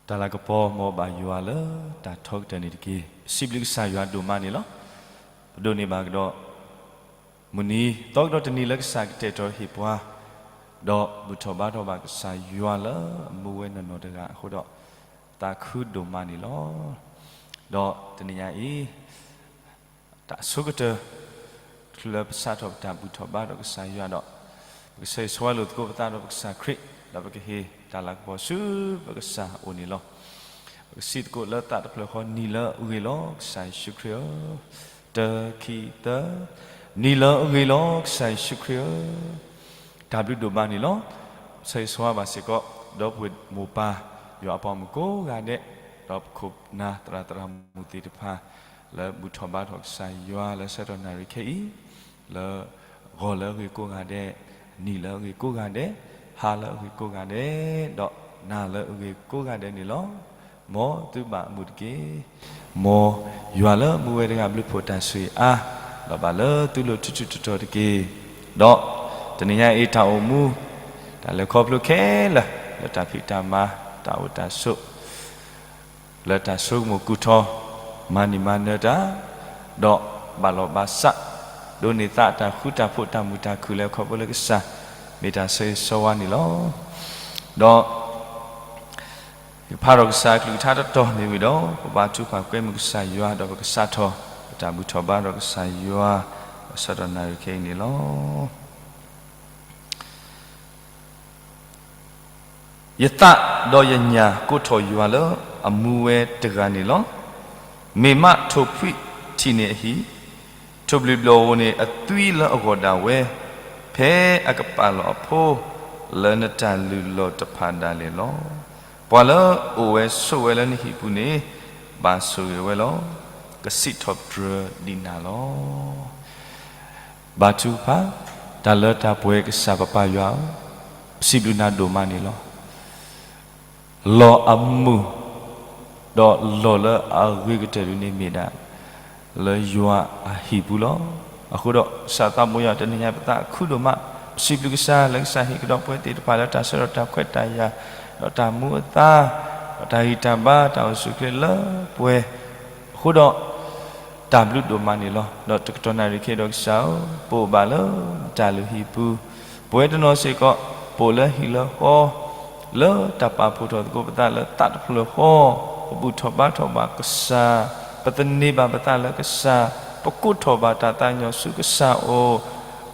တၢ်လၤကပီၤ မ်ဘၣ်ယွၤလၢတၢ်ထီကတၢၢ်န့ၣ်တက့ၢ်. ပစံးဘျုးကစၢ်ယွၤဒိၣ်မးန့ၣ်လီၤ. ပဒိးန့ၢ်ဘၣ်ကဒီး မုၢ်နံၤသီကဒီးတနံၤ လၢကစၢ်ကတဲာ်ကတီၤဟ့ၣ်ပှၤ, ဒီးဘူၣ်ထီၣ်ဘါထီၣ်ဘၣ်ကစၢ်ယွၤလၢအမူဝဲနီၢ်နီၢ်တဂၤအဃိဒီး သးခုဒိၣ်မးန့ၣ်လီၤ. ဒီးတနံၤညါအံၤ တၢ်အဆိကတၢၢ် ချုးလၢပစးထီၣ်ပတၢ်ဘူၣ်ထီၣ်ဘါထီၣ်ကစၢ်ယွၤဒီး ပကဆၢဂ့ၤဆၢဝါလိာ်သကိးပသးဒီးပကစၢ်ခရံာ်, ဒီးပကဟ့ၣ်တၢ်လၤကပီၤဆူပကစၢ်အအိၣ်န့ၣ်လီၤ. ပကစံးသကိးလၢသးတဖျၢၣ်ဃီ နံၤလၢအဂ့ၤလီၤ ကစၢ်ယ့ၣ်ၡူးခရံာ်ဧၢ, တၢ ခံ သၢ, နံၤလၢအဂ့ၤလီၤ ကစၢ်ယ့ၣ်ၡူးခရံာ်ဧၢ, တၢ်ဘျုးဒိၣ်မးန့ၣ်လီၤ. ဆၢဂ့ၤဆၢဝါဘၣ်စ့ၢ်ကီး ဒီပုၢ်ဝဲၢ်မိၢ်ပၢ် ယွၤအပှၤမုၣ်ကိးဂၤဒဲး, ဒီးပခိၣ်ပနၢ်သရၣ်သရၣ်မုၣ်သ့ၣ်တဖၣ် လၢဘူၣ်ထီၣ်ဘါထီၣ်ကစၢ်ယွၤလၢဆၢကတီၢ်နၣ်ရံၣ်ခဲအံၤ, လၢဂီၤလၢအဂ့ၤကိးဂၤဒဲး, နံၤလၢအဂ့ၤကိးဂၤဒဲး, ဟါလၢအဂ့ၤကိးဂၤဒဲး, ဒီးနၤလၢအဂ့ၤကိးဂၤဒဲးန့ၣ်လီၤ. မ်သုဘၣ်အမုာ်တက့ၢ်. မ်ယွၤလၢမူဝဲတဂၤဘျုးဖှိၣ်တၢ်ဆိၣ်ဂ့ၤအါ, ဒီးဘၣ်လၢသုလိၤထူထူတီတီတက့ၢ်. ဒီးတနံၤညါအံၤတၢ်အိၣ်မူ, တၢ်လဲၤခီဖျိခဲလၢာ်, လၢတၢ်ဖံးတၢ်မၤ, တၢ်အိၣ်တၢ်ဆိး လၢတၢ်ဆိကမိၣ်ကူၣ်ထီၣ်, မၤန့ၢ်မၤနၢၤတၢ်, ဒီးဘၣ်လီၤဘၣ်စး, ဒိးန့ၢ်သးတၢ်ဃူတၢ်ဖိးတၢ်မုာ်တၢ်ခုၣ်လၢခီဖျိလၢကစၢ်, မ့ၢ်တၢ်ဆၢဂ့ၤဆၢဝါန့ၣ်လီၤ. ဒီး ယကဖးထီၣ်ကစၢ်အကလုၢ်ကထါတတီၤမ့ၢ်ဝံၤဒီး ပဘါထုကဖၣ်ကွဲမုာ်ကစၢ်ယွၤ ဒီးပကစးထီၣ် ပတၢ်ဘူၣ်ထီၣ်ဘါထီၣ်ကစၢ်ယွၤ အဆၢကတီၢ်နၣ်ရံၣ်ခဲအံၤန့ၣ်လီၤ. ယသးဒီးယညၣ်ကိးထီၣ်ယွၤလၢအမူဝဲတဂၤန့ၣ်လီၤ. မ့ၢ်မးထိၣ်ဖှံထံၣ်န့ၣ်အဟံၣ်, ထိၣ်ဘျုးဘျီၣ်ဧိၤန့ၣ်အသွံလၢအဂီၢ်ဒၣ်ဝဲ, ဖဲအကပာ်လီၤအဖိ လၢနတၢ်လုၢ်လီၢ်တဖၣ်ဒၣ်လဲာ်လီၤ. ပှၤလၢအိၣ်ဝဲဆိးဝဲလၢနဟံၣ်ပူၤန့ၣ် ဘၣ်ဆိၣ်ဂ့ၤဝဲလီၤ. ကစံးထီၣ်ပတြၢၤဒံးနၤလီၤ. ဘါထုကဖၣ်, တၢ်လၢတၢ်ပှဲၤကစၢ်ပပၢ်ယွၤဧၢ, ပစံးဘျုးနၤဒိၣ်မးန့ၣ်လီၤ. လီၢ်အမုာ်, ဒီးလီၢ်လၢအဂ့ၤကတၢၢ်ဒုန့ၣ်မ့ၢ်ဒၣ် လၢယွၤအဟံၣ်ပူၤလီၤ. အဃိဒီး ကစၢ်သးဘိယွၤ တနံၤညါပသးခုဒိၣ်မး, ပစံးဘျုးကစၢ်လၢကစၢ်ဟ့ၣ်ကဒီးပဝဲသ့ၣ်တဖၣ်လၢတၢ်ဆၢကတီၢ်တၢ်ခွဲးတၢ်ယာ်, ဒီးတၢ်မူအသါ, ဒီးတၢ်ဂံၢ်တၢ်ဘါ တၢ်အိၣ်ဆူၣ်အိၣ်ချ့လၢပှဲၤ အဃိဒီး တၢ်ဘျုးဒိၣ်မးန့ၣ်လီၤ. ဒီးတကတီၢ်နၣ်ရံၣ်ခဲအံၤဒီးကစၢ်ဧၢ, ပအိၣ်ဘၣ်လၢနတၢ်လုၢ်ဟံၣ်ပူၤ, ပဝဲတနီၤစ့ၢ်ကီး ပအိၣ်လၢဟံၣ်လၢဃီ, လၢတၢ်ပာ်ဖှိၣ်ထီၣ်သကိးပသးလၢသးတဖျၢၣ်ဃီ, ပဘူၣ်ထီၣ်ဘါထီၣ်ဘၣ်ကစၢ်, ပသန့ၤဘၣ်ပသးလၢကစၢ်, ပကိးထီၣ်ဘၣ်တၢ်သးကညီၤဆူကစၢ်အအိၣ်,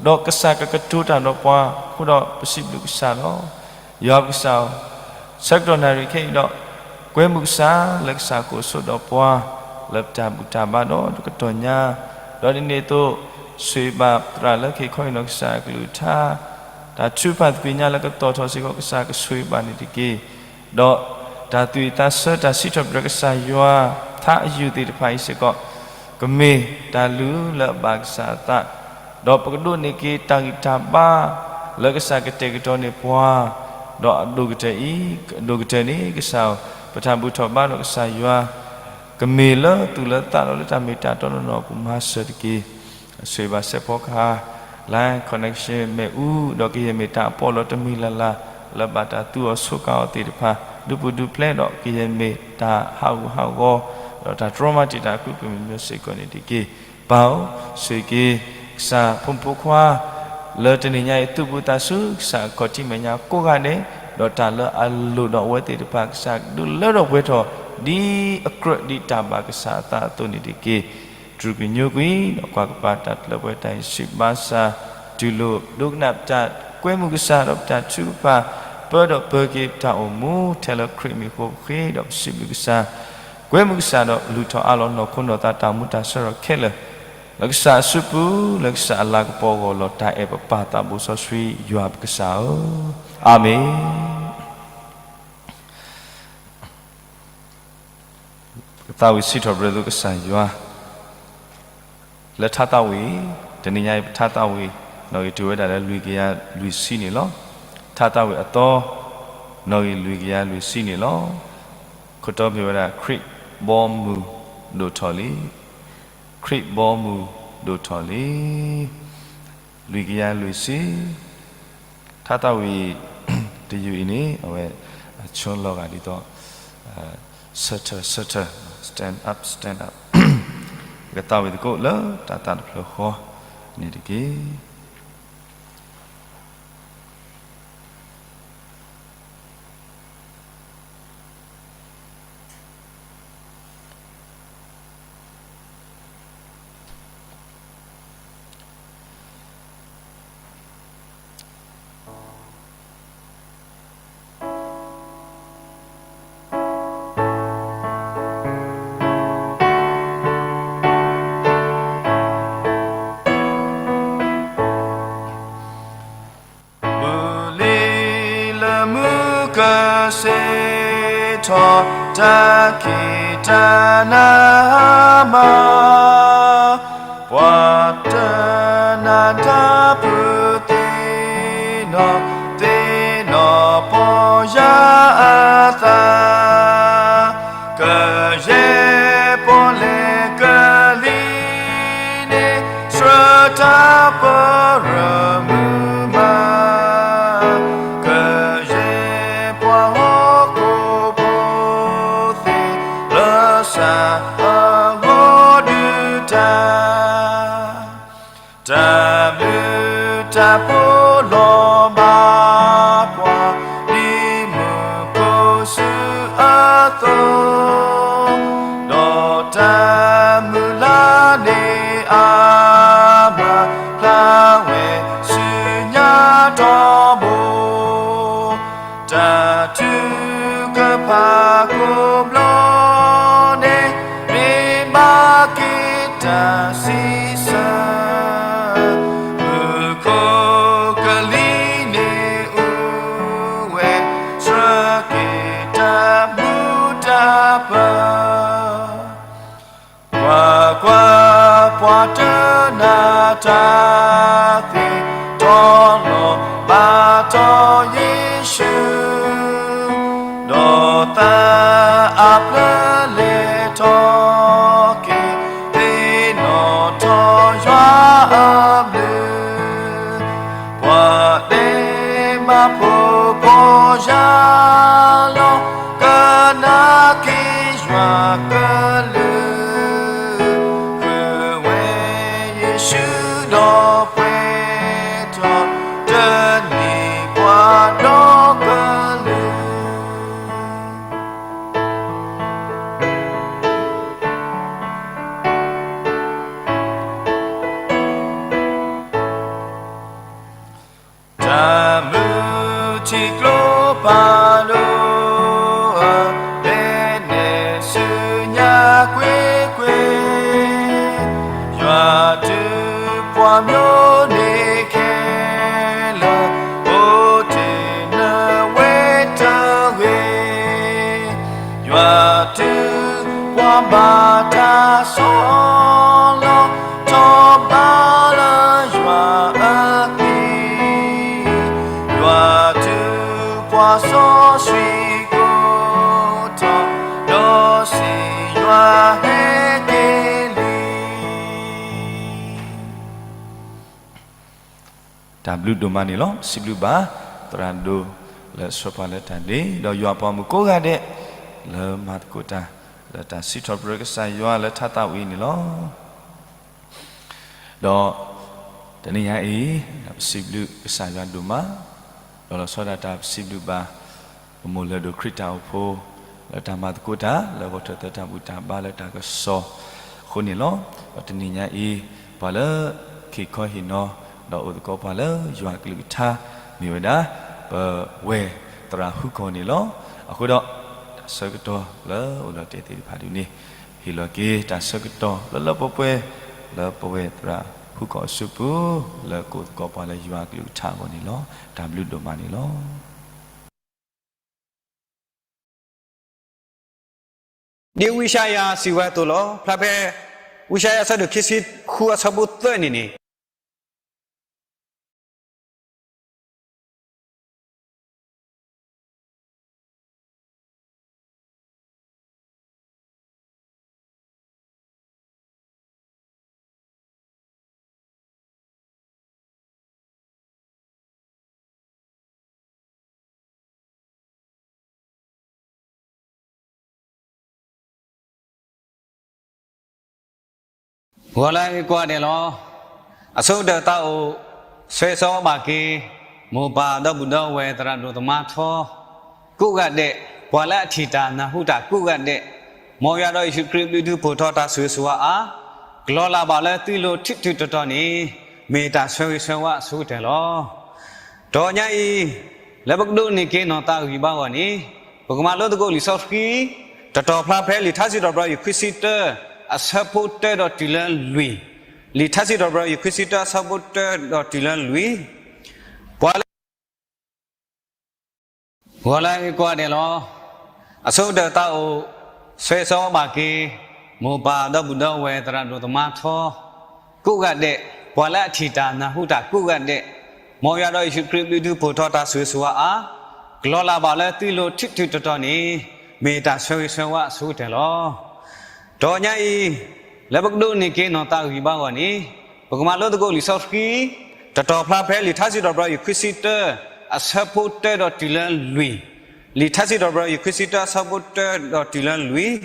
ဒီးကစၢ်ကကတိၤတၢ်ဒီးပှၤ, အဃိဒီးပစံးဘျုးကစၢ်လီၤ. ယွၤပကစၢ်ဧၢ, ဆၢကတီၢ်နၣ်ရံၣ်ခဲအံၤဒီး ကွဲမုာ်ကစၢ်လၢကစၢ်ကအိၣ်ဆိးဒီးပှၤ လၢပတၢ်ဘူၣ်တၢ်ဘါဒီးတကတီၢ်ညါ, ဒီးဒ်န့ၣ်အသိး ဆိၣ်ဂ့ၤဘၣ်သရၣ်လၢကဟ့ၣ်ခီဟ့ၣ်နီၤကစၢ်အကလုၢ်ကထါ, တၢ်ထုကဖၣ်သကွံာ်ညါလၢကတီၤထီၣ်စ့ၢ်ကီး ကစၢ်ကဆိၣ်ဂ့ၤဘၣ်န့ၣ်တက့ၢ်. ဒီးတၢ်သူၣ်ဝံၣ်သးဆၢ တၢ်စံးထီၣ်ပတြၢၤကစၢ်ယွၤ ထါအယုၢ်သ့ၣ်တဖၣ်အံၤစ့ၢ်ကီး ကမ့ၢ်တၢ်လုၢ်လၢအဘၣ်ကစၢ်အသး, ဒီးပကဒိးန့ၢ်က့ၤတၢ်ဂံၢ်တၢ်ဘါ လၢကစၢ်ကတဲာ်ကတီၤန့ၢ်ပှၤ, ဒီးအဒိၣ်ကတၢၢ်အံၤ, အဒိၣ်ကတၢၢ်န့ၣ် ကစၢ်ဧၢ, ပတၢ်ဘူၣ်ထီၣ်ဘါထီၣ်ကစၢ်ယွၤ ကမ့ၢ်လၢသူၣ်လၢသးဒီးလၢတၢ်မ့ၢ်တၢ်တီနီၢ်နီၢ်အပူၤမၤစၢၤတက့ၢ်. ဆိၣ်ဂ့ၤဘၣ်စဲးဖီကဟၣ် line connection မ့ၣ်အူ ဒီးကယဲၢ်မ့ၢ်တၢ်အပီးလီၤတမံၤလၢ်လၢ် လၢဘၣ်တၢ်သူအီၤဆိးကါအီၤသ့ၣ်တဖၣ် ဒုးပူၤဒုးဖျဲးဒီးကယဲၢ်မ့ၢ်တၢ်ဟးဂူာ်ဟးဂီၤ ဒီးတၢ်တြီမၤတံာ်တာ်အကျိၤကမ့ၢ်မ့ၢ်စ့ၢ်ကီးန့ၣ်တက့ၢ်. ပၢ်ဧၢ, ဆိၣ်ဂ့ၤက့ၤ ကစၢ်ဖိမုၣ်ဖိခွါ လၢတနံၤညါအံၤ သူၣ်ဘီၣ်သးစူၤ ကစၢ်အခီၣ်ထံးမဲာ်ညါကိးဂၤဒဲး, ဒီးတၢ်လၢအလိၣ်ဒီးအဝဲသ့ၣ်တဖၣ် ကစၢ်ဒုးလၢထီၣ်ပှဲၤထီၣ် ဒ်အကြၢးဒ်တၢ်ဘၣ်ကစၢ်အသးအသိးန့ၣ်တက့ၢ်. တြူၢ်ကညိကွံာ် ဒီးကွၢ်ကပၤတၢ်လၢပှဲၤတၢ်အံၤ စံးဘၣ်ဆၣ် တူၢ်လိာ်ဒိကနၣ်ပတၢ်ကွဲမုာ်ကစၢ်ဒီးပတၢ်ထုကဖၣ် ပၢဒီးပၢက့ၤပတၢ်အိၣ်မူ ထဲလၢခရံာ်မံၤအဃိပဃ့ ဒီးပစံးဘျုးကစၢ် ကွဲမုာ်ကစၢ်ဒီး လုၢ်ထီၣ်အးလီၤနီၢ်ခိနီၢ်သးတၢ်မူတၢ်ဆၢထီၣ်ခဲလၢာ် လၢကစၢ်အစုပူၤ လၢကစၢ်အလၤကပီၤအဂီၢ် လီၤတၢ်အဲၣ်ပပၢ်သးဘိစီဆှံယွၤပကစၢ်ဧၢ, အၤမ့ၣ်. ပကသးဝံၣ်စံးထီၣ်ပတြၢၤသုကစၢ်ယွၤ လၢထါသးဝံၣ်, တနံၤညါအံၤပထါသးဝံၣ် နီၣ်ဂံၢ်တုၤဝဲဒၣ်လၢလွံၢ်ကယၤလွံၢ်ဆံန့ၣ်လီၤ. ထါသးဝံၣ်အသီ နီၣ်ဂံၢ်လွံၢ်ကယၤလွံၢ်ဆံန့ၣ်လီၤ. ခိၣ်တီမ့ၢ်ဝဲဒၣ် ခရံာ်ဘီမုၢ်ဒိၣ်ထီၣ်လံ, ခရံာ်ဘီမုၢ်ဒိၣ်ထီၣ်လံ. လွံၢ်ကယၤလွံၢ်ဆံ, ထါသးဝံၣ်တယုၢ်အံၤန့ၣ် အဝဲအဆိလီၤဂာ်ဒ်သိး ဆၢထၢၣ် ဆၢထၢၣ် stand up, stand up, ပကသးဝံၣ်သကိးလၢတၢ်သးတဖျၢၣ်ဃီန့ၣ်တက့ၢ်. မုၢ်လံလၢမုၢ်ကစ့ထီၣ်, တၢ်ခံးတၢ်နါမၤ, ပှၤတနၤတၢ်ဖုးသ့ၣ်နီၣ်, သ့ၣ်နီၣ်ပီၢ်ယၢ်အသး, ကယဲၢ်ပီၣ်လဲၣ်ကလံၤန့ၣ် ဆှၢတၢ်ပရၢမုာ်မး, ကယဲၢ်ပှၤဟီၣ်ခိၣ်ဖိသ့ၣ် လၢစးအဂီၢ်ဒုးတၢ် တၢ်ဘျုးတၢ်ဖှိၣ်လီၤဘၣ်ပှၤ ဒ်မုၢ်ကိၢ်ဆူအသိး, ဒီးတၢ်မုၢ်လၢ်န့ၣ်အါမး ဖျါဝဲဆူညါထီဘိ တၢ်ထုကဖၣ်ကိးဘျီန့ၣ် မ့ၢ်ဘၣ်က့ၤတၢ်စံးဆၢ, မုၢ်ခိၣ်ကလံၤန့ၣ်အိၣ်ဝဲ ဆှၢက့ၤတၢ်မူတၢ်ပၢၤ ကွၢ်ကွၢ်, ပှၤတနၤတၢ်သ့ၣ် တီလီၤဘၣ်တီၢ်ယ့ၣ်ၡူး, ဒီးသးအဖျၢၣ်လဲၤထီၣ်က့ၤ သ့ၣ်နီၣ်ထီၣ်ယွၤအဘျုး ပှၤဒဲးမၤဖိပီၢ်ယၢ်လီၤ ကနၣ်က့ၤယွၤကလုၢ်, ဃုဝဲယ့ၣ်ၡူးဒီးပှဲၤထီၣ် တနံၤပှၤဒီကလုာ် တၢ်မုၢ်ထံကျိဖးဒိၣ်အံၤ လဲၤနဲၣ်ဆူညါကွ့ၢ်ကွ့ၢ်, ယွၤဒုးပှၤမိၢ်န့ၢ်ခဲလၢာ် အိၣ်တ့ၢ်နဝဲတဂ့ၤ ယွၤဒုးပှၤဘၣ်တၢ်ဆီလီၤ ထီၣ်ဘးလၢယွၤအသွံၣ်, ယွၤဒုးပှၤစီဆှံကိၢ်ထီၣ် ဒီးစံးယွၤဟဲက့ၤလံ တၢ်ဘျုးဒိၣ်မးန့ၣ်လီၤ. စံးဘျုးဘၣ်သရၣ်ဒိၣ်လၢအဆှၢပှၤလၢတၢ်ဒ့, ဒီးယွၤပှၤမုၣ်ကိးဂၤဒဲး လၢမၤသကိးတၢ် လၢတၢ်စံးထီၣ်ပတြၢၤကစၢ်ယွၤလၢထါသးဝံၤန့ၣ်လီၤ. ဒီးတနံၤညါအံၤ ပစံးဘျုးကစၢ်ယွၤဒိၣ်မး, ဒီးလီၤဆီဒၣ်တၢ်ပစံးဘျုးဘၣ် ပမိၢ်လၢဒိၣ်ခရံာ်တၢ်အိၣ်ဖှိၣ် လၢတၢ်မၤသကိးတၢ် လၢဂီၤထၢၣ်သၢတၢ်ဘူၣ်တၢ်ဘါလၢတၢ်ကစီၣ်အဃိန့ၣ်လီၤ. ဒီးတနံၤညါအံၤ ပှၤလၢဟ့ၣ်ခီဟ့ၣ်နီၤ ဒီးအိၣ်သကိးပှၤလၢယွၤကလုၢ်ကထါမ့ၢ်ဝဲဒၣ် ပဝဲၢ်သရၣ်ဟူကီၢ်န့ၣ်လီၤ. အဃိဒီး တၢ်ဆၢကတီၢ်လၢအိၣ်လီၤတဲာ်သ့ၣ်တဖၣ်ဒ်န့ၣ် ဟ့ၣ်လီၤက့ၤတၢ်ဆၢကတီၢ်လၢလၢပှဲၤပှဲၤ လၢပဝဲၢ်သရၣ်ဟူကီၢ်အစုပူၤ လၢကအိၣ်သကိးပှၤလၢယွၤကလုၢ်ကထါအဂီၢ်န့ၣ်လီၤ. တၢ်ဘျုးဒိၣ်မးန့ၣ်လီၤ. ဒ်ဝံယၡါယၤစံးဝဲအသိးလီၤ. ဖျါဖဲ ဝံယၡါယၤအဆၢဒိၣ်ခံဆံဃုအဆၢဖိသၢန့ၣ်န့ၣ် ဂီၤလၢအဂ့ၤကိးဂၤဒဲးလီၤ. အဆိကတၢၢ်သးအိၣ် ဆၢဂ့ၤဆၢဝါဘၣ်က့ၤ မိၢ်ပၢ်ဒီပုၢ်ဒီဝဲၢ်သရၣ်ဒိၣ်သမါထီ ကိးဂၤဒဲး, ပှၤလၢအထံၣ်တၢ်နၢ်ဟူတၢ်ကိးဂၤဒဲး, မ်ယွၤဒီးယ့ၣ်ၡူးခရံာ်ဘျုးဒုးဖှိၣ်ထီၣ်တၢ်ဆိၣ်ဂ့ၤဆိၣ်ဝါအါ, ကလီၤလၢ်ဘၣ်လၢသုလိၤထံၣ်ထံၣ်တီတီန့ၣ် မ့ၢ်တၢ်ဆၢဂ့ၤဆၢဝါအဆိကတၢၢ်လီၤ. တဂီၤညါအံၤ လၢပကဒိးန့ၢ်က့ၤနီၢ်သးဂံၢ်ဘါအဂီၢ်န့ၣ်, ပကမၤလိသကိးလံာ်စီဆှံ တတီၤဖျါဖဲလံာ်ထါစံးထီၣ်ပတြၢၤယွၤခွံဆံတၢ အဆၢဖိတၢဒီးတုၤလၢလွံၢ်, လံာ်ထါစံးထီၣ်ပတြၢၤယွၤခွံဆံတၢအဆၢဖိတၢဒီးတုၤလၢလွံၢ်, ပှၤလၢ ဂီၤလၢအဂ့ၤကိးဂၤဒဲးလီၤ. အဆိကတၢၢ်သးအိၣ် ဆၢဂ့ၤဆၢဝါဘၣ်က့ၤ မိၢ်ပၢ်ဒီပုၢ်ဒီဝဲၢ်သရၣ်ဒိၣ်သမါထီ ကိးဂၤဒဲး, ပှၤလၢအထံၣ်တၢ်နၢ်ဟူတၢ်ကိးဂၤဒဲး, မ်ယွၤဒီးယ့ၣ်ၡူးခရံာ်ဘျုးဒုးဖှိၣ်ထီၣ်တၢ်ဆိၣ်ဂ့ၤဆိၣ်ဝါအါ, ကလီၤလၢ်ဘၣ်လၢသုလိၤထံၣ်ထံၣ်တီတီန့ၣ် မ့ၢ်တၢ်ဆၢဂ့ၤဆၢဝါအဆိကတၢၢ်လီၤ. တဂီၤညါအံၤ လၢပကဒိးန့ၢ်က့ၤနီၢ်သးဂံၢ်ဘါအဂီၢ်န့ၣ်, ပကမၤလိသကိးလံာ်စီဆှံ တတီၤဖျါဖဲလံာ်ထါစံးထီၣ်ပတြၢၤယွၤခွံဆံတၢ အဆၢဖိတၢဒီးတုၤလၢလွံၢ်, လံာ်ထါစံးထီၣ်ပတြၢၤယွၤခွံဆံတၢအဆၢဖိတၢဒီးတုၤလၢလွံၢ်,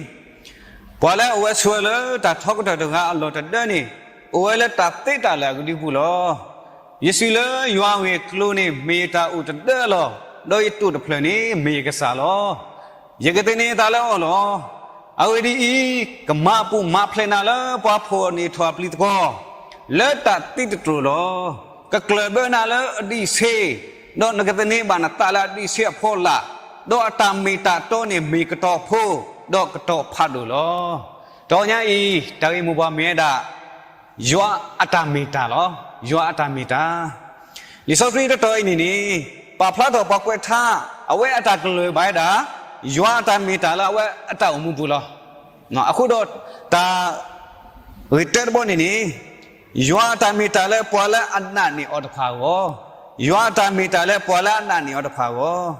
ပှၤလၢအအိၣ်ဝဲဆိးဝဲလၢတၢ်ထီကတၢၢ်တဂၤအလီၢ်တဒၢန့ၣ်, အိၣ်ဝဲလၢတၢ်သ့တၢ်လၢာ်အကဒုပူၤလီၤ. ယစံးလၢယွၤအဂ့ၢ်အကျိၤန့ၣ် မ့ၢ်ယတၢ်အိၣ်တဒၢလီၤ. ဒီးယတိာ်တဖျၢၣ်န့ၣ် မ့ၢ်ယကစၢ်လီၤ. ယကသန့ၤအသးလၢအီၤလီၤ. အဂ့ၢ်ဒ်အံၤ, ကမၤအပူၤမၤဖျဲးနၤလၢ ပှၤဖှီၣ်န့ၢ်ထီၣ်အပျံၤသကွီၤ လၢတၢ်သံတတြိာ်လီၤ. ကကျၢၢ်ဘၢနၤလၢအဒံးဆ့, ဒီးနကသန့ၤဘၣ်နသးလၢအဒံးဆ့အဖီလာ်, ဒီးအတၢ်မ့ၢ်တၢ်တီန့ၣ် မ့ၢ်ကတီၤဖိ, ဒီးကတီၤဖးဒိၣ်လီၤ. တဂီၤညါအံၤ တၢ်ဂ့ၢ်မိၢ်ပှၢ်မ့ၢ်ဝဲဒၣ် ယွၤအတၢ်မ့ၢ်တၢ်လီၤ. ယွၤအတၢ်မ့ၢ်တၢ်. လံာ်စီဆှံတတီၤအံၤန့ၣ်န့ၣ်, ပာ်ဖျါထီၣ်ပှၤကွဲးထါ အဝဲအတၢ်ကလုၢ်ဘၣ်ဝဲဒၣ် ယွၤအတၢ်မ့ၢ်တၢ်လၢအဝဲအတၢ်အိၣ်မူပူၤလီၤ. အဃိဒီးတၢ် ဂ့ၢ်တၢတဘီန့ၣ်န့ၣ်, ယွၤအတၢ်မ့ၢ်တၢ်လၢပှၤလၢအနာ်န့ၢ်အီၤတဖၣ်အဂီၢ်, ယွၤအတၢ်မ့ၢ်တၢ်လၢပှၤလၢအနာ်န့ၢ်အီၤတဖၣ်အဂီၢ်,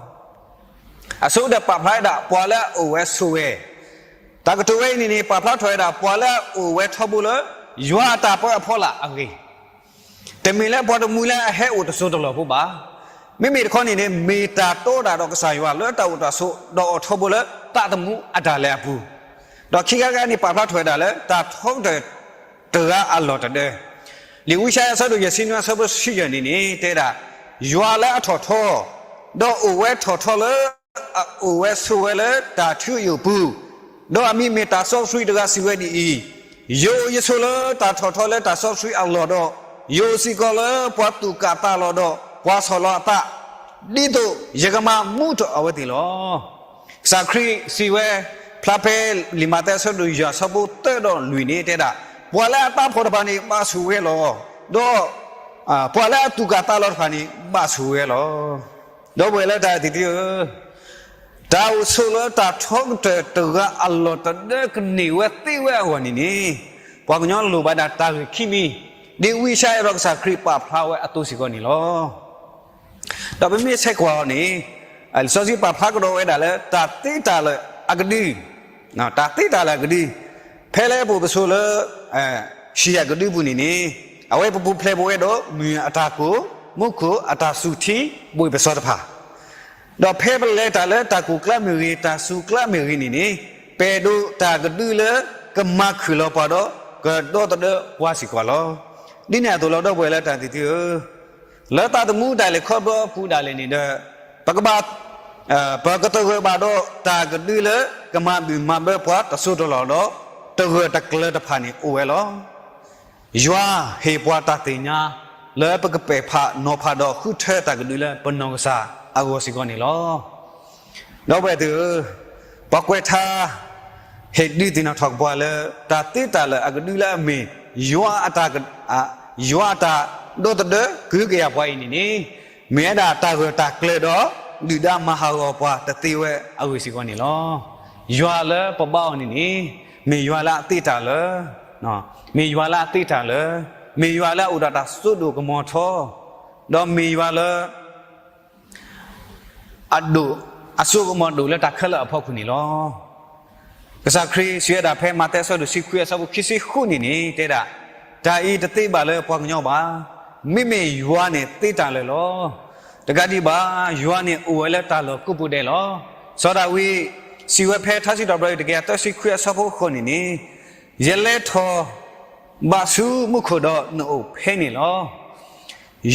အဆိကတၢၢ်ပာ်ဖျါဝဲဒၣ်ပှၤလၢအအိၣ်ဝဲဆိးဝဲ, တၢ်ကတိၤဝဲအံၤန့ၣ်န့ၣ် ပာ်ဖျါထီၣ်ဝဲဒၣ်ပှၤလၢအအိၣ်ဝဲထီဘိလၢ ယွၤအတၢ်ပၢအဖီလာ်အဂ့ၢ် တမ့ၢ်လၢပှၤတမူလၢအဟဲအိၣ်တစိၢ်တလီၢ်ဖိဘၣ်. မ့မ့ၢ်တခီန့ၣ်န့ၣ် မ့ၢ်တၢ်တီဒၣ်ဒီးကစၢ်ယွၤလၢတၢ်အိၣ်တၢ်ဆိး ဒီးအိၣ်ထီဘိလၢသးသမူအတၢ်လဲၤအပူၤ, ဒီးခံခါတခါန့ၣ် ပာ်ဖျါထီၣ်ဝဲဒၣ်လၢတၢ်ထီကတၢၢ်တဂၤအလီၢ်တဒၢ, လံာ်ဝံယၡါယၤအဆၢဒိၣ်ယဲၢ်ဆံနွံအဆၢဖိတဆံယဲၢ်န့ၣ်န့ၣ် တဲဒၣ်, ယွၤလၢအထီၣ်ထီ, ဒီးအိၣ်ဝဲထီၣ်ထီလၢ အအိၣ်ဝဲဆိးဝဲလၢတၢ်ထုကယုၢ်အပူၤ, ဒီးအမံၤမ့ၢ်တၢ်စီဆှံတဂၤစံးဝဲဒ်အံၤ, ယအိၣ်ယဆိးလၢတၢ်ထီၣ်ထီလၢတၢ်စီဆှံအလီၢ်ဒီး, ယအိၣ်စ့ၢ်ကီးလၢပှၤသူၣ်ကၢ်သးလီၤဒီး ပှၤဆီၣ်လီၤအသး, ဒ်သိးယကမၤမူထီၣ်အဝဲသ့ၣ်လီၤ. ကစၢ်ခရံာ်စံးဝဲ ဖျါဖဲလံာ်မးသဲအဆၢဒိၣ်ယဲၢ်အဆၢဖိသၢဒီးလွံၢ်န့ၣ်တဲဒၣ်, ပှၤလၢအသးဖှီၣ်တဖၣ်န့ၣ် ဘၣ်ဆိၣ်ဂ့ၤဝဲလီၤ. ဒီး ပှၤလၢအသူၣ်ကၢ်သးလီၤတဖၣ်န့ၣ် ဘၣ်ဆိၣ်ဂ့ၤဝဲလီၤ. ဒီပုၢ်ဝဲၢ်လၢတၢ်အဲၣ်သ့ၣ်သုဧၢ, တၢ်အိၣ်ဆိးလၢတၢ်ထီကတၢၢ်တဂၤအလီၢ်တဒၢကန့ၢ်ဝဲသ့ဝဲအဂီၢ်န့ၣ်န့ၣ်, ပှၤကညီလိၣ်ဘၣ်ဒၣ်တၢ်ဂ့ၢ်ခံမံၤ, ဒ်ဝံယၡါယၤဒီးကစၢ်ခရံာ်ပာ်ဖျါဝဲအသိးစ့ၢ်ကီးန့ၣ်လီၤ. ဒီးပမ့ၢ်ဆဲးကွၢ်အီၤန့ၣ်, လံာ်စီဆှံပာ်ဖျါကဒီးဝဲဒၣ်လၢတၢ်သ့တၢ်လၢာ်အကဒု, တၢ်သ့တၢ်လၢာ်အကဒု, ဖဲလၢပအိၣ်ပဆိးလၢ ဟံၣ်အကဒုပူၤန့ၣ်န့ၣ်, အဝဲပပူၤဖျဲးပဝဲဒီးမုၢ်အတၢ်ကိၢ်, မူခိၣ်အတၢ်စူၤထံဘှ့ၣ်ပစီတဖၣ်, ဒီးဖဲပလဲၤတၢ်လၢတၢ်ကိၢ်ကျါမ့ၢ်ဂ့ၤ, တၢ်စူၤကျါမ့ၢ်ဂ့ၤန့ၣ်န့ၣ်, ပအဲၣ်ဒိးတၢ်ကဒုလၢကမၤခုၣ်လီၤပှၤဒီး ကဒီသဒၢပှၤစ့ၢ်ကီးလီၤ. ဒ်န့ၣ်အသိးလီၤ ဒီပုၢ်ဝဲၢ်လၢတၢ်အဲၣ်သ့ၣ်သုဧၢ, လၢသးသမူဒၣ်လဲာ်ခီဖျိပူၤဒၣ်လဲာ်န့ၣ်ဒီး, ပကဘၣ် ပကသဂၢၢ်ဘၣ်ဒီးတၢ်ကဒုလၢကမၤဘၣ်မၤဘၢပှၤတစိၢ်တလီၢ်ဒီး တဂၢၢ်တကျၢၤတဖၣ်န့ၣ်အိၣ်ဝဲလီၤ. ယွၤဟ့ၣ်ပှၤတၢ်သ့ၣ်ညါ လၢပကပဲာ်ဖးနီၤဖးဒီးဃုထၢတၢ်ကဒုလၢပနီၢ်ကစၢ်အဂီၢ်စ့ၢ်ကီးန့ၣ်လီၤ. ဒီပုၢ်ဝဲၢ်သ့ၣ်ဧၢ, ပှၤကွဲးထါ ဟ့ၣ်ဒုးသ့ၣ်နီၣ်ထီၣ်က့ၤပှၤလၢ တၢ်သ့တၢ်လၢာ်အကဒုလၢအမ့ၢ် ယွၤအတၢ် ယွၤအတၢ်ဒီသဒၢကဟုကယာ်ပှၤအံၤန့ၣ်န့ၣ်, မ့ၢ်ဝဲဒၣ်တၢ်ဂၢၢ်တၢ်ကျၢၤဒီး ဒုၣ်ဒါမၤဟးဂီၤပှၤတသ့ဝဲအဂ့ၢ်စ့ၢ်ကီးန့ၣ်လီၤ. ယွၤလၢပဘါအီၤန့ၣ်န့ၣ်, မ့ၢ်ယွၤလၢအသ့တၢ်လၢာ်, မ့ၢ်ယွၤလၢအသ့တၢ်လၢာ်, မ့ၢ်ယွၤလၢအအိၣ်ဒီးတၢ်စိဒိၣ်ကမီၤထီ, ဒီးမ့ၢ်ယွၤလၢ အဒိၣ်, အစိကမီၤဒိၣ်လၢတၢ်ခဲလၢာ်အဖီခိၣ်န့ၣ်လီၤ. ကစၢ်ခရံာ်စံးဝဲဒၣ်ဖဲမးသဲအဆၢဒိၣ်တဆံခွံအဆၢဖိခံဆံဃုန့ၣ်န့ၣ် တဲဒၣ်, တၢ်အံၤတသ့ဘၣ်လၢပှၤကညီဘၣ်. မ့မ့ၢ်ယွၤန့ၣ်သ့တၢ်လၢာ်လီၤ. တကးဒံးဘၣ်, ယွၤန့ၣ်အိၣ်ဝဲလၢတၢ်လီၢ်ကိးပူၤဒဲးလီၤ. စီၤဒၤဝံးစံးဝဲဖဲထါစံးထီၣ်ပတြၢၤတကယၤသၢဆံခွံအဆၢဖိဃိးန့ၣ်န့ၣ်, ယလဲၤထီၣ် ဘၣ်ဆူမူခိၣ်ဒီးနအိၣ်ဖဲန့ၣ်လီၤ.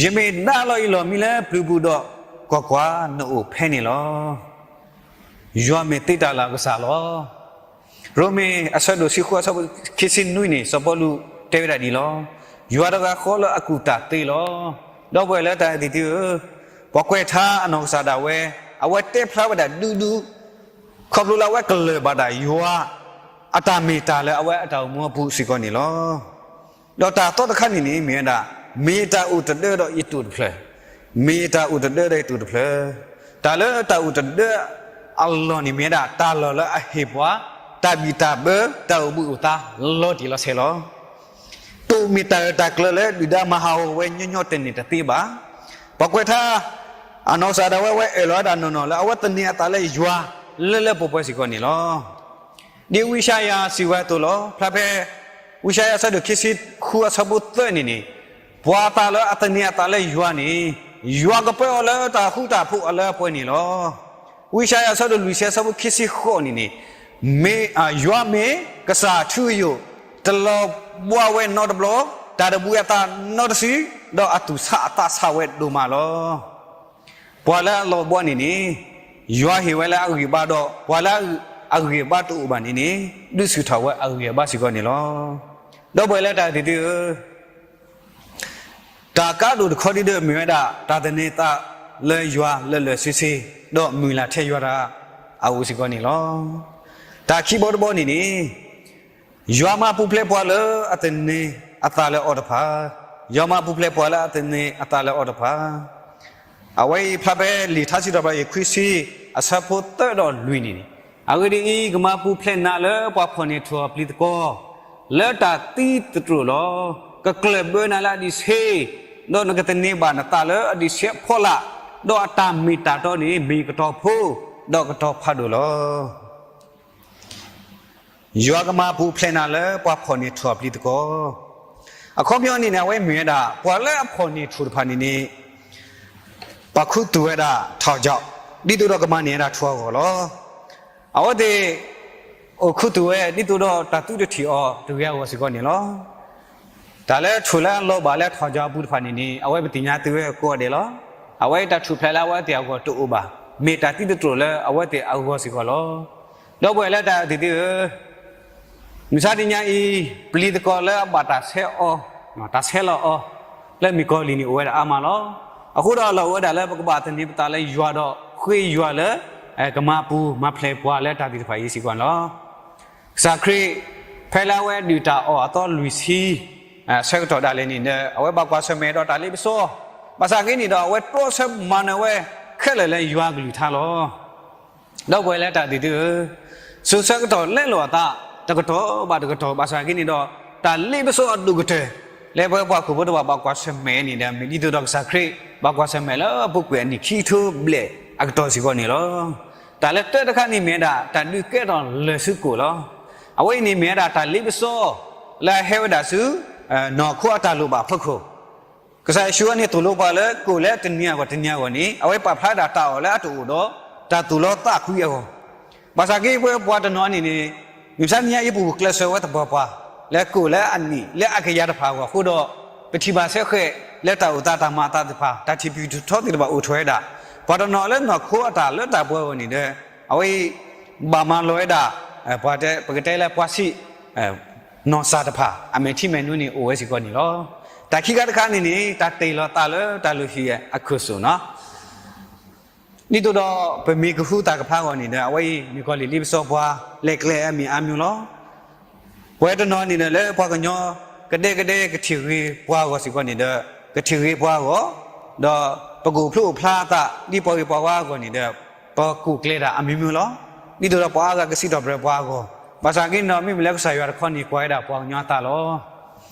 ယမ့ၢ်ဒၣ်လီၢ်အံၤလီၢ်မံလၢပျုၤပူၤဒီး ကွၢ်ကွၢ်, နအိၣ်ဖဲန့ၣ်လီၤ. ယွၤမ့ၢ်သ့တၢ်လၤကစၢ်လီၤ. ရိမ့ၤအဆၢဒိၣ်တဆံဃုအဆၢဖိခံဆံနွံန့ၣ် စီၤပီလူးတဲဝဲဒၣ်ဒ်အံၤလီၤ. ယွၤတဂၤဃီလၢအကူၣ်တၢ်သ့လီၤ. ဒီပုၢ်ဝဲၢ်လၢတၢ်အဲၣ်သ့ၣ်သုဧၢ, ပှၤကွဲးထါအနီၢ်ကစၢ်ဒၣ်ဝဲ, အဝဲတဲဖျါဝဲဒၣ်ဒူဒူ ခီဖျိလၢအဝဲကလၢၢ်ဘၣ်ဒၣ်ယွၤ အတၢ်မ့ၢ်တၢ်လၢအဝဲအတၢ်အိၣ်မူအပူၤစ့ၢ်ကီးန့ၣ်လီၤ. ဒီးတၢ်သီတခါန့ၣ်န့ၣ် မ့ၢ်ဝဲဒၣ်, မ့ၢ်ယတၢ်အိၣ်တဒၢဒီးယတိာ်တဖျၢၣ်, မ့ၢ်ယတၢ်အိၣ်တဒၢဒီးယတိာ်တဖျၢၣ်. တၢ်လၢတၢ်အိၣ်တဒၢအလီၢ်န့ၣ် မ့ၢ်ဝဲဒၣ်တၢ်လီၢ်လၢအဟ့ၣ်ပှၤ တၢ်ဘံၣ်တၢ်ဘၢ တၢ်အိၣ်ဘှံးအိၣ်သါ လီၤတံၢ်လီၤဆဲးလီၤ. တိာ်မ့ၢ်တၢ်အၢတၢ်ကျၢၤလၢဒုၣ်ဒါမၤဟးဂီၤဝဲညီညီတန့ၢ်တသ့ဘၣ်. ပှၤကွဲးထါ အနီၢ်ကစၢ်ဒၣ်ဝဲ ဝဲအၢၣ်လီၤဝဲဒၣ်နီၢ်နီၢ်လၢအဝဲသန့ၤအသးလၢယွၤ လၢလၢပှဲၤပှဲၤစ့ၢ်ကီးန့ၣ်လီၤ. ဒ်ဝံယၡါယၤစံးဝဲအသိးလီၤ. ဖျါဖဲ ဝံယၡါယၤအဆၢဒိၣ်ခံဆံဃုအဆၢဖိသၢန့ၣ်န့ၣ်, ပှၤအသးလၢအသန့ၤအသးလၢယွၤန့ၣ်, ယွၤကပၢအီၤလၢတၢ်ဃူတၢ်ဖိးအလၢအပှဲၤန့ၣ်လီၤ. ဝံယၡါယၤအဆၢဒိၣ်လွံၢ်ဆံအဆၢဖိခံဆံဃိးန့ၣ်န့ၣ်, မ့ၢ်, ယွၤမ့ၢ်ကစၢ်ထူအယိာ်, တလီၤဘှါဝဲနီတဘျီ, တၢ်တဘူးအသးနီတစု, ဒီးအသူၣ်ဆးအသးဆးဝဲဒိၣ်မးလီၤ. ပှၤလၢအလီၤဘှါန့ၣ်န့ၣ်, ယွၤဟ့ၣ်ဝဲလၢအဂံၢ်အဘါဒီး ပှၤလၢအဂံၢ်အဘါတအိၣ်ဘၣ်န့ၣ်န့ၣ်, ဒုးဆူၣ်ထီၣ်ဝဲအဂံၢ်အဘါစ့ၢ်ကီးန့ၣ်လီၤ. ဒီပုၢ်ဝဲၢ်လၢတၢ်အဲၣ်သ့ၣ်သုဧၢ, တၢ်ကါဒိၣ်တခီဒံးဒီးမ့ၢ်ဝဲဒၣ် တၢ်သန့ၤသးလၢယွၤလၢာ်လၢာ်ဆ့ဆ့, ဒီးမုၢ်လၢ်ထဲယွၤတၢ်အအိၣ်စ့ၢ်ကီးန့ၣ်လီၤ. တၢ်ခံဘီတဘီန့ၣ်န့ၣ်, ယွၤမၤပူၤဖျဲးပှၤလၢအသန့ၤအသးလၢအီၤတဖၣ်, ယွၤမၤပူၤဖျဲးပှၤလၢအသန့ၤအသးလၢအီၤတဖၣ်. အဝဲအံၤဖျါဖဲလံာ်ထါစံးထီၣ်ပတြၢၤ ယွၤခွံဆံ အဆၢဖိသၢဒီးလွံၢ်န့ၣ်န့ၣ်, အဂ့ၢ်ဒ်အံၤ, ကမၤပူၤဖျဲးနၤလၢပှၤဖီၣ်န့ၢ်ထီၣ်ပျံၤသကိး လၢတၢ်သံသတြိာ်လီၤ. ကကျၢၢ်ဘၢနၤလၢအဒံးဆှ့, ဒီးနကသန့ၤဘၣ်နသးလၢအဒံးဆှ့အဖီလာ်, ဒီးအတၢ်မ့ၢ်တၢ်တီန့ၣ် မ့ၢ်ကတီၤဖိ, ဒီးကတီၤဖးဒိၣ်လီၤ. ယွၤကမၤပူၤဖျဲးနၤလၢပှၤဖီၣ်န့ၢ်ထီၣ်ပျံၤသကိး. အခီပညီန့ၣ်န့ၣ် အဝဲမ့ၢ်ဝဲဒၣ် ပှၤလၢအဖီၣ်န့ၢ်ထီၣ်တဖၣ်န့ၣ်န့ၣ် ပာ်ခူသူၣ်ဝဲဒၣ်ထီၣ်ကၠီ, ဒ်သိးဒီးကမၤန့ၢ်ဝဲဒၣ်ထီၣ်အဂီၢ်လီၤ. အဝဲသ့ၣ် အိၣ်ခူသူၣ်ဝဲ ဒ်သိးဒီးတၢ်သုတထံၣ်အီၤတဂ့ၤအဂီၢ်စ့ၢ်ကီးန့ၣ်လီၤ. တၢ်လၢထီၣ်လၢအလီၤဘၣ်လၢထီၣ်ကၠီအပူၤတဖၣ်န့ၣ်န့ၣ် အဝဲပသ့ၣ်ညါသုဝဲကိးဂၤဒဲးလီၤ. အဝဲတၢ်ထူၣ်ဖျဲးလၢအဝဲသ့ၣ်အဂီၢ်တအိၣ်ဘၣ်, မ့ၢ်တၢ်သံသတြိာ်လၢအဝဲသ့ၣ်အဂီၢ်စ့ၢ်ကီးလီၤ. ဒီပုၢ်ဝဲၢ်လၢတၢ်အဲၣ်သ့ၣ်သုဧၢ, မုၢ်ဆါတနံၤအံၤ ပျံၤသကိးလၢအဘၣ်တၢ်ဆဲးအီၤ, တၢ်ဆဲးလီၤအီၤ လၢမုၣ်ကီၤလံၢ်န့ၣ်အိၣ်ဝဲဒၣ်အါမးလီၤ. အဃိဒီးအလီၢ်အိၣ်ဝဲဒၣ်လၢပကဘၣ်သန့ၤပသးလၢယွၤဒီးဃ့ယွၤလၢ ကမၤပူၤမၤဖျဲးပှၤလၢတၢ်သ့ၣ်တဖၣ်အံၤစ့ၢ်ကီးန့ၣ်လီၤ. ကစၢ်ခရံာ် ဖဲလၢအဝဲဒုၣ်တၢ်အီၣ်အသီလွံၢ်ဆံ ဆၢကတီၢ်ဒၣ်လဲာ်န့ၣ်ဒီး အဝဲဘၣ်ကွၢ်ဆၢၣ်မဲာ်ဒီးတၢ်လ့ပစီ, ဘၣ်ဆၣ်က့န့ၣ်ဒီး အဝဲတြီဆၢမၤနၢၤဝဲခဲလၢာ်လၢယွၤကလုၢ်ကထါလီၤ. ဒီပုၢ်ဝဲၢ်လၢတၢ်အဲၣ်သ့ၣ်သုဧၢ, စိၤဆၢကတီၢ်လဲလိာ်အသး တကတီၢ်ဘၣ်တကတီၢ် ဘၣ်ဆၣ်က့န့ၣ်ဒီး တၢ်လ့ပစီအဒိၣ်ကတၢၢ် လၢပဝဲပှၤဟီၣ်ခိၣ်ဖိတဖၣ်ဘၣ်ကွၢ်ဆၢၣ်မဲာ်န့ၣ်ဒီး မ့ၢ်ဒ်သိးဒီးကစၢ်ခရံာ် ဘၣ်ကွၢ်ဆၢၣ်မဲာ်လၢအပူၤကွံာ်အနံၣ်ခံကထိဘျဲၣ်အကတီၢ်စ့ၢ်ကီးန့ၣ်လီၤ. တၢ်လၢတၢတခါန့ၣ်မ့ၢ်ဝဲဒၣ် တၢ်ဒုးကဲထီၣ်လၢၢ်ဆူကိၣ်လီၤ. အဝဲအံၤန့ၣ်မ့ၢ်ဝဲဒၣ်တၢ်လ့ပစီ လၢအဟဲဝဲဒၣ်ဆူ နီၢ်ခိအတၢ်လိၣ်ဘၣ်အဖီခိၣ် ကစၢ်ယ့ၣ်ၡူးအံၤန့ၣ် သိၣ်လိပှၤလၢကိၣ်လၢတနံၤအဂီၢ်တနံၤအဂီၢ်န့ၣ် အဝဲပာ်ဖျါဒၣ်တၢ်အီၣ်လၢအတအိၣ်ဒီး တၢ်သူၣ်လီသးကွံအဂီၢ်, ဘၣ်ဆၣ်က့ပဝဲပှၤတနီၤန့ၣ်န့ၣ် မုၢ်မဆါတနံၤအံၤ ပဂုာ်ကျဲးစၢးဝဲသပှၢ်ပှၢ် လၢကိၣ်လၢအနံၣ်လၢအကယၤတဖၣ်အဂီၢ်အဃိဒီး ပထံၣ်ဘၣ်ဆဲဃဲးလၢတၢ်အိၣ်သးတၢ်မၤအသးသ့ၣ်တဖၣ် တၢ်ထံၣ်ဖုၣ်ထီသ့ၣ်တဖၣ်အိၣ်ထီၣ်ဝဲဒၣ် ပှၤတနီၤလၢနီၢ်ခိအတၢ်လၢတၢ်ပှဲၤအဂီၢ်န့ၣ်ဒီး အဝဲအံၤ ဘၣ်မၤလီၤဝဲဒၣ် ပှၤတဲ ပကတဲလၢပှၤဆံး နီၢ်စၢ်တဖၣ် အမဲာ်ထံမဲာ်နိန့ၣ်အိၣ်ဝဲစ့ၢ်ကီးန့ၣ်လီၤ. တၢ်ခံခါတခါန့ၣ်န့ၣ် တၢ်တ့ၢ်လီၤသးလၢတၢ်လုၢ်ဟံၣ်အခိၣ်စိၣ်နီၤ ဒ်သိးဒီးပမ့ၢ်ကဟူသၣ်ကဖျါအဂီၢ်န့ၣ်ဒီး အဝဲအံၤ မုၣ်ကီၤလံၢ်လ့ပစီပှၤ လဲၤကျဲအမံၤအါမံၤလီၤ. ပဝဲတနီၤန့ၣ်ဒီး လၢပှၤကညီကဒဲကဒဲကထံၣ်ဂ့ၤပှၤအဂီၢ်စ့ၢ်ကီးန့ၣ်ဒီး ကထံၣ်ဂ့ၤပှၤအဂီၢ်, ဒီးပကအိၣ်ဖျိအိၣ်ဖျါအသး ဒ်ပှၤဂ့ၤပှၤဝါအဂီၢ်န့ၣ်ဒီး ပကအိၣ်ကျဲဒၣ်အမံၤမံၤလီၤ. ဒ်သိးဒီးပှၤအါဂၤကစံးထီၣ်ပတြၢၤပှၤအဂီၢ်, ဘၣ်ဆၣ်က့န့ၣ်ဒီး မ့မ့ၢ်လၢကစၢ်ယွၤတခီန့ၣ် ကွၢ်ဝဲဒၣ်ပှၤကညီအသးလီၤ.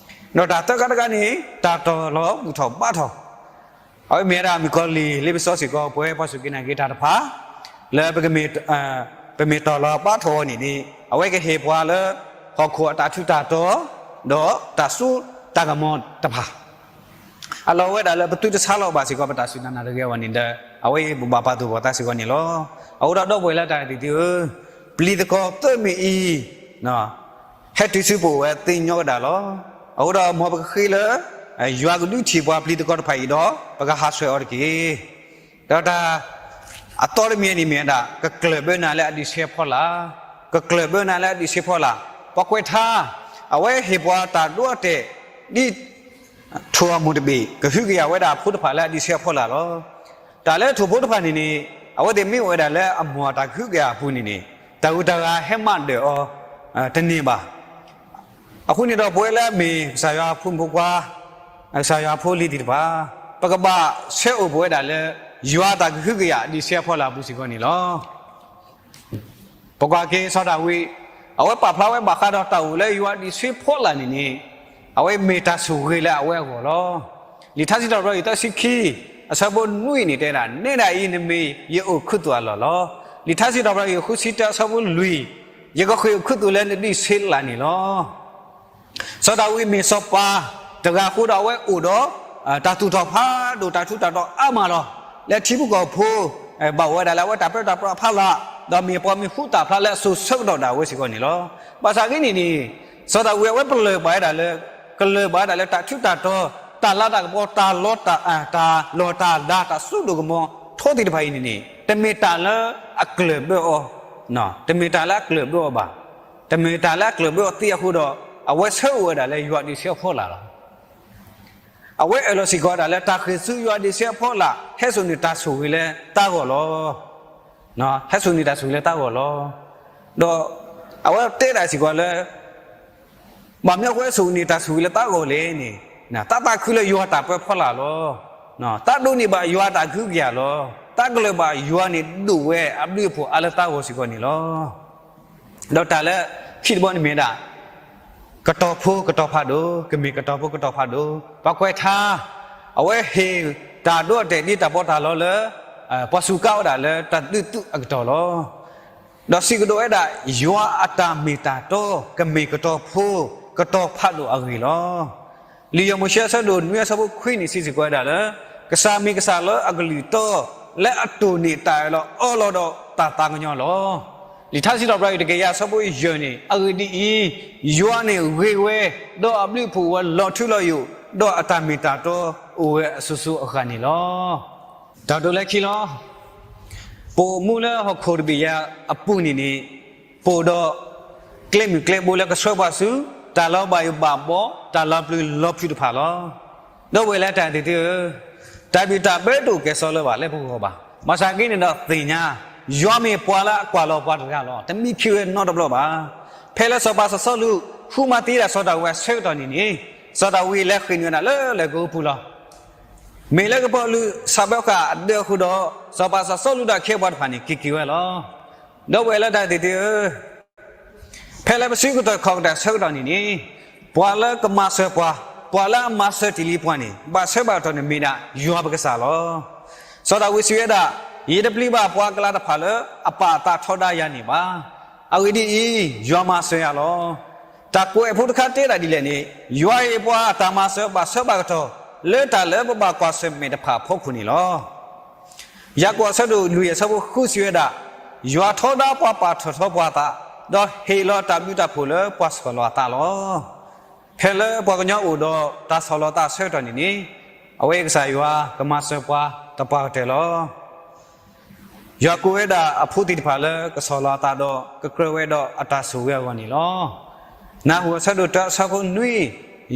ဒီးတၢ်သၢခါတခါန့ၣ် တၢ်တီၢ်လီၤဘူၣ်ထီၣ်ဘါထီၣ် အဝဲမ့ၢ်ဝဲဒၣ်မုၣ်ကီၤလံၢ်လ့ပစီစ့ၢ်ကီး ပဝဲပှၤစူၢ်က့ၤနာ်က့ၤတၢ်တဖၣ် လၢ ပမ့ၢ်တီၢ်လီၤဘါထီၣ်အီၤန့ၣ်န့ၣ် အဝဲကဟ့ၣ်ပှၤလၢ ဟီၣ်ခိၣ်အတၢ်ထူးတၢ်တီၤ ဒီးတၢ်စိတၢ်ကမီၤတဖၣ် အလီၢ်ဝဲဒၣ်လၢပသုတဆါလီၤဘၣ်စ့ၢ်ကီး ပတၢ်စူၢ်တၢ်နာ်တဂ့ၤအဂီၢ်န့ၣ်ဒီး အဝဲအံၤပဘၣ်ပာ်သူၣ်ပာ်သးစ့ၢ်ကီးန့ၣ်လီၤ. အဃိဒီးဒီပုၢ်ဝဲၢ်လၢတၢ်အဲၣ်သ့ၣ်သုဧၢ, ပျံၤသကိးသၢမံၤအံၤ ဟဲတုၤဆူပအိၣ်ဝဲသ့ညီကဒၣ်လီၤ. အဃိဒီးမ်ပကဃ့လၢ ယွၤကဒုးထံၣ်ပှၤပျံၤသကိးတဖၣ်အံၤဒီး ပကဟးဆှဲးအီၤတက့ၢ်. ဒီးတၢ်အသီတမံၤန့ၣ်မ့ၢ်ဝဲဒၣ် ကကျၢၢ်ဘၢနၤလၢအဒုးဆဲးဖီလာ်, ကကျၢၢ်ဘၢနၤလၢအဒုးဆဲးဖီလာ်. ပှၤကွဲးထါ အဝဲဟ့ၣ်ပှၤတၢ်ဒိအတဲာ် ဒ်ထိၣ်အမိၢ်တဘ့ၣ် ကဟုကယာ်ဝဲဒၣ်အဖိတဖၣ်လၢအဒုးဆဲးဖီလာ်လီၤ. တၢ်လၢထိၣ်ဖိတဖၣ်န့ၣ်န့ၣ် အဝဲသ့ၣ်မ့ၢ်အိၣ်ဝဲဒၣ်လၢအမိၢ်အတၢ်ကဟုကယာ်အပူၤန့ၣ်န့ၣ် တၢ်ဂုၤတၢ်ဂၤဟဲမၤဒၢၣ်အီၤ တန့ၢ်ဘၣ်. အဃိန့ၣ်ဒီးပဝဲလၢအမ့ၢ်ကစၢ်ယွၤအဖိမုၣ်ဖိခွါ, ကစၢ်ယွၤအဖိလံၤသ့ၣ်တဖၣ်, ပကဘၣ်ဆၢအိၣ်ပဝဲဒၣ်လၢ ယွၤအတၢ်ကဟုကယာ်အဒုးဆဲးဖီလာ်အပူၤစ့ၢ်ကီးန့ၣ်လီၤ. ပကွၢ်က့ၤစီၤဒၤဝံး, အဝဲပာ်ဖျါဝဲဘၣ်ဃးဒီးတၢ်အိၣ်လၢယွၤအဒုးဆဲးဖီလာ်န့ၣ်န့ၣ်, အဝဲမ့ၢ်တၢ်ဆိၣ်ဂ့ၤလၢအဝဲအဂီၢ်လီၤ. လံာ်ထါစံးထီၣ်ပတြၢၤ သၢဆံခံ, အဆၢဖိနွံန့ၣ်တဲဒၣ်, နဲဒၣ်အံၤနမ့ၢ်ယအိၣ်ခူသူၣ်အလီၢ်လီၤ. လံာ်ထါစံးထီၣ်ပတြၢၤ ဃုဆံတၢ အဆၢဖိလွံၢ်, ယကဃ့ၢ်အိၣ်ခူသူၣ်လၢနဒုးဆဲးလၢ်န့ၣ်လီၤ. စီၤဒၤဝံးမ့ၢ်စီၤပၤတဂၤအဃိဒီးအဝဲအိၣ်ဒီး တၢ်သူၣ်ထီၣ်ဖးဒိၣ် တၢ်ထူးတၢ်တီၤအါမးလီၤ. လၢထံဖိကီၢ်ဖိ ဘၣ်အိၣ်ဝဲဒၣ်လၢအဝဲတၢ်ပၢတၢ်ပြးအဖီလာ်, ဒီးမ့ၢ်ပှၤမံၤဟူသၣ်ဖျါလၢအစိၤဆၢကတီၢ်ဒၣ်ဝဲစ့ၢ်ကီးန့ၣ်လီၤ. ဘၣ်ဆၣ်က့န့ၣ်န့ၣ်, စီၤဒၤဝံးအဝဲပလၢၢ်ဘၣ်ဝဲဒၣ်လၢ, ကလၢၢ်ဘၣ်ဝဲဒၣ်လၢတၢ်ထူးတၢ်တီၤ, တၢ်လၤတၢ်ကပီၤ, တၢ်လီၤ, တၢ်လီၤတၢ်လၤ တၢ်စိဒိၣ်ကမီၤထီသ့ၣ်တဖၣ်အံၤန့ၣ်န့ၣ် တမ့ၢ်တၢ်လၢအကျၢၢ်ဘၢအီၤ, တမ့ၢ်တၢ်လၢအကျၢၢ်ဘၢအီၤဘၣ်. တမ့ၢ်တၢ်လၢအကျၢၢ်ဘၢအီၤသ့အဃိဒီး အဝဲဆၢအိၣ်ဝဲဒၣ်လၢယွၤအဒုးဆဲးအဖီလာ်လီၤ. အဝဲအၢၣ်လီၤစ့ၢ်ကီးဝဲဒၣ်လၢတၢ်ဃ့ၢ်ဆူယွၤအဒုးဆဲးအဖီလာ် ဟဲစိာ်န့ၢ်တၢ်ဆိၣ်ဂ့ၤလၢတၢ်ဂီၢ်လီၤ. ဟဲစိာ်န့ၢ်တၢ်ဆိၣ်ဂ့ၤလၢတၢ်ဂီၢ်လီၤ. ဒီးအဝဲတဲဒၣ်စ့ၢ်ကီးလၢ ဘၣ်မနုၤအဃိဆိၣ်ဂ့ၤန့ၢ်တၢ်ဆိၣ်ဂ့ၤလၢတၢ်ဂီၢ်လဲၣ်န့ၣ်, တၢ်သးခုလၢယွၤတၢ်ပၢဖီလာ်လီၤ. တၢ်ဒိးန့ၢ်ဘၣ်ယွၤတၢ်ကဟုကယာ်လီၤ. တၢ်ကလၢၢ်ဘၣ်ယွၤန့ၣ်ဒိၣ်ဝဲအဘျုးအဖှိၣ်အါလၢတၢ်ဂီၢ်စ့ၢ်ကီးန့ၣ်လီၤ. ဒီးတၢ်လၢခံတဘီန့ၣ်မ့ၢ်ဝဲဒၣ် ကတီၤဖိကတီၤဖးဒိၣ်, ကမ့ၢ်ကတီၤဖိကတီၤဖးဒိၣ်, ပှၤကွဲးထါ, အဝဲဟ့ၣ်တၢ်ဒိအတဲာ်ဒ်တၢ်ပီးတၢ်လီလၢ ပှၤစူးကါဝဲဒၣ်လၢတၢ်ဒုးသုးအကတီၢ်လီၤ. ဒီးစံးကတိၤဝဲဒၣ် ယွၤအတၢ်မ့ၢ်တၢ်တီ ကမ့ၢ်ကတီၤဖိကတီၤဖးဒိၣ်အဂ့ၢ်လီၤ. လံာ်ယီၤမိၤၡ့အဆၢဒိၣ်နွံအဆၢဖိခွံန့ၣ် စံးစ့ၢ်ကီးဝဲဒၣ်လၢ ကစၢ်မ့ၢ်ကစၢ်လၢအကလုၢ်တီ လၢအတိၢ်န့ၢ်တၢ်အၢၣ်လီၤအီလီၤဒီးတၢ်သးကညီၤလီၤ. လံာ်ထါစံးထီၣ်ပတြၢၤ တကယၤအဆၢဖိယဲၢ်န့ၣ်, အဂ့ၢ်ဒ်အံၤ, ယွၤန့ၣ်ဂ့ၤဝဲ, ဒီးအဘျုးအဖှိၣ်ဝဲလီၤထူလီၤယိာ်, ဒီးအတၢ်မ့ၢ်တၢ်တီအိၣ်ဝဲအစိၤစိၤအဃၣ်န့ၣ်လီၤ. တၢ်ဒိးလၢခံလီၤ. ပအိၣ်မူလၢဟီၣ်ခိၣ်တဘ့ၣ်ယၤအပူၤန့ၣ်န့ၣ်, ပအိၣ်ဒီးကျဲမုၢ်ကျဲဘိလၢကဆှၢပှၤဆူ တၢ်လီၤဘၣ်ယိၣ်ဘၣ်ဘီ, တၢ်လီၤပျံၤလီၤဖုးတဖၣ်လီၤ. ဒီပုၢ်ဝဲၢ်လၢတၢ်သ့ၣ်သုဧၢ, တၢ်ဘံၣ်တၢ်ဘၢတအိၣ်ကဲၣ်ဆိးလၢၤဘၣ်လၢပဂီၢ်ဘၣ်. ဘၣ်ဆၣ်က့န့ၣ်ဒီးသ့ၣ်ညါ, ယွၤမ့ၢ်ပှၤလၢအကွၢ်လီၤပှၤတဂၤလီၤ. တမံခ့ဝဲနီတဘျီဘၣ်. ဖဲလၢစီၤပၤစီၤစီလူး ဃုမၤသံဒၣ်စီၤဒၤဝံးအဆၢကတီၢ်န့ၣ်န့ၣ်, စီၤဒၤဝံးလဲၤဃ့ၢ်နုာ်ဝဲဒၣ်လၢလၢၢ်ကဝီၤပူၤလီၤ. မ့ၢ်လၢကပီၤလူးစးဘၢဃာ်အဒၢးအဃိဒီး, စီၤပၤစီၤစီလူးဒီးအခ့အပှၤတဖၣ်န့ၣ် က့ၤက့ၤဝဲလီၤ. ဒီပုၢ်ဝဲၢ်လၢတၢ်သ့ၣ်သုဧၢ, ဖဲလၢပစုကတၢၢ်ခီၣ်ကတၢၢ်ဆၢကတီၢ်န့ၣ်န့ၣ်, ပှၤလၢကမၤစၢၤပှၤ, ပှၤလၢအမၤစၢၤတ့ၢ်လံပှၤန့ၣ် ဘၣ်ဆၢဘၣ်ကတီၢ်န့ၣ်မ့ၢ်ဒၣ်ယွၤပကစၢ်လီၤ. စီၤဒၤဝံးစံးဝဲဒၣ်, ယတပျံၤဘၣ်ပှၤကလၤတဖၣ်လၢအပာ်အသးထီဒါယၤန့ၣ်ဘၣ်. အဂ့ၢ်ဒ်အံၤ, ယွၤမၤစၢၤယၤလီၤ. တၢ်ကွဲးအဖိတခါတဲဒၣ်ဒ်လဲၣ်န့ၣ်, ယွၤဟ့ၣ်ပှၤတၢ်မၤစၢၤဘၣ်ဆၢဘၣ်ကတီၢ် လၢတၢ်လၢပဘၣ်ကွၢ်ဆၢၣ်မဲာ်တဖၣ်အဖီခိၣ်န့ၣ်လီၤ. ယၤကိာ်အဆၢဒိၣ်လွံၢ်အဆၢဖိဃုစံးဝဲဒၣ်, ယွၤထီဒါပှၤပာ်ထီၣ်ထီပှၤအသး, ဒီးဟ့ၣ်လီၤတၢ်ဘျုးတၢ်ဖှိၣ်လၢပှၤဆီၣ်လီၤအသးလီၤ. ဖဲလၢပှၤကညီအိၣ်ဒီးတၢ်ဆီၣ်လီၤသးအဆၢကတီၢ်န့ၣ်န့ၣ်, အဝဲကစၢ်ယွၤကမၤစၢၤပှၤတပှၤကတၢၢ်လီၤ. ယွၤကိးဝဲဒၣ်အဖိသ့ၣ်တဖၣ်လၢကဆီၣ်လီၤအသးဒီးကကြၢးဝဲဒီးအတၢ်ဆိၣ်ဂ့ၤအဂီၢ်န့ၣ်လီၤ. နၢ်ဟူအဆၢဒိၣ်တၢအဆၢဖိနွံ,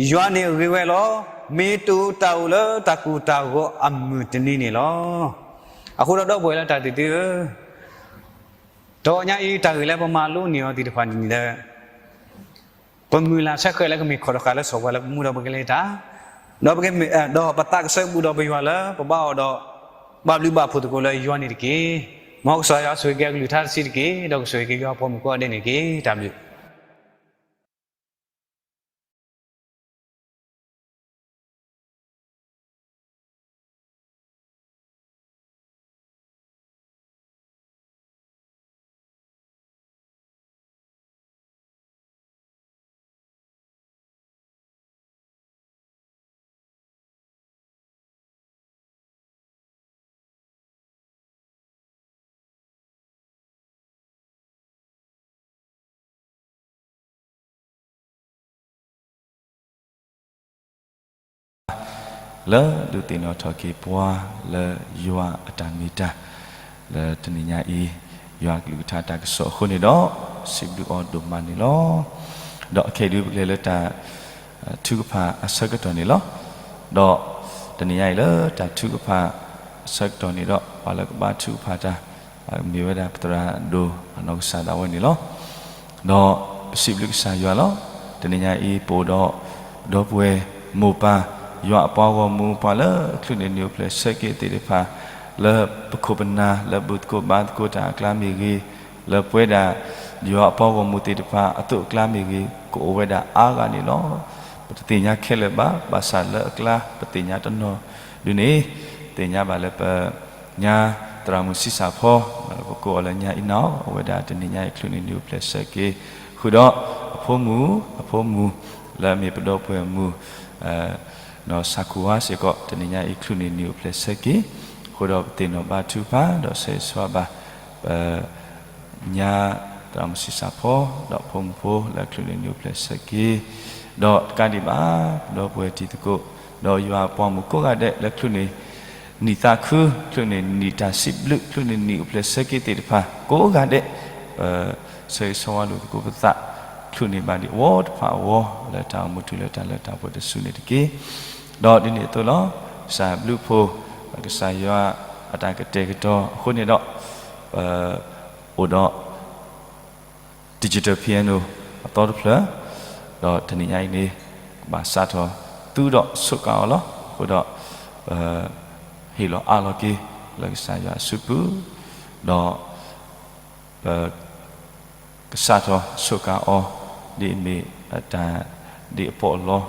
ယွၤန့ၣ်ဂ့ၤဝဲလီၤ. မ့ၢ်တအိၣ်တၢ်အိၣ်လၢတၢ်ကိၢ်တၢ်ဂီၤအမုၢ်တနံၤန့ၣ်လီၤ. အဃိဒီးဒီပုၢ်ဝဲၢ်လၢတၢ်သ့ၣ်သုဧၢ, တနံၤအံၤတၢ်ဂ့ၢ်လၢပမၤလိန့ၢ်အီၤသ့ၣ်တဖၣ်န့ၣ်ဒီး ပမုၢ်လၢ်ဆၢဃဲးလၢကမ့ၢ်ခီၣ်တဃာ်လၢစီၤပၤလၢပမူဒီးပကလဲၤတၢ်, ဒီးပကမ့ၢ်, ဒီးပသးကစၢ်ဘူးဒီးပယွၤလၢပဘါအီၤဒီး ဘၣ်ဘျုးဘၣ်ဖှိၣ်သကိးလၢယွၤန့ၣ်တက့ၢ်. မ်ကစၢ်ယွၤဆိၣ်ဂ့ၤက့ၤအကလုၢ်ကထါတဆံးတက့ၢ်, ဒီးကဆိၣ်ဂ့ၤက့ၤယွၤအဖိမုၣ်ကိးဂၤဒဲးန့ၣ်တက့ၢ်. တၢ်ဘျုး လၢဒုးသ့ၣ်နီၣ်ထီၣ်က့ၤပှၤလၢယွၤအတၢ်မ့ၢ်တၢ် လၢတနံၤညါအံၤ ယွၤကလုၢ်ကထါတၢ်ကစီၣ်အဃိန့ၣ်ဒီး စံးဘျုးအီၤဒိၣ်မးန့ၣ်လီၤ. ဒီးအခဲအံၤဒုးပကလဲၤလၢတၢ်ထုကဖၣ်အဆၢကတီၢ်န့ၣ်လီၤ. ဒီးတနံၤညါအံၤလၢတၢ်ထုကဖၣ်အဆၢကတီၢ်န့ၣ်ဒီး ပှၤလၢကဘါထုကဖၣ်တၢ် မ့ၢ်ဝဲဒၣ်ပသရၣ်ဒိၣ်အနီၢ်ကစၢ်ဒၣ်ဝဲန့ၣ်လီၤ. ဒီးပစံးဘျုးကစၢ်ယွၤလီၤ. တနံၤညါအံၤ ပအိၣ်ဒီးပဒီပုၢ်ဝဲၢ်မိၢ်ပၢ် ယွၤအပှၤဂီၢ်မုၢ် ပှၤလၢအချုးန့ၢ်နံၣ်အိၣ်ဖျဲၣ်ဆၢက့ၤသ့ၣ်တဖၣ် လၢပခိၣ်ပနၢ် လၢဘူၣ်သကိးဘါသကိးတၢ်အကျါမ့ၢ်ဂ့ၤ, လၢပဝဲဒၣ် ယွၤအပှၤဂီၢ်မုၢ်သ့ၣ်တဖၣ်အသိးအကျါမ့ၢ်ဂ့ၤ ကအိၣ်ဝဲဒၣ်အါဂၤန့ၣ်လီၤ. ပတသ့ၣ်ညါခဲလၢာ်ဘၣ်, ဘၣ်ဆၣ်လၢအကျါပသ့ၣ်ညါတနီၤဒုန့ၣ် သ့ၣ်ညါဘၣ်လၢပ ညါသရၣ်မုၣ်ဆံးစၢ်ဖီ, ပကိးအီၤလၢညါအံၤနီၤ, အဝဲဒၣ်တနံၤညါအံၤ ချုးန့ၢ်နံၣ်အိၣ်ဖျဲၣ်ဆၢက့ၤ, ဃုာ်ဒီးအဖိမုၣ်, အဖိမုၣ်လၢအမ့ၢ်ပဒီပုၢ်ဝဲၢ်မုၣ် နီၢ်ဆၣ်ခူၣ်ဝါစ့ၢ်ကီး တနံၤညါအံၤ ချုးန့ၢ်နံၣ်အိၣ်ဖျဲၣ်ဆၢက့ၤ, ဃုာ်ဒီးပသ့ၣ်နီၣ်ဘါထုကဖၣ် ဒီးဆၢဂ့ၤဆၢဝါဘၣ် ပ ညါသရၣ်မုၣ်ဆံးစၢ်ဖီ ဒီးအဖိမုၣ်ဖိလၢချုးန့ၢ်နံၣ်အိၣ်ဖျဲၣ်ဆၢက့ၤ, ဒီးတကးဒံးဘၣ် ပဒီပုၢ်ဝဲၢ်တံၤသကိး ဒီးယွၤအပှၤမုၣ်ကိးဂၤဒဲးလၢချုးန့ၢ် နံၣ်သးခု ချုးန့ၢ်နံၣ်တၢ်စံးဘျုး ချုးန့ၢ်နံၣ်အိၣ်ဖျဲၣ်ဆၢက့ၤသ့ၣ်တဖၣ် ကိးဂၤဒဲး ပဆၢဂ့ၤဆၢဝါလိာ်သကိးပသး ချုးန့ၢ်ဘၣ်ဒံးအဝဲတဖၣ်အဂီၢ် လၢတၢ်အိၣ်မူတုၤလၢတၢ်လၢတၢ်ပှဲၤတစုန့ၣ်တက့ၢ်. ဒီးဒ်န့ၣ်အသိးလီၤ. ကစၢ်ဘျုးဖိ ကစၢ်ယွၤအတၢ်ကတဲာ်ကတီၤအဃိန့ၣ်ဒီး ပအိၣ်ဒီး digital piano အသီတဖျၢၣ်, ဒီးတနံၤညါအံၤန့ၣ် ကဘၣ်စးထီၣ်သူဒီးဆိးကါအီၤလီၤ. အဃိဒီး ပဟ့ၣ်လီၤအးလီၤက့ၤ လၢကစၢ်ယွၤအစုပူၤ, ဒီး ပ ကစးထီၣ်ဆိးကါအီၤ ဒ်အမ့ၢ်အတၢ်ဒ်အပီးအလီ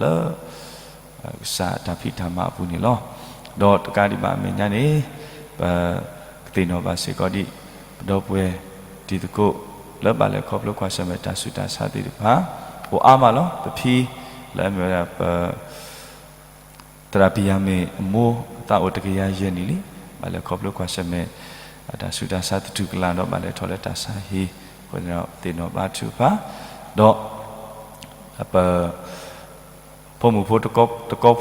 လၢ ကစၢ်တၢ်ဖံးတၢ်မၤအပူၤန့ၣ်လီၤ. ဒီးတကးဒံးဘၣ်အမဲာ်ညါန့ၣ် ပကသ့ၣ်နီၣ်ဘၣ်စ့ၢ်ကီးဒံး ပဒီပုၢ်ဝဲၢ်တံၤသကိး လၢဘၣ်လဲၤခီဖျိကွၢ်ဆၢၣ်မဲာ်တၢ်ဆူးတၢ်ဆါသ့ၣ်တဖၣ် အိၣ်အါမးလီၤ. ပဖံလၢအမ့ၢ်ဝဲဒၣ်ပ သရၣ်ပံၢ်ယၤမ့ၣ်အမိၢ် အသးအိၣ်တကယၤယဲၢ်နံၣ်လံ. ဘၣ်လဲၤခီဖျိကွၢ်ဆၢၣ်မဲာ် တၢ်ဆူးတၢ်ဆါသတူၢ်ကလာ်ဒီး ဘၣ်လဲၤထီၣ်လၢတၢ်ဆါဟံၣ် အဃိသတးဒီး ပသ့ၣ်နီၣ်ဘါထုကဖၣ် ဒီး ပ ဖိမုၣ်ဖိ တကီ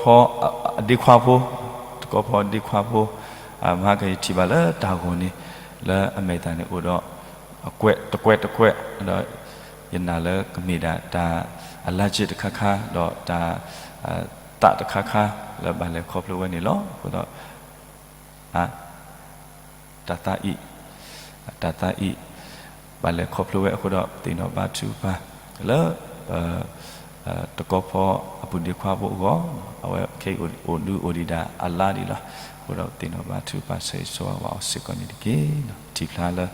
ဖီ အဒ့ခွါဖိ, တကီဖီအဒ့ခွါဖိ မဟါကယထံၣ်ဘၣ်လၢတၢ်ဂီၤန့ၣ် လၢအမဲာ်သၣ်န့ၣ်အိၣ်ဒီး အကွဲးတကွဲးတကွဲးဒီး ယနာ်လၢကမ့ၢ်ဒၣ်တၢ်အလါက့တခါခါ ဒီးတၢ်သးတခါခါ လၢဘၣ်လဲၤခီဖျိဝဲန့ၣ်လီၤ. အဃိဒီး အ တၢ်သးအံၤ တၢ်သးအံၤ ဘၣ်လဲၤခီဖျိဝဲအဃိဒီး ပသ့ၣ်နီၣ်ဘါထုကဖၣ် လၢ ပ တကီဖီအပုၢ်ဒ့ခွါဖိအဂီၢ် အဝဲခဲအံၤအိၣ်ဒုးအိၣ်ဒံးဒၣ်အလါဒံးလီၤ. အဃိဒီးပသ့ၣ်နီၣ်ဘါထုကဖၣ် ဆၢဂ့ၤဆၢဝါဘၣ်အီၤစ့ၢ်ကီးန့ၣ်တက့ၢ်. ပထံၣ်ဖျါလၢ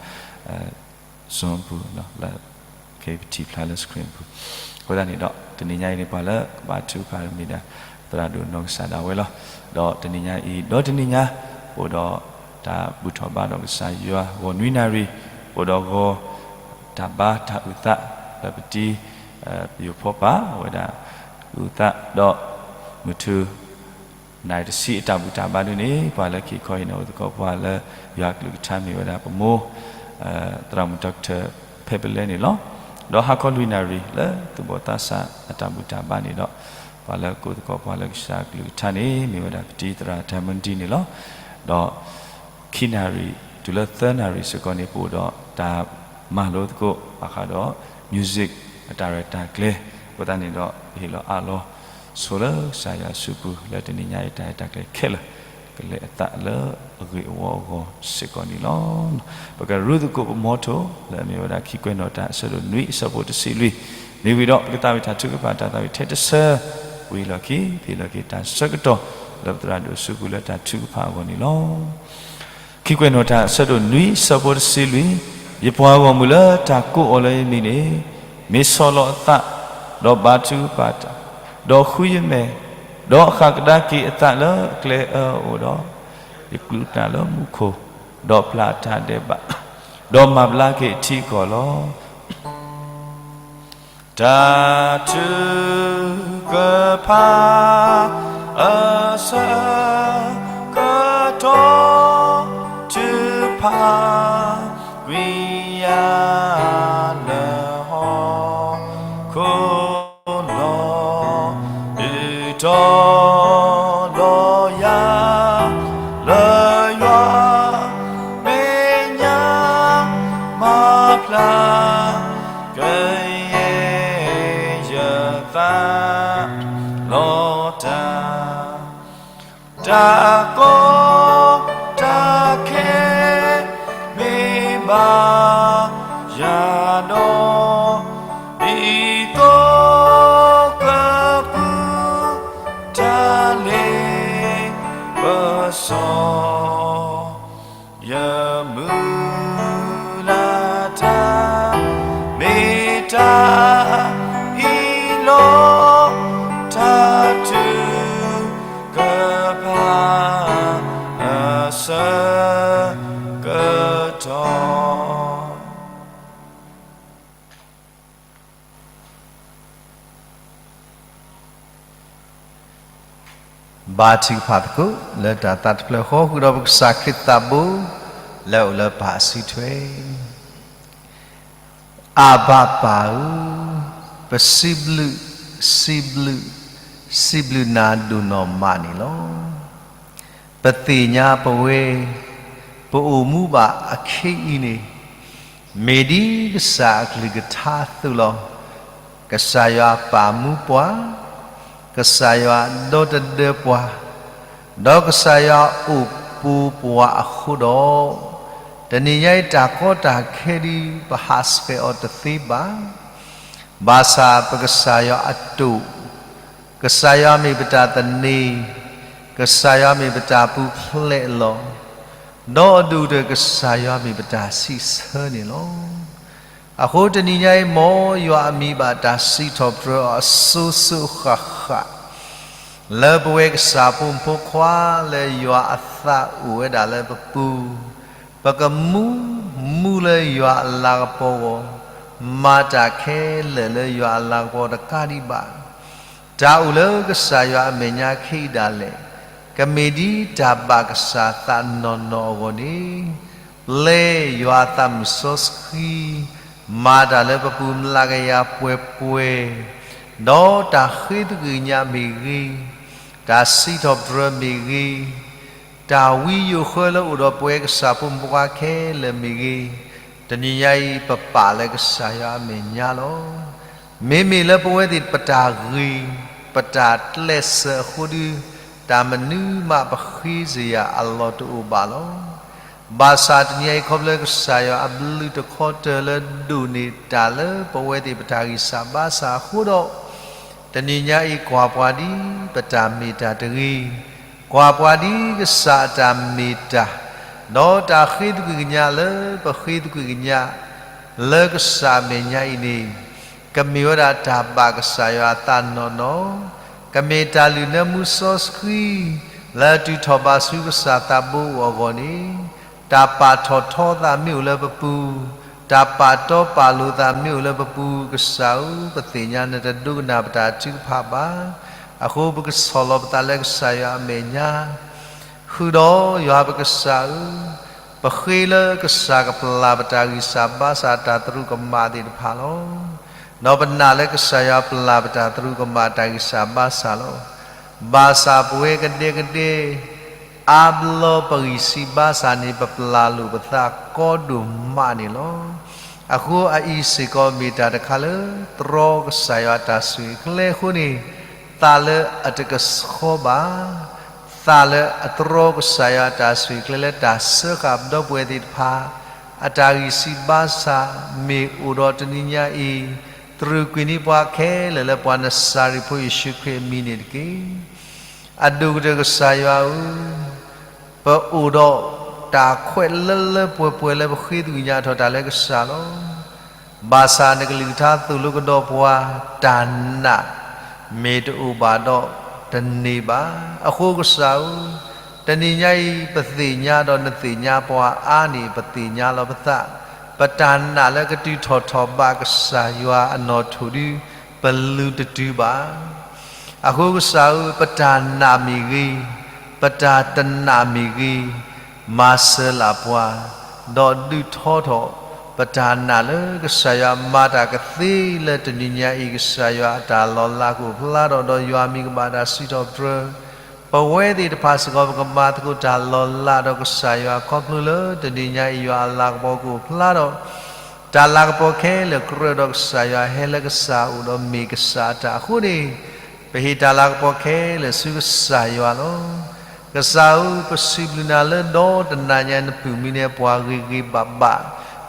Zoom ပူၤ လၢ ခဲအံၤပထံၣ်ဖျါလၢ screen ပူၤ အဃိသတးန့ၣ်ဒီး တနံၤညါအံၤန့ၣ် ပှၤလၢကဘါထုကဖၣ်မ့ၢ်ဒၣ် သရၣ်ဒိၣ်နီၢ်ကစၢ်ဒၣ်ဝဲလီၤ. ဒီးတနံၤညါအံၤ ဒီးတနံၤညါ ပအိၣ်ဒီးတၢ်ဘူၣ်ထီၣ်ဘါဒီးကစၢ်ယွၤ ဂီၤနွံနၣ်ရံၣ်, ပအိၣ်ဒီးဂီၤ တၢ်ဘါတၢ်အုၣ်သး လၢပတံၤ ပယိၤဖီပၢ် အဝဲဒၣ် အုၣ်သးဒီး မုၢ်ထူၣ် နၣ်ရံၣ်တဆံအတၢ်ဘူၣ်တၢ်ဘါဒ်န့ၣ် ပှၤလၢခံခီဟ့ၣ်နီၤအိၣ်သကိးပှၤလၢယွၤကလုၢ်ကထါမ့ၢ်ဝဲဒၣ်ပမိၢ် သရၣ်မုၣ် Doctor ဖဲပလဲန့ၣ်လီၤ. ဒီးဟါခီလွံၢ်နၣ်ရံၣ်လၢသူၣ်ဘီၣ်သးစၢ်အတၢ်ဘူၣ်တၢ်ဘါန့ၣ်ဒီး ပှၤလၢကအိၣ်သကိးပှၤလၢကစၢ်ကလုၢ်ကထါန့ၣ် မ့ၢ်ဝဲဒၣ်ပတံၤသရၣ် Diamond D န့ၣ်လီၤ. ဒီး ခံနၣ်ရံၣ်တုၤလၢသၢနၣ်ရံၣ်စ့ၢ်ကီးန့ၣ် ပအိၣ်ဒီးတၢ်မၤလိသကိးဘၣ်ဃးဒီး music အတၢ်ရဲၣ်တၢ်ကျဲၤ အဃိသတးန့ၣ်ဒီး ပဟ့ၣ်လီၤအးလီၤဆိလၢကစၢ်ယွၤအစုပူၤ လၢတနံၤညါအံၤတၢ်ရဲၣ်တၢ်ကျဲၤခဲလၢာ် ကလဲၤအသးလၢအဂ့ၢ်အဝီအဂီၢ်စ့ၢ်ကီးန့ၣ်လီၤ. ပကရူသကိးပမီထိၣ် လၢအမ့ၢ်ဝဲဒၣ်ခံကွဲးနီၣ်တၢ်အဆၢဒိၣ်နွံ အဆၢဖိတဆံလွံၢ် မ့ၢ်ဝံၤဒီး ပကသးဝံၣ်တၢ်ထုကဖၣ်တၢ်သးဝံၣ်ထဲတဆၢ ဝံၤလီၢ်ခံ သ့ၣ်လီၢ်က့ၤတၢ်ဆၢကတီၢ် လၢပသရၣ်ဒိၣ်အစုပူၤလၢတၢ်ထုကဖၣ်အဂီၢ်န့ၣ်လီၤ. ခံကွဲးနီၣ်တၢ်အဆၢဒိၣ်နွံ အဆၢဖိတဆံလွံၢ်, ယပှၤဂီၢ်မုၢ်လၢတၢ်ကိးအီၤလၢယမံၤန့ၣ် မ့ၢ်ဆီၣ်လီၤအသး, ဒီးဘါထုကဖၣ်တၢ်, ဒီးဃုယမဲာ်, ဒီးအဃၣ်ကဒါက့ၤအသးလၢအကျဲအၢအအိၣ်ဒီး, ယကျူးတၢ်လၢမူခိၣ်, ဒီးပျၢ်အတၢ်ဒဲးဘး, ဒီးမၤဘျါက့ၤအထံအကီၢ်လီၤ. တၢ်ထုကဖၣ်အဆၢကတီၢ် ထုကဖၣ်ကွံာ်ယၤလၢဟီၣ်ခိၣ်လီၤ. ဒုးတီၤ တၢ်ကီတၢ်ခဲမ့ၢ်ဘၣ်ယၤဒီး, ဒ်သိးကပူၤတၢ်လ့ပစီ ယမုၢ်လၢ်တၢ် မ့ၢ်တၢ်အံၤလီၤ. တၢ်ထုကဖၣ်အဆၢကတီၢ် ဘါထုကဖၣ်သကိး လၢတၢ်သးတဖျၢၣ်ဃီ ဃုာ်ဒီးပကစၢ်ခရံာ်သးဘိ လၢအအိၣ်လၢပၢ်အစုထွဲ, အၤဘၤပၢ်ဧၢ, ပစံးဘျုး, စံးဘျုး, စံးဘျုးနၤဒိၣ်နီၢ်မးန့ၣ်လီၤ. ပသ့ၣ်ညါပဝဲ ပအိၣ်မူဘၣ်အခ့အံၤန့ၣ် မ့ၢ်ဒ်ကစၢ်အကလုၢ်ကထါအသိးလီၤ. ကစၢ်ယွၤပာ်မူပှၤ, ကစၢ်ယွၤဒီတဒၢပှၤ, ဒီးကစၢ်ယွၤအိၣ်ပူၤပှၤအဃိဒီး, တနံၤညါအံၤတၢ်ကီတၢ်ခဲဒုး ပဟးဆှဲးအီၤတသ့ဘၣ်. ဘၣ်ဆၣ်ပကစၢ်ယွၤအတိာ်, ကစၢ်ယွၤမ့ၢ်ပတၢ်သန့ၤ, ကစၢ်ယွၤမ့ၢ်ပတၢ်ပူၤဖျဲးအလီၢ်, ဒီးအဒိၣ်ကတၢၢ်ကစၢ်ယွၤမ့ၢ်ပတၢ်စံးဆၢန့ၣ်လီၤ. အဃိတနံၤညါအံၤ မ်ယွၤအမံၤဘၣ်တၢ်စံးထီၣ်ပတြၢၤအီၤအစိၤစိၤဃၣ်ဃၣ် လၢပဝဲကစၢ်ဖိမုၣ်ဖိခွါလၢယွၤအသးအိၣ်ဝဲဒၣ်လၢပပူၤ, ပကမူမူလၢယွၤအလၤကပီၤအဂီၢ်, မၤတၢ်ခဲလၢာ်လၢယွၤအလၤကပီၤတကးဒံးဘၣ်. တၢ်အိၣ်လၢကစၢ်ယွၤအမဲာ်ညါခဲအံၤဒၣ်လဲာ် ကမ့ၢ်ဒ်တၢ်ဘၣ်ကစၢ်သးနီၢ်နီၢ်အဂီၢ်န့ၣ်, ပျဲယွၤအသးမုၢ်စီဆှံ မၤတၢ်လၢပပူၤ မျးကယၤပှဲၤပှဲၤ, ဒီးတၢ်ဃ့သကွံာ်ကညးမ့ၢ်ဂ့ၤ, တၢ်စံးထီၣ်ပတြၢၤမ့ၢ်ဂ့ၤ, တၢ်ဝံယိာ်ဃၢလၢအိၣ်ဒီးပဝဲကစၢ်ဖိမုၣ်ဖိခွါခဲလၢာ်မ့ၢ်ဂ့ၤ, တနံၤညါအံၤပပာ်လၢကစၢ်ယွၤအမဲာ်ညါလီၤ. မ့မ့ၢ်လၢပဝဲသ့ၣ်ပတၢ်ဂ့ၤ, ပတၢ်ကျဲးစၢးအဃိဒီး, တၢ်မနုၤမးပဃ့စ့ၢ်ယၤအလီၢ်တအိၣ်ဘၣ်လီၤ. ဘၣ်ဆၣ်တနံၤအံၤ ခီဖျိကစၢ်ယွၤအဘျုးတခီတၢၤလၢဒိၣ်န့ၢ်တၢ်လၢပဝဲသ့ၣ်ပတၢ်ဂံၢ်စၢ်ဘါစၢ်အဃိဒီး, တနံၤညါအံၤကွၢ်ပှၤဒ်ပတၢ်မ့ၢ်တၢ်တဂ့ၤ, ကွၢ်ပှၤဒ်ကစၢ်အတၢ်မ့ၢ်တၢ်, ဒီးတၢ်ဃ့သကွံာ်ကညးလၢပဃ့သကွံာ်ကညး လၢကစၢ်အမဲာ်ညါအံၤန့ၣ်, ကမ့ၢ်ဝဲဒၣ်တၢ်ဘၣ်ကစၢ်ယွၤအသးနီၢ်နီၢ်, ကမ့ၢ်တၢ်လုၢ်နၢမူစီဆှံ လၢအတုၤထီၣ်ဘၣ်ဆူကစၢ်သးဘိအဂီၢ်န့ၣ်, တၢ်ပာ်ထီၣ်ထီသးမ့ၢ်အိၣ်လၢပပူၤ, တၢ်ပာ်တီပာ်လိၤသးမ့ၢ်အိၣ်လၢပပူၤ, ကစၢ်ဧၢ, ပသ့ၣ်ညါနတဒိကနၣ်ပတၢ်ထုကဖၣ်ဘၣ်. အဃိပကဆီၣ်လီၤပသးလၢကစၢ်ယွၤအမဲာ်ညါ ဃုာ်ဒီးယွၤပကစၢ်ဧၢ, ပဃ့လၢကစၢ်ကပျၢ်ပတၢ်ဂံၢ်စၢ်ဘါစၢ်တၢ်သရူးကမၣ်သ့ၣ်တဖၣ်လီၤ. ဒီးပနာ်လၢကစၢ်ယွၤပျၢ်ပတၢ်သရူးကမၣ်တၢ်ဂံၢ်စၢ်ဘါစၢ်လီၤ. ဘၣ်ဆၣ်ပဝဲကဒဲကဒဲ အါဘျီပဂံၢ်စၢ်ဘါစၢ်န့ၣ် ပပျၢ်လိာ်ပသးကီဒိၣ်မးန့ၣ်လီၤ. အဃိအအံၤစ့ၢ်ကီးမ့ၢ်တၢ်တခါလၢ တြီကစၢ်ယွၤအတၢ်ဆိၣ်ဂ့ၤကျဲအဃိန့ၣ်, သးလၢအတကဆှီဘၣ်, သးလၢအတြီကစၢ်ယွၤအတၢ်ဆိၣ်ဂ့ၤကျဲလၢတၢ်စၢဃာ်ပဒီပုၢ်ဝဲၢ်သ့ၣ်တဖၣ် အတၢ်ဂံၢ်စၢ်ဘါစၢ် မ့ၢ်အိၣ်ဒီးတနံၤညါအံၤ, တြူာ်ကွံာ်န့ၢ်ပှၤခဲလၢာ်လၢပှၤနစၤရ့းဖိယ့ၣ်ၡူးခရံာ်အမံၤန့ၣ်တက့ၢ်. အဒိၣ်ကတၢၢ်ကစၢ်ယွၤဧၢ, ပအိၣ်ဒီးတၢ်ခွဲးလၢလၢပှဲၤပှဲၤလၢပဃ့သကွံာ်ကညးထီၣ်တၢ်လၢကစၢ်လီၤ. ဘၣ်ဆၣ်နကလုၢ်ကထါသိၣ်လိကဒီးပှၤ တၢ်နာ်မ့ၢ်တအိၣ်ဘၣ်ဒီးတန့ၢ်ဘၣ်. အဃိကစၢ်ဧၢ, တနံၤညါအံၤ ပသ့ၣ်ညါဒီးနသ့ၣ်ညါပှၤအါန့ၢ် ပသ့ၣ်ညါလီၤပသး, ပတၢ်နာ်လၢကတုၤထီၣ်ထီၣ်ဘးကစၢ်ယွၤအနီၣ်ထိၣ်ဒု ပလူၤတတုၤဘၣ်. အဃိကစၢ်ဧၢ, ပတၢ်နာ်မ့ၢ်ဂ့ၤ, ပတၢ်တနာ်မ့ၢ်ဂ့ၤ, မၤစၢၤလၢ်ပှၤ, ဒီးဒုးထီထီၣ်ပတၢ်နာ်လၢကစၢ်ယွၤမၤတၢ်ကသ့လၢတနံၤညါအံၤ ကစၢ်ယွၤအတၢ်လီၤလးကအိၣ်ဖျါထီၣ် ဒီးယွၤအမံၤကဘၣ်တၢ်စံးထီၣ်ပတြၢၤ ပဝဲသ့ၣ်တဖၣ်စ့ၢ်ကီး ပကမၤသကိးတၢ်လီၤလးဒီးကစၢ်ယွၤ ခီဖျိလၢတနံၤညါအံၤယွၤအလၤကပီၤကအိၣ်ဖျါဒီး တၢ်လၤကပီၤခဲလၢာ်ကြၢးဒီးကစၢ်ယွၤ ဟဲလၢကစၢ်အအိၣ်ဒီးမ့ၢ်ကစၢ်အတၢ်အဃိန့ၣ်, ပဟ့ၣ်တၢ်လၤကပီၤခဲလၢာ်ဆူကစၢ်ယွၤလီၤ. ကစၢ်ဧၢ, ပစံးဘျုးနၤလၢဒီတနၤညါ နပုၢ်မံၤန့ၢ်ပှၤဂ့ၤဂ့ၤဘၣ်ဘၣ်,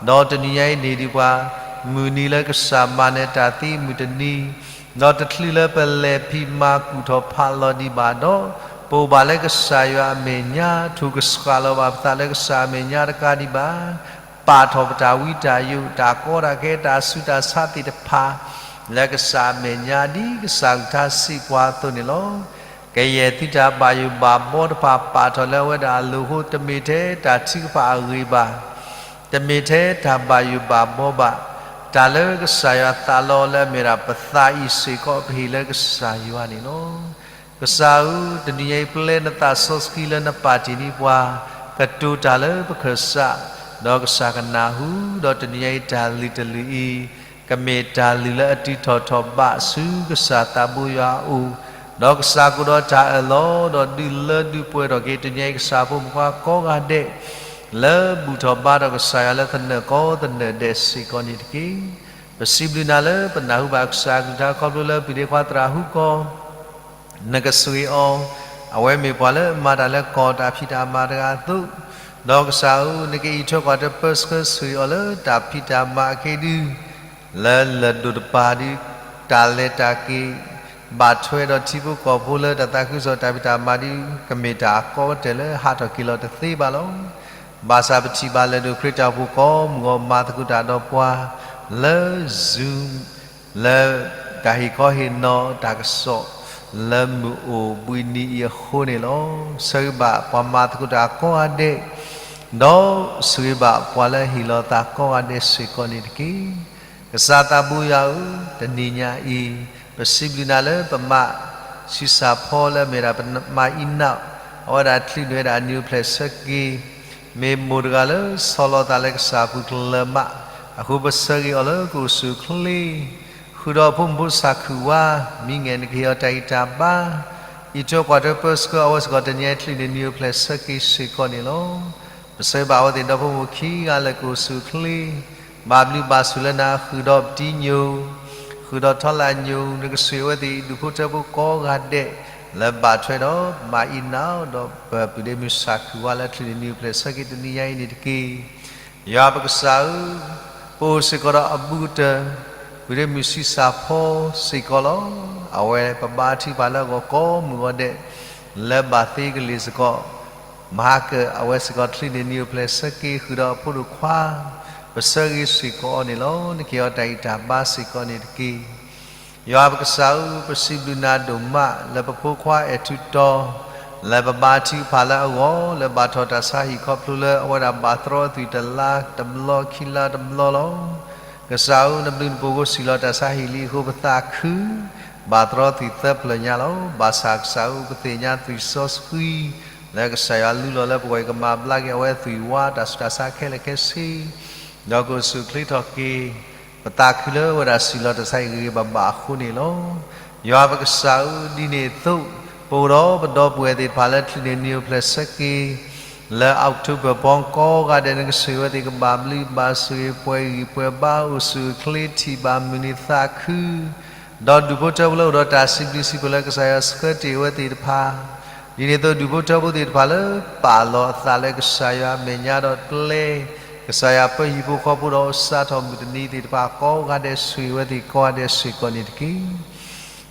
ဒီးတနံၤညါအံၤန့ၣ်ဒံးပှၤ မုၢ်နံၤလၢကစၢ်မၤနၢၤတၢ်သံမုၢ်တနံၤ, ဒီးတချုးလၢပလဲၤဖံးမၤကူၣ်ထီၣ်ဖးလီၤဒံးဘၣ်ဒီး, ပအိၣ်ဘၣ်လၢကစၢ်ယွၤအမဲာ်ညါ ထုးကဆှၣ်လီၤဘၣ်ပသးလၢကစၢ်အမဲာ်ညါတကးဒံးဘၣ် ပာ်ထီၣ်ပတၢ်ဝံတၢ်ယိး တၢ်ကီတၢ်ခဲ တၢ်ဆူးတၢ်ဆါသ့ၣ်တဖၣ် လၢကစၢ်အမဲာ်ညါ ဒ်ကစၢ်ကလုၢ်ကထါစံးပှၤအသိးန့ၣ်လီၤ. ကယဲၢ်သုတၢ်ဘၣ်ယိၣ်ဘၣ်ဘီတဖၣ် ပာ်ထီၣ်လၢအဝဲဒၣ်အလိၤအဃိ, တမ့ၢ်ထဲတၢ်ထုကဖၣ်အဂ့ၤဘၣ်, တမ့ၢ်ထဲတၢ်ဘၣ်ယိၣ်ဘၣ်ဘီဘၣ်, တၢ်လၢကစၢ်ယွၤသးလီလၢအမ့ၢ်ဒၣ်ပသးအံၤစ့ၢ်ကီး ပဟ့ၣ်လၢကစၢ်ယွၤန့ၣ်လီၤ. ကစၢ်ဧၢ, တနံၤညါအံၤ ပျဲနသးစီဆှံလၢနပာ်တ့ၢ်န့ၢ်ပှၤ ကတိၤတၢ်လၢပခၢၣ်စး, ဒီးကစၢ်ကနၢ်ဟူ, ဒီးတနံၤညါအံၤတၢ်လုၢ်တလုၢ်အံၤ ကမ့ၢ်တၢ်လုၢ်လၢအတုၤထီၣ်ထီၣ်ဘးဆူကစၢ်သးဘိယွၤအအိၣ်, ဒီးကစၢ်ကအိၣ်ဒီးတၢ်အၢၣ်လီၤ, ဒီးဒုးလၢဒုးပှဲၤထီၣ်က့ၤ တနံၤညါအံၤ ကစၢ်ဖိမုၣ်ဖိခွါကိးဂၤဒဲး လၢဘူၣ်ထီၣ်ဘါထီၣ်ကစၢ်ယွၤလၢသနၢၣ်ကိးသနၢၣ်ဒဲးစ့ၢ်ကီးန့ၣ်တက့ၢ်. ပစံးဘျုးနၤလၢပနၢ်ဟူဘၣ်ကစၢ်ကလုၢ်ကထါခီဖျိလၢပုၢ်ဒ့ခွါသရၣ်ဟူကီၢ် နကဆိၣ်ဂ့ၤအီၤ, အဝဲမ့ၢ်ပှၤလၢအမၤတၢ်လၢကီၢ်တၢ်ဖံးတၢ်မၤတဂၤအသိး, ဒီးကစၢ်ဧၢ, နကအံးထွဲကွၢ်ထွဲပၢဆှၢဆိၣ်ဂ့ၤအီၤလၢတၢ်ဖံးတၢ်မၤအခံဒု, လၢလၢၢ်ဒိၣ်တပၤဒု, တၢ်လဲၤတၢ်က့ၤ ဘၣ်ထွဲဒီးထံဖိကီၢ်ဖိလၢတၢ်သးခုကစီၣ်တၢ်ဖံးတၢ်မၤဒု, ကမ့ၢ်တၢ်အကီကတၢၢ်လၢဟးထီၣ်က့ၤလီၤတသ့ဘၣ်လီၤ. ဘၣ်ဆၣ်ပထံၣ်ဘၣ်လၢဒိၣ်ခရံာ်တၢ်အိၣ်ဖှိၣ်ကိးမုၢ်ဂီၤမၤသကိးတၢ်ဒီးပှၤ လၢ Zoom လၢတၢ်ဟ့ၣ်ခီဟ့ၣ်နီၤတၢ်ကစီၣ် လၢမုၢ်အိၣ်ဘှံးနံၤအံၤအဃိန့ၣ်လီၤ. ဆၢဂ့ၤဘၣ်ပှၤမၤသကိးတၢ်ကိးဂၤဒဲး, ဒီးဆိၣ်ဂ့ၤဘၣ်ပှၤလၢဟ့ၣ်လီၤသးကိးဂၤဒဲးစ့ၢ်ကီးန့ၣ်တက့ၢ်. ကစၢ်သးဘိယွၤဧၢ, တနံၤညါအံၤ ပစံးဘျုးနၤလၢပမၤဆံးစၢ်ဖီလၢအမ့ၢ်ဒၣ်ပမၤအံးနး, အဝဲဒၣ်ချုးန့ၢ်ဝဲဒၣ်နံၤအိၣ်ဖျဲၣ်ဆၢက့ၤ မ့ၢ်မိၢ်တဂၤလၢဆီလီၤသးလၢကစၢ်အပူၤကလၢၤမး, အဃိပဆၢဂ့ၤအီၤလၢကအိၣ်ဆူၣ်အိၣ်ချ့, ဃုာ်ဒီးဖိမုၣ်ဖိစၢ်ခုၣ်ဝါ, မံငဲၢ်နကဟ့ၣ်အီၤတၢ်ဂံၢ်တၢ်ဘါ, အံးထွဲကွၢ်ထွဲပၢဆှၢအဝဲစ့ၢ်ကီး တနံၤအံၤချုးန့ၢ်နံၤအိၣ်ဖျဲၣ်ဆၢက့ၤစ့ၢ်ကီးန့ၣ်လီၤ. ပဆၢဂ့ၤဘၣ်အဝဲသ့ၣ်ဒီဖိမိၢ်ခံဂၤလၢကအိၣ်ဆူၣ်အိၣ်ချ့, ဘၣ်ဘျုးဘၣ်ဆိၣ်လၢနၤ ဃုာ်ဒီးပတံညိၣ်, ဃုာ်ဒီးထီလၢ်ညိၣ်, နကဆိၣ်ဂ့ၤအဝဲသ့ၣ်ဒူၣ်ဖိထၢဖိကိးဂၤဒဲး လၢဘၣ်ထွဲဒီးမၤအံးနးဒီးပပုၢ်ဒ့မုၣ်စၢ်ခုၣ်ဝါလၢချုးန့ၢ်နံၤအိၣ်ဖျဲၣ်ဆၢက့ၤတနံၤညါအံၤန့ၣ်တက့ၢ်. ယွၤပကစၢ်ဧၢ, ပအိၣ်စ့ၢ်ကီးဒီးအဘူးကတၢၢ် ပုၢ်ဒ့မုၣ်ဆံးစၢ်ဖီစ့ၢ်ကီးလီၤ. အဝဲပဘါထုကဖၣ်လၢအဂီၢ်ကိးမုၢ်ဂီၤဒဲး လၢဘၣ်သ့ကလံၤစ့ၢ်ကီး မဟါကၢ်အဝဲစ့ၢ်ကီးချုးန့ၢ်နံၤအိၣ်ဖျဲၣ်ဆၢက့ၤဃုာ်ဒီးအဖိဒိၣ်ခွါ, ပဆၢဂ့ၤစ့ၢ်ကီးအီၤန့ၣ်လီၤ. နကဟ့ၣ်အီၤတၢ်ဂံၢ်တၢ်ဘါစ့ၢ်ကီးန့ၣ်တက့ၢ်. ယွၤပကစၢ်ဧၢ, ပစံးဘျုးနၤဒိၣ်မးလၢပဖိခွါအဲၣ်ထူးတီၤ လၢပဘါထုကဖၣ်လၢအဂီၢ် လၢဘၣ်ထီၣ်တၢ်ဆါဟံၣ်ခီဖျိလၢအဝဲဒၣ်ဘၣ်သရီအသွံၣ်တလါတဘျီခံလါတဘျီလီၤ. ကစၢ်ဧၢ, နဘျုးနဖှိၣ်ဖိစံၣ်လီၤတၢ်ဆါဟံၣ်လံအဃိ ပသးခု ဘၣ်သရီသွံၣ်သၢဖျၢၣ်ညါလီၤ. ဘၣ်ဆၣ်ကစၢ်ဧၢ, ပသ့ၣ်ညါသွံၣ်စီဆှံ လၢကစၢ်ယွၤလူလီၤလၢပဂီၢ်အံၤ ကမၤဘျါက့ၤအဝဲသွံၣ်ဝါတၢ်ဆူးတၢ်ဆါခဲလၢာ်ခဲဆ့ ဒီးကအိၣ်ဆူၣ်အိၣ်ချ့ထီၣ်က့ၤ ပသးခုလၢအဝဲဒၣ်စံၣ်လီၤတၢ်ဆါဟံၣ်ဂ့ၤဂ့ၤဘၣ်ဘၣ်အဃိန့ၣ်လီၤ. ယွၤပကစၢ်ဧၢ, ဒ်န့ၣ်အသိး ပအိၣ်ဒီးပဒီပုၢ်ဝဲၢ်သ့ၣ်တဖၣ်လၢချုးန့ၢ်နံၤအိၣ်ဖျဲၣ်ဆၢက့ၤ လၢ October ဖီကိးဂၤဒဲး နကဆိၣ်ဂ့ၤအဝဲသ့ၣ်ကဘၣ်ဘျုးဘၣ်ဆိၣ်ဂ့ၤ ပှဲၤဂံၢ်ပှဲၤဘါ အိၣ်ဆူၣ်အိၣ်ချ့ ထံၣ်ဘၣ်မုၢ်နံၤသးခု ဒီးဒူၣ်ဖိထၢဖိလၢအိၣ်ဒီးတၢ်စံးဘျုးစံးဖှိၣ်လၢကစၢ်ယွၤဆှၢတ့ၢ်အဝဲသ့ၣ်တဖၣ်, ဒ်န့ၣ်အသိး ဒူၣ်ဖိထၢဖိသ့ၣ်တဖၣ်လၢပာ်လီၤအသးလၢကစၢ်ယွၤအမဲာ်ညါဒီးပျဲ ကစၢ်ယွၤပၢဟံၣ်ဖိဃီဖိဒီးစးထီၣ်မုၢ်တနံၤသ့ၣ်တဖၣ်ကိးဂၤဒဲး ဆိၣ်ဂ့ၤအဝဲသ့ၣ်ကိးဂၤဒဲးစ့ၢ်ကီးန့ၣ်တက့ၢ်.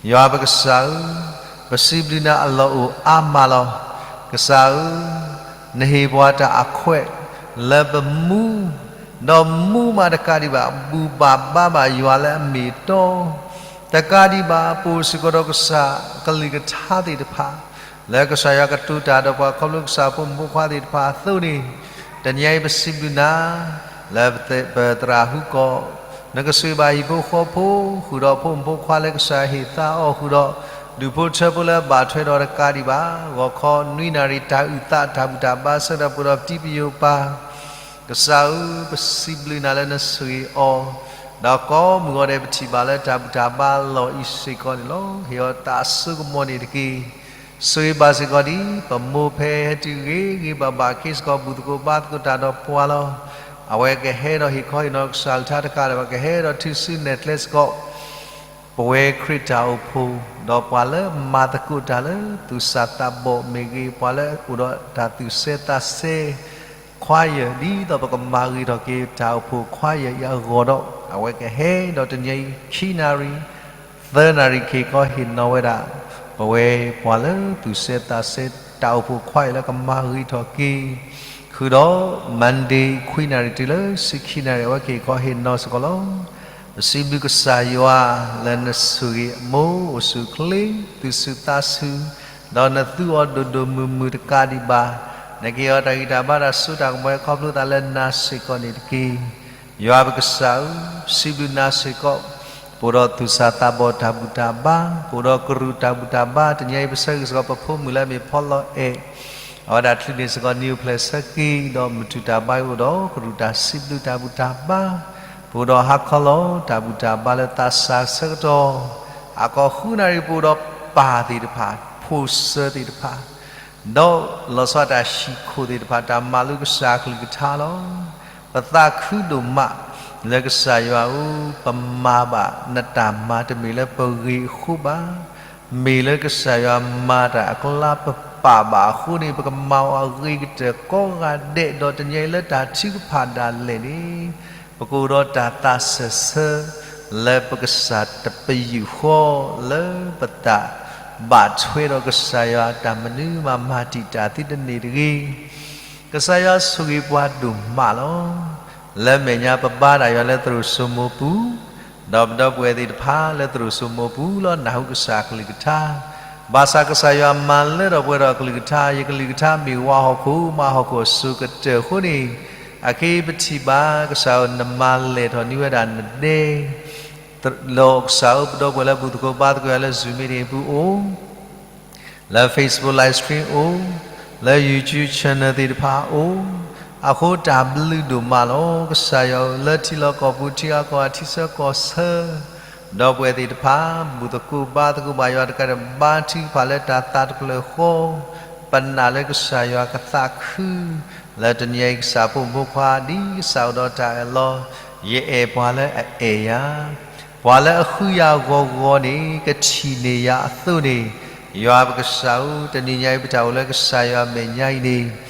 ယွၤပကစၢ်ဧၢ, ပစံးဘျုးနၤအလီၢ်အိၣ်အါမးလီၤ. ကစၢ်ဧၢ, နဟ့ၣ်ပှၤတၢ်အခွဲး လၢပမူ ဒီးမူမးတကးဒံးဘၣ် ဘူၣ်ဘၣ်ဘါဘၣ်ယွၤလၢအမ့ၢ်အတီ တကးဒံးဘၣ် ပအိၣ်စ့ၢ်ကီးဒီးကစၢ်အကလုၢ်ကထါသ့ၣ်တဖၣ် လၢကစၢ်ယွၤကတိၤတၢ်ဒီးပှၤခီဖျိကစၢ်ဖိမုၣ်ဖိခွါသ့ၣ်တဖၣ်အသိးန့ၣ်, တနံၤအံၤပစံးဘျုးနၤ လၢပသရၣ်ဟူကီၢ် နကဆိၣ်ဂ့ၤဘၣ်ဟံၣ်ဖိဃီဖိ ဃုာ်ဒီးဖိမုၣ်ဖိခွါလၢကစၢ်ဟ့ၣ်သါအီၤ ဃုာ်ဒီးဒူၣ်ဖိထၢဖိလၢအဘၣ်ထွဲဒီးတကးဒံးဘၣ် ဂီၤခီနွံနၣ်ရံၣ် တၢ်အုၣ်သးတၢ်ဘူၣ်တၢ်ဘါဆၢထၢၣ်ပှဲၤဒီးပတံၤပယိာ်ပၤ ကစၢ်ဧၢ, ပစံးဘျုးနၤလၢနဆိၣ်ဂ့ၤအီၤ, ဒီးကိးမုၢ်ဂီၤဒဲးပထံၣ်ဘၣ်လၢတၢ်ဘူၣ်တၢ်ဘါလီၢ်အံၤစ့ၢ်ကီးန့ၣ်လီၤ. ဟ့ၣ်အီၤတၢ်အစိကမီၤန့ၣ်တက့ၢ်. ဆိၣ်ဂ့ၤဘၣ်စ့ၢ်ကီးဒ်ပမိၢ်ဖဲဟဲတုၤဂ့ၤဂ့ၤဘၣ်ဘၣ် က့ၤစ့ၢ်ကီးဘူၣ်သကိးဘါသကိးတၢ်ဒီးပှၤလီၤ. အဝဲကဟဲဒီးဟ့ၣ်ခီဟ့ၣ်နီၤကစၢ်အကလုၢ်ကထါတကးဒံးဘၣ် ကဟဲဒီးထုးစုနဲၣ်ကျဲစ့ၢ်ကီး ပဝဲခရံာ်တၢ်အိၣ်ဖှိၣ် ဒီးပှၤလၢမၤသကိးတၢ်လၢသူၣ်စၢ်သးဘီၣ်မ့ၢ်ဂ့ၤ, ပှၤလၢအိၣ်ဒီးတၢ်သူၣ်စဲသးစဲ choir ဒ်သိးပကမၤဂ့ၤထီၣ်က့ၤတၢ်အိၣ်ဖှိၣ် choir အံၤအဂီၢ်ဒီး အဝဲကဟဲဒီးတနံၤအံၤ ခံနၣ်ရံၣ် သၢနၣ်ရံၣ်ခ့ခီဟ့ၣ်နီၤဝဲဒၣ် ပဝဲပှၤလၢသူၣ်စဲသးစဲ တၢ်အိၣ်ဖှိၣ် choir လၢကမၤဂ့ၤထီၣ်က့ၤ ဃုာ်ဒီး Monday ခွံနၣ်ရံၣ်တုၤလၢဆံခံနၣ်ရံၣ် အဝဲကဟ့ၣ်ခီဟ့ၣ်နီၤစ့ၢ်ကီးလီၤ. ပစံးဘျုးကစၢ်ယွၤလၢနဆိၣ်ဂ့ၤအမိၢ်အိၣ်ဆူၣ်အိၣ်ချ့ သူၣ်ဆူၣ်သးဆူၣ် ဒီးနသူအီၤဒိၣ်ဒိၣ်မုၢ်မုၢ်တကးဒံးဘၣ်, နကဟ့ၣ်အီၤတၢ်ဂံၢ်တၢ်ဘါတၢ်စိတၢ်ကမီၤခီဖျိသးလၢနၤစ့ၢ်ကီးန့ၣ်တက့ၢ်. ယွၤပကစၢ်ဧၢ, ပစံးဘျုးနၤစ့ၢ်ကီး ပအိၣ်ဒီးသူၣ်စၢ်သးဘီၣ်တၢ်ဘူၣ်တၢ်ဘါ, ပအိၣ်ဒီးကရူၢ်တၢ်ဘူၣ်တၢ်ဘါ, တနံၤအံၤပဆၢဂ့ၤစ့ၢ်ကီး ပဖိမုၣ်လၢအမ့ၢ်ဖီလီၤအဲၣ် အဝဲဒၣ်ချုးန့ၢ်စ့ၢ်ကီး နံၣ်အိၣ်ဖျဲၣ်ဆၢက့ၤ ဒီးမုၢ်ထူၣ်တၢ်ဘါအံၤ အိၣ်ဒီးကရူၢ်တၢ်စံးဘျုးတၢ်ဘူၣ်တၢ်ဘါ, ပအိၣ်ဒီးဟါခီလီၤတၢ်ဘူၣ်တၢ်ဘါလၢသးစၢ်ဆၢကတီၢ်, အကီၢ်ဃုနၣ်ရံၣ် ပအိၣ်ဒီးပၢ်သ့ၣ်တဖၣ် ဖိစၢၤသ့ၣ်တဖၣ် ဒီးလီၤဆီဒၣ်တၢ်ဟံၣ်ခိၣ်သ့ၣ်တဖၣ် တၢ်မၤလိကစၢ်အကလုၢ်ကထါလီၤ. ပသးခုဒိၣ်မးလၢကစၢ်ယွၤဧၢ, ပမၤဘၣ်နတၢ်မၤတမ့ၢ်လၢပဂ့ၤအဃိဘၣ်, မ့ၢ်လၢကစၢ်ယွၤမၤတၢ်အကျါပပာ်ဘၣ်အဃိန့ၣ် ပကမၤအီၤအဂ့ၤကတၢၢ်ကိးဂၤဒဲး ဒီးတနံၤအံၤလၢတၢ်ထုကဖၣ်ဒၣ်လဲာ်န့ၣ် ပကအိၣ်ဒီးတၢ်သးစၢၢ်ဆၢ လၢပကစၢ်တပယူာ်ဃီ လၢပတၢ်ဘၣ်ထွဲဒီးကစၢ်ယွၤ တၢ်မနုၤမၤမၤတံာ်တာ်သုတန့ၢ်တဂ့ၤ. ကစၢ်ယွၤဆိၣ်ဂ့ၤပှၤဒိၣ်မးလီၤ. လၢမဲာ်ညါပဘါတၢ်ယွၤလၢသရိာ်စိမိၤပူၤ, ဒီးပဒီပုၢ်ဝဲၢ်သ့ၣ်တဖၣ်လၢသရိာ်စိမိၤပူၤလီၤ နၢ်ဟူကစၢ်အကလုၢ်ကထါ, ဘၣ်ဆၣ်ကစၢ်ယွၤမၤလၢထီၣ်ပှဲၤထီၣ်အကလုၢ်ကထါ, ယကလုၢ်ကထါမ့ၢ်ဝါဟီၣ်ခိၣ်မၤဟီၣ်ခိၣ်အစိၤကတၢၢ်အဃိန့ၣ်, အခဲအံၤပထံၣ်ဘၣ်ကစၢ်ဧၢ နမၤလဲၢ်ထီၣ်န့ၢ်ဝဲဒၣ်နဒဲ လီၤကစၢ်ဧၢ ပဒီပုၢ်ဝဲၢ်လၢဘူၣ်သကိးဘါသကိးယၤလၢ Zoom meeting အပူၤအိၣ်, လၢ Facebook live stream အိၣ်, လၢ YouTube channel သ့ၣ်တဖၣ်အိၣ်, အဃိတၢ်ဘျုးဒိၣ်မးလီၤ. ကစၢ်ယွၤဧၢ လၢထံလီၢ်ကီၢ်ပူၤ ထံဂၤကီၢ်ဂၤ ထံဆၢကီၢ်ဆၢ ဒီပုၢ်ဝဲၢ်သ့ၣ်တဖၣ် ဘူၣ်သကိးဘါသကိးဘၣ်ယွၤတကးဒံး ဘါထုကဖၣ်လၢတၢ်သးတဖျၢၣ်ဃီ, ပနာ်လၢကစၢ်ယွၤကသးခု, လၢတနံၤအံၤကစၢ်ဖိမုၣ်ဖိခွါ ဒ်ကစၢ်အိၣ်ဒီးတၢ်အၢၣ်လီၤ, ယအဲၣ်ပှၤလၢအအဲၣ်ယၤ, ပှၤလၢအဃုယၤဂီၤဂီၤန့ၣ် ကထံၣ်န့ၢ်ယၤအသိးန့ၣ်, ယွၤပကစၢ်ဧၢ, တနံၤညါအံၤပတၢ်အိၣ်လၢကစၢ်ယွၤအမဲာ်ညါအံၤန့ၣ်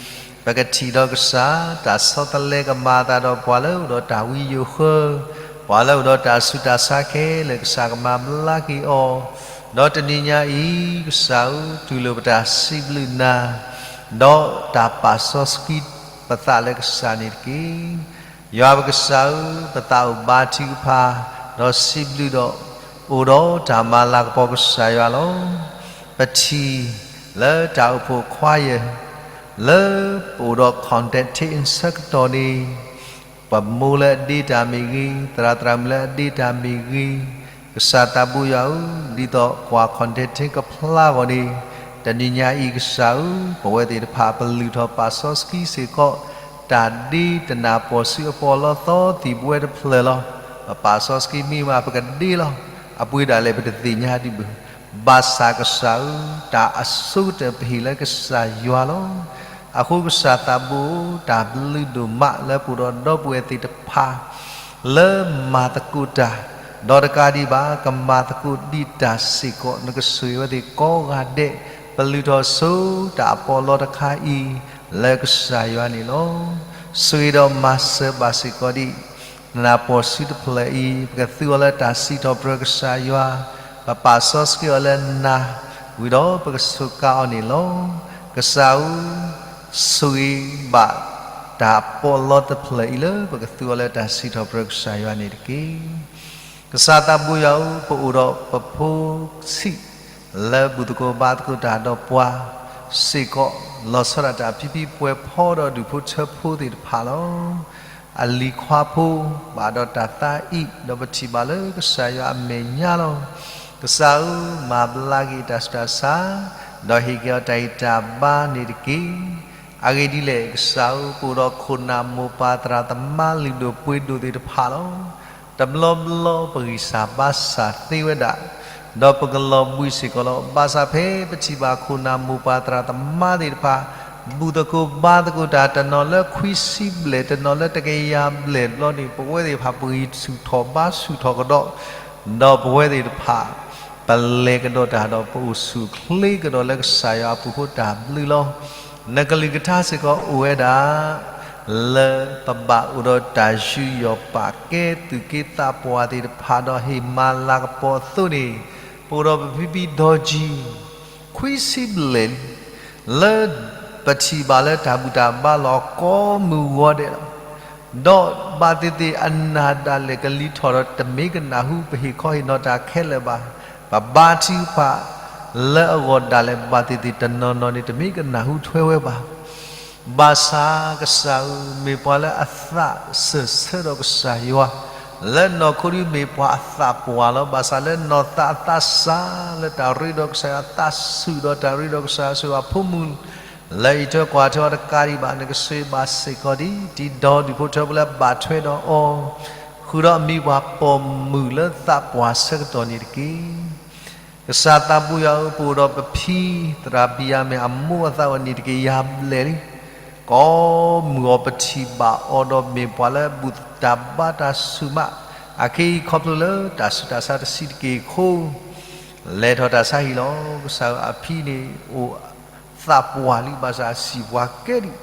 ပကထံၣ်ဒီးကစၢ် တၢ်ဆီတလဲကမၤအသးဒီးပှၤလၢအိၣ်ဒီးတၢ်ဝံယိၤဃၢ, ပှၤလၢအိၣ်ဒီးတၢ်ဆူးတၢ်ဆါခဲလၢာ် ကစၢ်ကမၤဘျါက့ၤအီၤ, ဒီးတနံၤညါအံၤ ကစၢ်ဧၢ တူၢ်လိာ်ပတၢ်စံးဘျုးနၤ, ဒီးတၢ်ပာ်စီဆှံပသးလၢကစၢ်န့ၣ်တက့ၢ်. ယွၤပကစၢ်ဧၢ, ပသးအိၣ်ဘါထုကဖၣ်, ဒီးစံးဘျုးဒီး အိၣ်ဒီးတၢ်မၤလၤကပီၤကစၢ်ယွၤလီၤ. ပထံၣ်လၢတၢ်အိၣ်ဖှိၣ် choir လၢပအိၣ်ဒီး contact ဆၢကတီၢ်န့ၣ် ပမိၢ်လၢအဒ့တၢ်မ့ၢ်ဂ့ၤ, သရၣ်သရၣ်မုၣ်လၢအဒ့တၢ်မ့ၢ်ဂ့ၤ, ကစၢ်သးဘိယွၤဧၢ, ဒ်သိးကွၢ် contact ကဖျါဂီၢ်န့ၣ်, တနံၤညါအံၤကစၢ်ဧၢ, ပဝဲသ့ၣ်တဖၣ်ပလုၢ်ထီၣ်ပာ်စီဆှံစ့ၢ်ကီး တၢ်ဒ့တနၢ်ပီၢ်ဆူအပီးလီသီသံၣ်ပဝဲတဖျၢၣ်လီၤ. ပပာ်စီဆှံမ့ၢ်မးပကဒ့လီၤ. အပှ့ၤဒၣ်လဲာ်ပတသ့ၣ်ညါဒံးဘၣ်. ဘၣ်ဆၣ်ကစၢ်ဧၢ, တၢ်အဆိကတၢၢ်ပဟ့ၣ်လၢကစၢ်ယွၤလီၤ. အဃိကစၢ်သးဘိဧၢ, တၢ်ဘျုးဒိၣ်မးလၢပအိၣ်ဒီးဒီပုၢ်ဝဲၢ်သ့ၣ်တဖၣ် လၢမၤသကိးတၢ်, ဒီးတကးဒံးဘၣ် ကမၤသကိးဒံးတၢ်စ့ၢ်ကီး, နကဆိၣ်ဂ့ၤဝဲသ့ၣ်ကိးဂၤဒဲး, ပလုၢ်ထီၣ်ဆိတၢ်အပီးလီတခါအံၤ လၢကစၢ်ယွၤန့ၣ်လီၤ. ဆိၣ်ဂ့ၤဒီးမၤစၢၤဘၣ်စ့ၢ်ကီးဒံး နနၢ်ပီၢ်ဆူတဖျၢၣ်အံၤ, ပကသူအီၤလၢတၢ်စံးထီၣ်ပတြၢၤကစၢ်ယွၤ, ပပာ်စီဆှံအီၤလၢနၤ, ဝံၤဒီးပကစူးကါအီၤန့ၣ်လီၤ. ကစၢ်ဧၢ, ဆိၣ်ဂ့ၤဘၣ်တၢ်ပီးလီတဖျၢၣ်အံၤလၢပကသူအီၤလၢတၢ်စံးထီၣ်ပတြၢၤကစၢ်ယွၤန့ၣ်တက့ၢ်. ကစၢ်သးဘိယွၤဧၢ, ပအိၣ်ဒီးပဖိဆံး လၢဘူၣ်သကိးဘါသကိးတၢ်ဒီးပှၤစ့ၢ်ကီး, လီၤဆီဒၣ်တၢ်ဖံဖံပွဲၢ်ဖုဒီးဒူၣ်ဖိထၢဖိသ့ၣ်တဖၣ်လီၤ. အလံၤခွါဖိ ဘၣ်ဒီးတၢ်သးအံၣ်, ဒီးပထံၣ်ဘၣ်လၢကစၢ်ယွၤအမဲာ်ညါလီၤ. ကစၢ်ဧၢ, မၤဘျါက့ၤတၢ်ဆူးတၢ်ဆါ, ဒီးဟ့ၣ်က့ၤအီၤတၢ်ဂံၢ်တၢ်ဘါန့ၣ်တက့ၢ်. အဂ့ၢ်ဒ်လဲၣ်, ကစၢ်ဧၢ, ပအိၣ်ဒီးခိၣ်နၢ်မိၢ်ပၢ်သရၣ်သမါလုၢ်ဒိၣ်ပှ့ၤဒိၣ်သ့ၣ်တဖၣ်လီၤ. တဘျီဘျီပဂံၢ်စၢ်ဘါစၢ်သ့ဝဲဒၣ်, ဒီးပကလီၤဘှံးစ့ၢ်ကီးလီၤ. ဘၣ်ဆၣ်ဖဲပထံၣ်ဘၣ်ခိၣ်နၢ်မိၢ်ပၢ်သရၣ်သမါသ့ၣ်တဖၣ် ဘူၣ်သကိးဘါသကိးတၢ် တနီၤလၢခွံဆံဘျဲၣ် တနီၤလၢတကယၤဘျဲၣ်ဘျီန့ၣ် ပဝဲသ့ၣ်တဖၣ်ပဂံၢ်ဆူၣ်ထီၣ်ဘါဆူၣ်ထီၣ်ကဒီး, ဒီးပဝဲသ့ၣ်တဖၣ် ပလဲၤကဒီးတၢ်ဒီး ပအိၣ်ဆူၣ်အိၣ်ချ့ကဒီးလၢကစၢ်ယွၤအပူၤအဃိ တၢ်ဘျုးလီၤ. နကလုၢ်ကထါစ့ၢ်ကီးအိၣ်ဝဲဒၣ် လၢပဘၣ်အိၣ်ဒီးတၢ်ယူးယီၣ်ပာ်ကဲ သူၣ်က့သးပှၢ်သ့ၣ်တဖၣ်ဒီးဟ့ၣ်မၤလၤကပီၤအသိးန့ၣ်, ပအိၣ်ဒီးပဖံဖံဒီကံ ခွံဆံဘျဲၣ်လံ, လၢပထံၣ်ဘၣ်လၢတၢ်ဘူၣ်တၢ်ဘါလီၤ ကိးမုၢ်ဂီၤဒဲးလီၤ. ဒီးဘၣ်သ့ၣ်သ့ၣ်အနၢ်ဒၣ်လဲာ်ကလံၤထီၣ်ဒီး တမ့ၢ်ကနၢ်ဟူပဟ့ၣ်ခီဟ့ၣ်နီၤတၢ်ခဲလၢာ်ဘၣ်. ပဘါထုကဖၣ်လၢအဂီၢ်ဒၣ်လဲာ် ဘၣ်သ့ၣ်သ့ၣ်တနီၤနီၤန့ၣ် တမ့ၢ်ကနၢ်ဟူထွဲဝဲဘၣ်. ဘၣ်ဆၣ်ကစၢ်ဧၢ, မ့ၢ်ပှၤလၢအသးစၢၢ်ဆၢဒီးကစၢ်ယွၤ, လၢနီၢ်ခိဒုးမ့ၢ်ပှၤအသးပှၢ်လီၤ. ဘၣ်ဆၣ်လၢနီၢ်သးအသးစၢ်လၢတၢ်ရ့ဒီးကစၢ်ယွၤ, သးဆူၣ်ဒီးတၢ်ရ့ဒီးကစၢ်ယွၤ ဆိၣ်ဂ့ၤအဖိမုၣ် လၢအံးထွဲကွၢ်ထွဲအီၤတကးဒံးဘၣ်, နကဆိၣ်ဂ့ၤဘၣ်စ့ၢ်ကီးဒ် တံၤဒီဒူၣ်ဖိထၢဖိလၢဘၣ်ထွဲဒီးအီၤ, ဃုာ်ဒီးအမံၤပှၤပိာ်မုၣ်လၢသးပှၢ်ဆၢကတီၢ်န့ၣ်တက့ၢ်. ကစၢ်သးဘိယွၤဧၢ, ပအိၣ်ဒီးပဖံသရၣ်ဘံၣ်ယၤမ့ၣ် အမိၢ်အသးအိၣ်နံၣ်တကယၤဘျဲၣ်လံ. ကိးမုၢ်ဂီၤပထံၣ်ဘၣ်အီၤဒီး မ့ၢ်ပှၤလၢအဘူၣ်တၢ်ဘါတၢ်ဆူၣ်မး, အခဲအံၤခီဖျိလၢတၢ်ဆူးတၢ်ဆါတဆံးတက့ၢ်အဃိ လဲၤထီၣ်တၢ်ဆါဟံၣ်လီၤ. ကစၢ်ဧၢ, အဖံန့ၣ်အိၣ်သးပှၢ်လံ, ဘၣ်ဆၣ်အစံၣ်ပှၤကဲဒံး,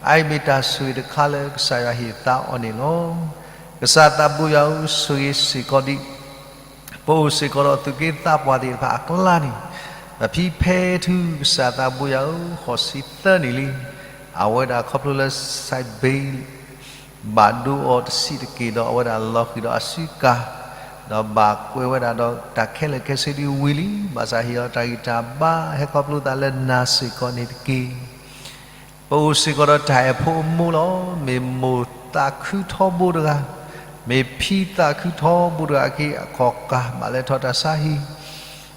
အအံၤမ့ၢ်တၢ်ဆိၣ်ဂ့ၤတခါလၢကစၢ်ယွၤဟ့ၣ်သါအီၤန့ၣ်လီၤ. ကစၢ်သးဘိယွၤဧၢ, ဆိၣ်ဂ့ၤစ့ၢ်ကီးဒ် ပအိၣ်စ့ၢ်ကီးဒီးသူၣ်က့သးပှၢ်သ့ၣ်တဖၣ်အကျါန့ၣ်, ပဖံဖဲထူ ကစၢ်သးဘိယွၤဧၢ, ဃိးဆံသၢနံၣ်လံ. အဝဲဒၣ်ခီဖျိလၢစဲးဘ့ ဘၣ်ဒိအီၤတဆံးတက့ၢ်ဒီး အဝဲဒၣ်လီၤဃံၤဒီးအစုကၤ, ဒီးဘၣ်ကွဲးဝဲဒၣ်ဒီးတၢ်ခဲလၢာ်ခဲဆ့ဒ်ဝံၤလံ. ဘၣ်ဆၣ်ဟ့ၣ်အီၤတၢ်ဂံၢ်တၢ်ဘါ ဟဲခီဖျိသးလၢနၤစ့ၢ်ကီးန့ၣ်တက့ၢ်. ပအိၣ်စ့ၢ်ကီးဒီးတၢ်အဲၣ်ဖိအမိၢ်လီၤ. မ့ၢ်မိၢ်သးခုထီဘိတဂၤ, မ့ၢ်ဖံသးခုထီဘိတဂၤအခံ အခီၣ်ကၢ်ဘၣ်လဲၤထီၣ်တၢ်ဆါဟံၣ်,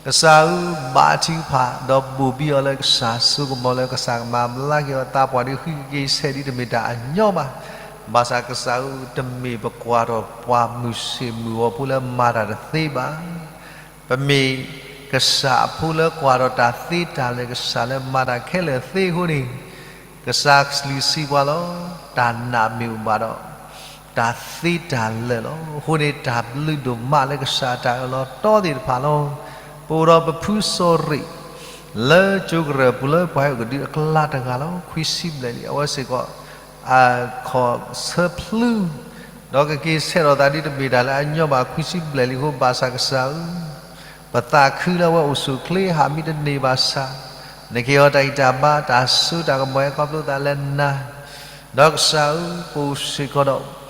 ကစၢ်ဧၢ, ဘါထုကဖၣ်ဒီးဘိၣ်ဘံအီၤလၢကစၢ်စိကမီၤလၢကစၢ်ကမၤဘျါက့ၤအီၤ သးပှၢ်ဒ်ဃံက့ၤဆဲးဒ်တမ့ၢ်တၢ်အညီဘၣ်. ဘၣ်ဆၣ်ကစၢ်ဧၢ, တမ့ၢ်ပကွၢ်ထီၣ်ပှၤမုၢ်ဆ့ၣ်မုၢ်ဂီၤဖိလၢမၤတၢ်တသ့ဘၣ်. ပမ့ၢ်ကစၢ်အဖိလၢကွၢ်ထီၣ်တၢ်သ့တၢ်လၢာ် ကစၢ်လၢမၤတၢ်ခဲလၢာ်သ့အဃိန့ၣ်, ကစၢ်ကလုၢ်စံးပှၤလီၤ. တၢ်နာ်မ့ၢ်အိၣ်ဘၣ်ဒီး တၢ်သ့တၢ်လၢာ်လီၤ. အဃိန့ၣ် တၢ်ဘျုးဒိၣ်မးလၢကစၢ်အတၢ်အၢၣ်လီၤတီသ့ၣ်တဖၣ်လီၤ. ပအိၣ်ဒီးပဖုစီၤရ့ၣ် လၢကၠိကရၢၢ်ပူၤလၢပှၤဟဲအိၣ်ကဒုအကျါတဂၤလီၤ. ခွံဆံဘျဲၣ်လံ. အဝဲစ့ၢ်ကီး အခီၣ်ဆၢဖျု ဒီးကက့ၤဆဲးထီၣ်သးဒ်တမ့ၢ်တၢ်လၢအညီဘၣ် ခွံဆံဘျဲၣ်လံအဃိ ဘၣ်ဆၣ်ကစၢ်ဧၢ, ပသးခုလၢအဝဲအိၣ်ဆူၣ်အိၣ်ချ့ ဟးမံတန့ၢ်ဘၣ်ဆၣ်, နကဟ့ၣ်အီၤတၢ်ဂံၢ်တၢ်ဘါ တၢ်စိတၢ်ကမီၤဟဲခီဖျိသးလၢနၤ, ဒီးကစၢ်ဧၢ, ပအိၣ်စ့ၢ်ကီးဒီး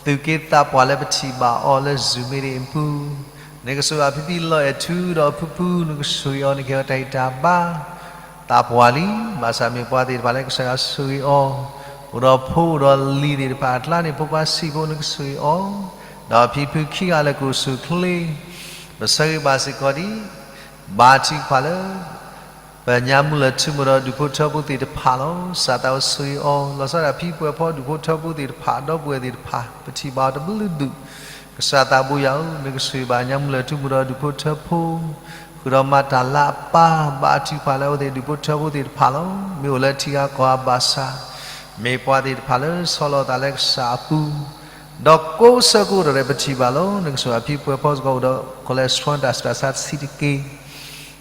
သူၣ်က့သးပှၢ်လၢပထံၣ်ဘၣ်အီၤလၢ Zoom meeting အပူၤ, နကဆိၣ်ဂ့ၤအဖံဖံလီၤအဲၣ်ထူဒီးအဖုဖု နကဆိၣ်ဂ့ၤအီၤ နကဟ့ၣ်အီၤတၢ်ဂံၢ်တၢ်ဘါ သးပှၢ်လံ. ဘၣ်ဆၣ်မ့ၢ်ပှၤသ့ၣ်တဖၣ်လၢကစၢ်ယွၤဆိၣ်ဂ့ၤအီၤ, အိၣ်ဒီးဖိအိၣ်ဒီးလံၤသ့ၣ်တဖၣ်အကျါန့ၣ် ဖိခွါဆံးဖိ နကဆိၣ်ဂ့ၤအီၤ, ဒီးအဖံဖုခံဂၤလၢကအိၣ်ဆူၣ်အိၣ်ချ့, ပဆၢဂ့ၤဘၣ်စ့ၢ်ကီးဒ် ဘါထုကဖၣ်လၢ ပညါမူလၢာ်ထူမူဒီးဒူၣ်ဖိထၢဖိသ့ၣ်တဖၣ်လီၤ. ကစၢ်သးအိၣ်ဆိၣ်ဂ့ၤအီၤ, လီၤဆီဒၣ်တၢ်ဖံပှဲၤဖီဒူၣ်ဖိထၢဖိသ့ၣ်တဖၣ် ဒီပုၢ်ဝဲၢ်သ့ၣ်တဖၣ် ပထံၣ်ဘၣ်အီၤတဘျုးဒူၣ်, ကစၢ်သးဘိယွၤဧၢ, နကဆိၣ်ဂ့ၤဘၣ်ညါမူလၢာ်ထူမူဒီးဒူၣ်ဖိထၢဖိ, ဃုာ်ဒီးမၤတၢ်လၤအပၢ် ဘါထုကဖၣ်လၢအဝဲသ့ၣ်ဒူၣ်ဖိထၢဖိသ့ၣ်တဖၣ်လီၤ. မ့ၢ်အိၣ်လၢထံဂၤကီၢ်ဂၤဘၣ်ဆၣ်, မ့ၢ်ပှၤသ့ၣ်တဖၣ်လၢဆီလီၤသးလၢကစၢ်အပူၤ, ဒီးကိးဆၢကိးကတီၢ်ဒဲး ပထံၣ်ဘၣ်လီၤ. နကဆိၣ်ဂ့ၤအဖံပှဲၤဖီစ့ၢ်ကီး အိၣ်ဒီး cholesterol တၢ်ဆူးတၢ်ဆါတဆံးတက့ၢ်,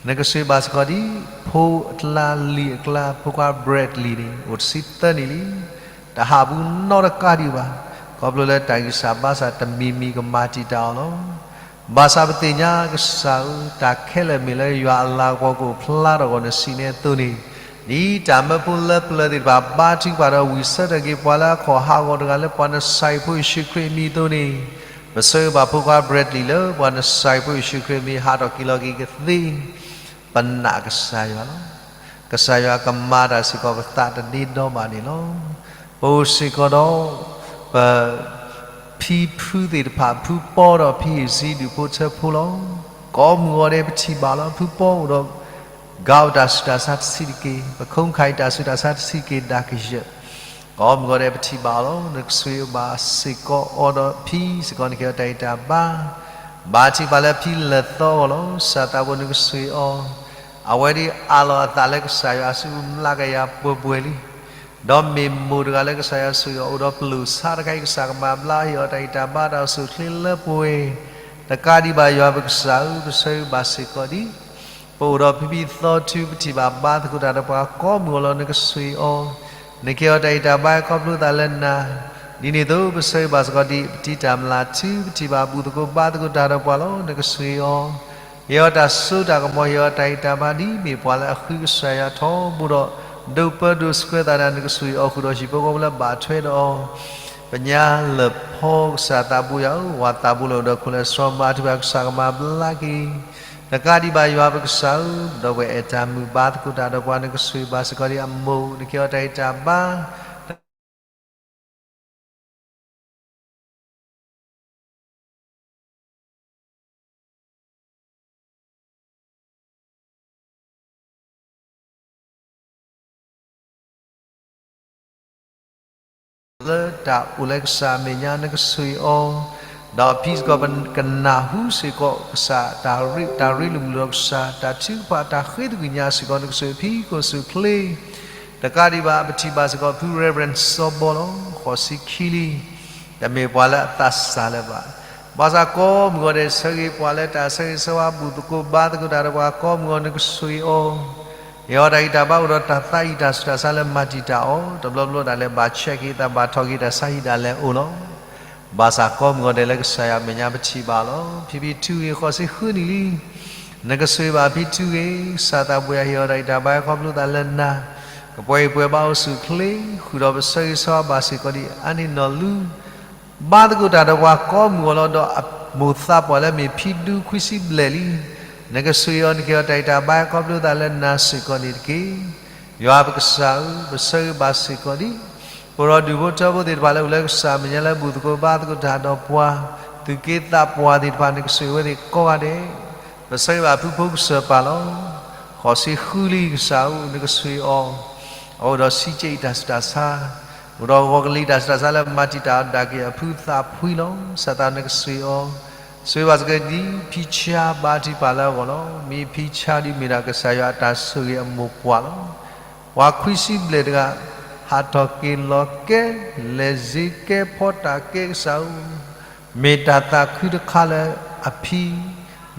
နကဆိၣ်ဂ့ၤဘၣ်စ့ၢ်ကီးဒ် ဖိအကျါလံၤအကျါ ဖိခွါ Bradley န့ၣ် အိၣ်တဆံသၢနံၣ်လံ. တဟးဘူးနီတကးဒံးဘၣ်, ခီဖျိလၢတၢ်ဂံၢ်စၢ်ဘါစၢ်တမံၤမံၤကမၤတံာ်တာ်အီၤလီၤ. ဘၣ်ဆၣ်ပသ့ၣ်ညါကစၢ်ဧၢ, တၢ်ခဲလၢာ်မ့ၢ်လၢယွၤအလၤကပီၤကအိၣ်ဖျါထီၣ်အဂီၢ် နစံးန့ၢ်အသိးန့ၣ်, ဒ်တၢ်မၢဖိလၢပျၢၤသ့ၣ်တဖၣ် ဘါထုကဖၣ်ဒီးဝံၣ်ဆၢထၢၣ်က့ၤ ပှၤလၢအခီၣ်ဟးဂီၤတဂၤလၢပှၤနစၢ်ဖိယ့ၣ်ၡူးခရံာ်အမံၤအသိးန့ၣ်, ပဆၢဂ့ၤဘၣ်ဖိခွါ Bradley လၢပှၤနစၢ်ဖိယ့ၣ်ၡူးခရံာ်အမံၤ ဟးထီၣ်က့ၤလီၤက့ၤကသ့ ပနာ်ကစၢ်ယွၤလီၤ. ကစၢ်ယွၤကမၤတၢ်စ့ၢ်ကီးပသးတဒ့ဒီဘၣ်န့ၣ်လီၤ. ပအိၣ်စ့ၢ်ကီးဒီး ပ ဖံဖုသ့ၣ်တဖၣ် ဖုပီဒီးဖံဟ့ၣ်စံ ဒူၣ်ဖိထၢဖိလီၤ. ကိးမုၢ်ဂီၤဒဲးပထံၣ်ဘၣ်လီၤ. ဖုပီအိၣ်ဒီး ကါအိၣ်တၢ်ဆူးတၢ်ဆါတဆံးတက့ၢ်, ပခိၣ်ခါအံၤတၢ်ဆူးတၢ်ဆါတဆံးတက့ၢ် ဒၣ်ကယၢၢ် ကိးမုၢ်ဂီၤဒဲးပထံၣ်ဘၣ်အီၤလီၤ. နကဆိၣ်ဂ့ၤဘၣ်စ့ၢ်ကီးအီၤဒီးဖံစ့ၢ်ကီး နကဟ့ၣ်အီၤတၢ်ဂံၢ်တၢ်ဘါ, ဘါထုကဖၣ်လၢဖံလၢာ်သီအဂီၢ်လီၤ. ကစၢ်သးဘိ နကဆိၣ်ဂ့ၤအီၤ, အဝဲဒၣ်အးလီၤအသးလၢကစၢ်ယွၤအစုပူၤ မျးကယၤပှဲၤပှဲၤလံ. ဒီးမ့ၢ်မိၢ်တဂၤလၢကစၢ်ယွၤဆိၣ်ဂ့ၤအီၤ အိၣ်ဒီးပလိၣ်ဆါတခါအံၤ ကစၢ်ကမၤဘျါ ဟ့ၣ်အီၤတၢ်ဂံၢ်တၢ်ဘါ တၢ်အိၣ်ဆူၣ်အိၣ်ချ့လၢပှဲၤ တကးဒံးဘၣ်ယွၤပကစၢ်ဧၢ, ပဆၢဂ့ၤဘၣ်စ့ၢ်ကီးဒံး ပအိၣ်ဒီးဖံဖံသီထူ ပထံၣ်ဘၣ်ဘါသကိးတၢ်ဒီးပှၤကိးမုၢ်ဂီၤလီၤ နကဆိၣ်ဂ့ၤအီၤ, နကဟ့ၣ်အီၤတၢ်ဂံၢ်တၢ်ဘါခီဖျိသးလၢနၤ, ဒ်န့ၣ်အသိး ပဆၢဂ့ၤဘၣ်စ့ၢ်ကီးဒံး ပတံၤတၢ်မျၢ်ထူ ပထံၣ်ဘၣ်ဘူၣ်သကိးဘါသကိးတၢ်ဒီးပှၤလီၤ နကဆိၣ်ဂ့ၤအီၤ, ဟ့ၣ်အီၤတၢ်စိတၢ်ကမီၤ ဟ့ၣ်အီၤတၢ်ဂံၢ်တၢ်ဘါ ဒ်မ့ၢ်ပှၤလၢအဃုကစၢ်ယွၤထီဘိဒီး ဒိးပၢဒိးဆှၢသးဒၣ် နကဆိၣ်ဂ့ၤအီၤဃုာ်ဒီးဟံၣ်ဖိဃီဖိလၢဘၣ်ထွဲဒီးအီၤ ပညါလၢာ်ဖီ ကစၢ်သးဘိယွၤဧၢ, ဝၤသးဘိလၢအိၣ်ဒီးခိၣ်လၢအစှီၤ ဘါထုကဖၣ်ကစၢ်ကမၤဘျါက့ၤ, တကးဒံးဘၣ်ယွၤပကစၢ်ဧၢ, ဒီးပှၤအဲၣ်တၢ်မုာ်ဘါသကိးတၢ်ဒီးပှၤ နကဆိၣ်ဂ့ၤဘၣ်စ့ၢ်ကီးဒံးအမိၢ် နကဟ့ၣ်အီၤတၢ်ဂံၢ်တၢ်ဘါ လၢတၢ်အိၣ်လၢကစၢ်အမဲာ်ညါ နကဆိၣ်ဂ့ၤအီၤ, ဒီးအဖံစ့ၢ်ကီးပကနၢ်ဟူစ့ၢ်ကီးကစၢ်တၢ်ရ့ တၢ်ရ့လိာ်မုာ်လိာ်ဒီးကစၢ် တၢ်ထုကဖၣ်တၢ်ဃ့သကွံၢ်ညါစ့ၢ်ကီး နကဆိၣ်ဂ့ၤအဖံကိၣ်စူၣ်ချ့, တကးဒံးဘၣ် ပထံၣ်ဘၣ်စ့ၢ်ကီးဖု Reverend စီၤဘီလီၤ ဃိးဆံခံလံ တမ့ၢ်ပှၤလၢအသးစၢ်လၢၤဘၣ်. ဘၣ်ဆၣ်ကိးမုၢ်ဂီၤဒဲး ဆၢဂ့ၤပှၤလၢတၢ်ဆၢဂ့ၤဆၢဝါ ဘူၣ်သကိးဘါသကိးတၢ်ဒီးပှၤကိးမုၢ်ဂီၤ နကဆိၣ်ဂ့ၤအီၤ, ဟ့ၣ်အီၤတၢ်ဂံၢ်တၢ်ဘါ အိၣ်ဒီးတၢ်သးအံၤတၢ်ဆူးတၢ်ဆါလၢမၤတံာ်တာ်အီၤ, တဘျီဘျီဒၣ်လဲာ်ဘၣ်ဆဲးက့ၤသး ဘၣ်ထီၣ်က့ၤတၢ်ဆါဟံၣ်ဒၣ်လဲာ်အိၣ်လီၤ. ဘၣ်ဆၣ်ကိးမုၢ်ဂီၤဒဲးလၢကစၢ်ယွၤအမဲာ်ညါပထံၣ်ဘၣ်လီၤ. ဖံဖံထူဂ့ၤ ဃိးဆံဃုနံၣ်လံ နကဆိၣ်ဂ့ၤဘၣ်ဖံထူဂ့ၤ, ကစၢ်သးဘိယွၤဟ့ၣ်အီၤတၢ်ဂံၢ်တၢ်ဘါခီဖျိသးလၢနၤ, ကပှဲၤဂံၢ်ပှဲၤဘါအိၣ်ဆူၣ်အိၣ်ချ့, ဃုာ်ဒီးပဆၢဂ့ၤဆၢဝါဘၣ်စ့ၢ်ကီးဒံး အါန့ၢ်နီၢ်လူ ဘါသကိးတၢ်ဒီးပှၤကိးမုၢ်ဂီၤလီၤ ဒီးအမိၢ်သးပှၢ်လၢမ့ၢ်ဖံဒူခွံဆံဘျဲၣ်လံ, နကဆိၣ်ဂ့ၤအီၤ နကဟ့ၣ်အီၤတၢ်ဂံၢ်တၢ်ဘါခီဖျိသးလၢနၤစ့ၢ်ကီးန့ၣ်တက့ၢ်. ယွၤပကစၢ်ဧၢ, ပဆၢဂ့ၤဘၣ်စ့ၢ်ကီးဒံး ပအိၣ်ဒီးဒူၣ်ဖိထၢဖိသ့ၣ်တဖၣ်လၢအိၣ်လၢကစၢ်အမဲာ်ညါလၢဘူၣ်သကိးဘါသကိးတၢ်ဒီးပှၤ, သူၣ်က့သးပှၢ်သ့ၣ်တဖၣ် နကဆိၣ်ဂ့ၤဝဲသ့ၣ်ကိးဂၤဒဲး, ပဆၢဂ့ၤဘၣ်ဖုဖိကစၢၢ်ပၢ်လီၤ. ဃိးဆံဃုလံကစၢ်ဧၢ, နကဆိၣ်ဂ့ၤအီၤ, အဝဲအိၣ်ဒီးဆံးကဲအံၤတၢ်ဆူးတၢ်ဆါ, အိၣ်ဒီးဂီၤကလံၤတၢ်ဆူးတၢ်ဆါလၢမၤတံာ်တာ်ဒၣ်က့ၤအဖုသးဖှံလီၤ. ကစၢ်သးနကဆိၣ်ဂ့ၤအီၤ, ဆိၣ်ဂ့ၤဘၣ်စ့ၢ်ကီးဒံး ဖံဆါဘါထုကဖၣ်လၢအဂီၢ်လီၤ. မ့ၢ်ဖံဆါဒ်မ့ၢ်ဒၣ်ကစၢ်ယွၤအတၢ်ဆိၣ်ဂ့ၤအမိၢ်ပှၢ်လီၤ. ပှၤခွံဆံဘျဲၣ်တဂၤ, ဟးထီၣ်က့ၤလီၤကဲ, လဲၤစ့ကဲဖီတၢ်ကဲကစၢ်ဧၢ, မ့ၢ်တၢ်သးခုတခါလၢအဖံ,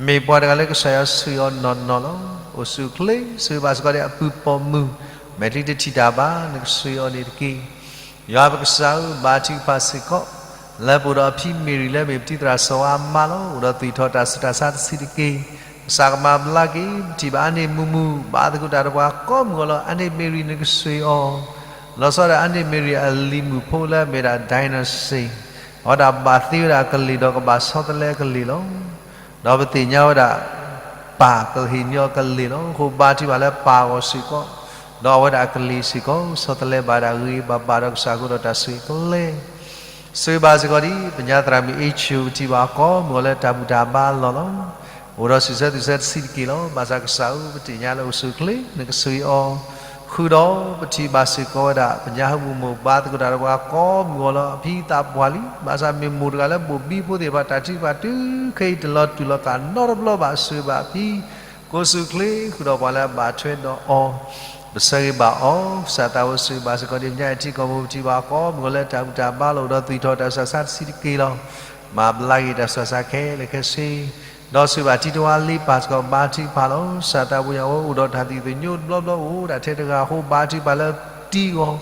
မ့ၢ်ပှၤတဂၤလၢကစၢ်ယွၤဆိၣ်ဂ့ၤအီၤနီၢ်နီၢ်လီၤ. အိၣ်ဆူၣ်အိၣ်ချ့, ဆိၣ်ဂ့ၤဘၣ်စ့ၢ်ကီးဒံးအပုၢ်ပိာ်မုၣ်, မဲာ်ချံတထံၣ်တၢ်ဘၣ်, နကဆိၣ်ဂ့ၤအီၤန့ၣ်တက့ၢ်. ယွၤပကစၢ်ဧၢ, ဘါထုကဖၣ်စ့ၢ်ကီး လၢပအိၣ်ဒီးအဖံမ့ၢ်ရံၤလၢမ့ၢ်ပတံၤသရၣ်စီၤအၤမးလီၤ. အိၣ်ဒီးသွံၣ်ထီၣ်တၢ်ဆူးတၢ်ဆါတဆံးတက့ၢ်. ကစၢ်ကမၤဘျါက့ၤ, ပထံၣ်ဘၣ်အါန့ၢ်မုာ်မုာ်, ဘါသကိးတၢ်ဒီးပှၤကိးမုၢ်ဂီၤလီၤ. အါန့ၢ်မ့ၢ်ရံၤနကဆိၣ်ဂ့ၤအီၤ, လီၤဆီဒၣ်အါန့ၢ်မ့ၢ်ရံၤအလံၤမုၣ်ဖိလၢအမ့ၢ်ဒၣ် Dynasty, အဝဲဒၣ်ဘၣ်သ့ဝဲဒၣ်အကလ့ၢ်ဒီးကဘၣ်ဆီတလဲအကလ့ၢ်လီၤ. ဒီးပသ့ၣ်ညါဝဲဒၣ် ပၢ်ကဟ့ၣ်ညီအကလ့ၢ်လီၤ. အဃိဘါထုကဖၣ်လၢပၢ်အဂီၢ်စ့ၢ်ကီး, ဒီးအဝဲဒၣ်အကလ့ၢ်စ့ၢ်ကီး ဆီတလဲဘၣ်ဒၣ်ဂ့ၤဘၣ်ဘၣ်ဒီးကစၢ်အဃိဒီးတၢ်ဆိၣ်ဂ့ၤကလဲၢ် ဆိၣ်ဂ့ၤဘၣ်စ့ၢ်ကီးဒံး ပညါသရၣ်မုၣ်အ့ၣ်ဆူၣ် ပထံၣ်ဘၣ်အီၤကိးမုၢ်ဂီၤလၢတၢ်ဘူၣ်တၢ်ဘါအလီၢ်လီၤ. အိၣ်ဒီးစူၣ်ဆၢသူၣ်ဆၢတဆံးတက့ၢ်လီၤ. ဘၣ်ဆၣ်ကစၢ်ဧၢ, ပသ့ၣ်ညါလၢအိၣ်ဆူၣ်အိၣ်ချ့ နကဆိၣ်ဂ့ၤအီၤ, ဃုာ်ဒီးပထံၣ်ဘၣ်စ့ၢ်ကီးဝဲဒၣ် ပညါဟၢမုၢ်မိၢ်ဘါသကိးတၢ်ဒီးပှၤကိးမုၢ်ဂီၤလီၤ. အဖံသးပှၢ်လံ, ဘၣ်ဆၣ်မ့ၢ်မိၢ်တဂၤလၢဘိၣ်ဘံဖိသ့ၣ်တဖၣ် တၢ်ထုကဖၣ်တုၤခဲအံၤတလီၤတူာ်လီၤကာ်နီတဘျီဘၣ်. ဆိၣ်ဂ့ၤဘၣ်အဖံ ကိးဆူၣ်အိၣ်ချ့ ဃုာ်ဒီးပှၤလၢအဘၣ်ထွဲဒီးအီၤ ပဆၢဂ့ၤဘၣ်အီၤ, ကစၢ်သးဝဲဆိၣ်ဂ့ၤဘၣ်စ့ၢ်ကီးဒံး ပညါအံၤထံကီၢ်ပူၤ ပထံၣ်ဘၣ်အီၤကိးမုၢ်ဂီၤလၢတၢ်ဘူၣ်တၢ်ဘါလီၤ. အိၣ်ဒီးသွံၣ်ထီၣ်တၢ်ဆူးတၢ်ဆါတဆံးတက့ၢ်လီၤ. မၤဘျါက့ၤတၢ်ဆူးတၢ်ဆါခဲလၢာ်ခဲဆ့, ဒီးဆိၣ်ဂ့ၤဘၣ်ထံတဝါလ့ပၢ်စ့ၢ်ကီး ဘါထုကဖၣ်လီၤ. ကစၢ်သးဝဲ အဝဲအိၣ်ဒီးတၢ်သံၣ်သညိတဘျီဘျီ အိၣ်ဒၣ်ထဲတဂၤအဃိ ဘါထုကဖၣ်လၢတံၤအဂီၢ်,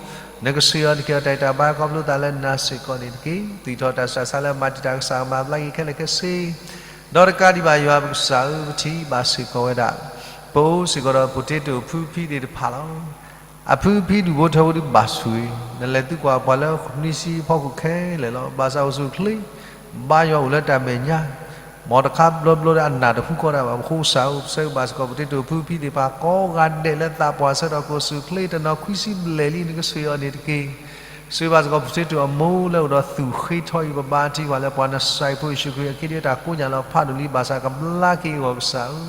နကဆိၣ်ဂ့ၤအီၤ နကဟ့ၣ်အီၤတၢ်ဂံၢ်တၢ်ဘါခီဖျိသးလၢနၤစ့ၢ်ကီးန့ၣ်တက့ၢ်. သွံၣ်ထီၣ်တၢ်ဆူးတၢ်ဆါလၢမၤတံာ်တာ် ကစၢ်မၤဘျါက့ၤခဲလၢာ်ခဲဆ့ ဒီးတကးဒံးဘၣ်ယွၤပကစၢ်ဧၢ, ပထံၣ်ဘၣ်စ့ၢ်ကီးဝဲဒၣ် ပအိၣ်စ့ၢ်ကီးဒီး potato အဖုအဖံသ့ၣ်တဖၣ်လီၤ. အဖုအဖံဒူၣ်ဖိထၢဖိဒုးဘၣ်ဆိၣ်ဂ့ၤ, နလဲၤသုကွၢ်ပှၤလၢနွံဆံအဖီခိၣ်ခဲလၢာ်လီၤ. ဘၣ်ဆၣ်အိၣ်ဆူၣ်အိၣ်ချ့, ဘါယွၤအိၣ်လၢတၢ်မဲာ်ညါ, မ်တခါဘျီဘျီဒီးအနၢ်တဟူကီးဒၣ်ဘၣ်. ပဃိကစၢ်ဧၢ, ပဆၢဂ့ၤဘၣ်စ့ၢ်ကီး potato အဖုအဖံသ့ၣ်တဖၣ်ကိးဂၤဒဲးလၢသးပှၢ်ဆၢကတီၢ် ကအိၣ်ဆူၣ်အိၣ်ချ့ တနီၤခွံဆံဘျဲၣ်လံ နကဆိၣ်ဂ့ၤအီၤန့ၣ်တက့ၢ်. ဆိၣ်ဂ့ၤဘၣ်စ့ၢ်ကီး potato အမိၢ်လၢအိၣ်ဒီးသူၣ်ဃ့ထီအံၤ ပဘါထုကဖၣ်လၢပှၤနစဲးဖိယ့ၣ်ၡူးခရံာ်အခံ ဒ်တၢ်ကိးညါလီၤဖးဒိၣ်လံ ဘၣ်ဆၣ်ကဘျါက့ၤအဂီၢ်ကစၢ်ဧၢ,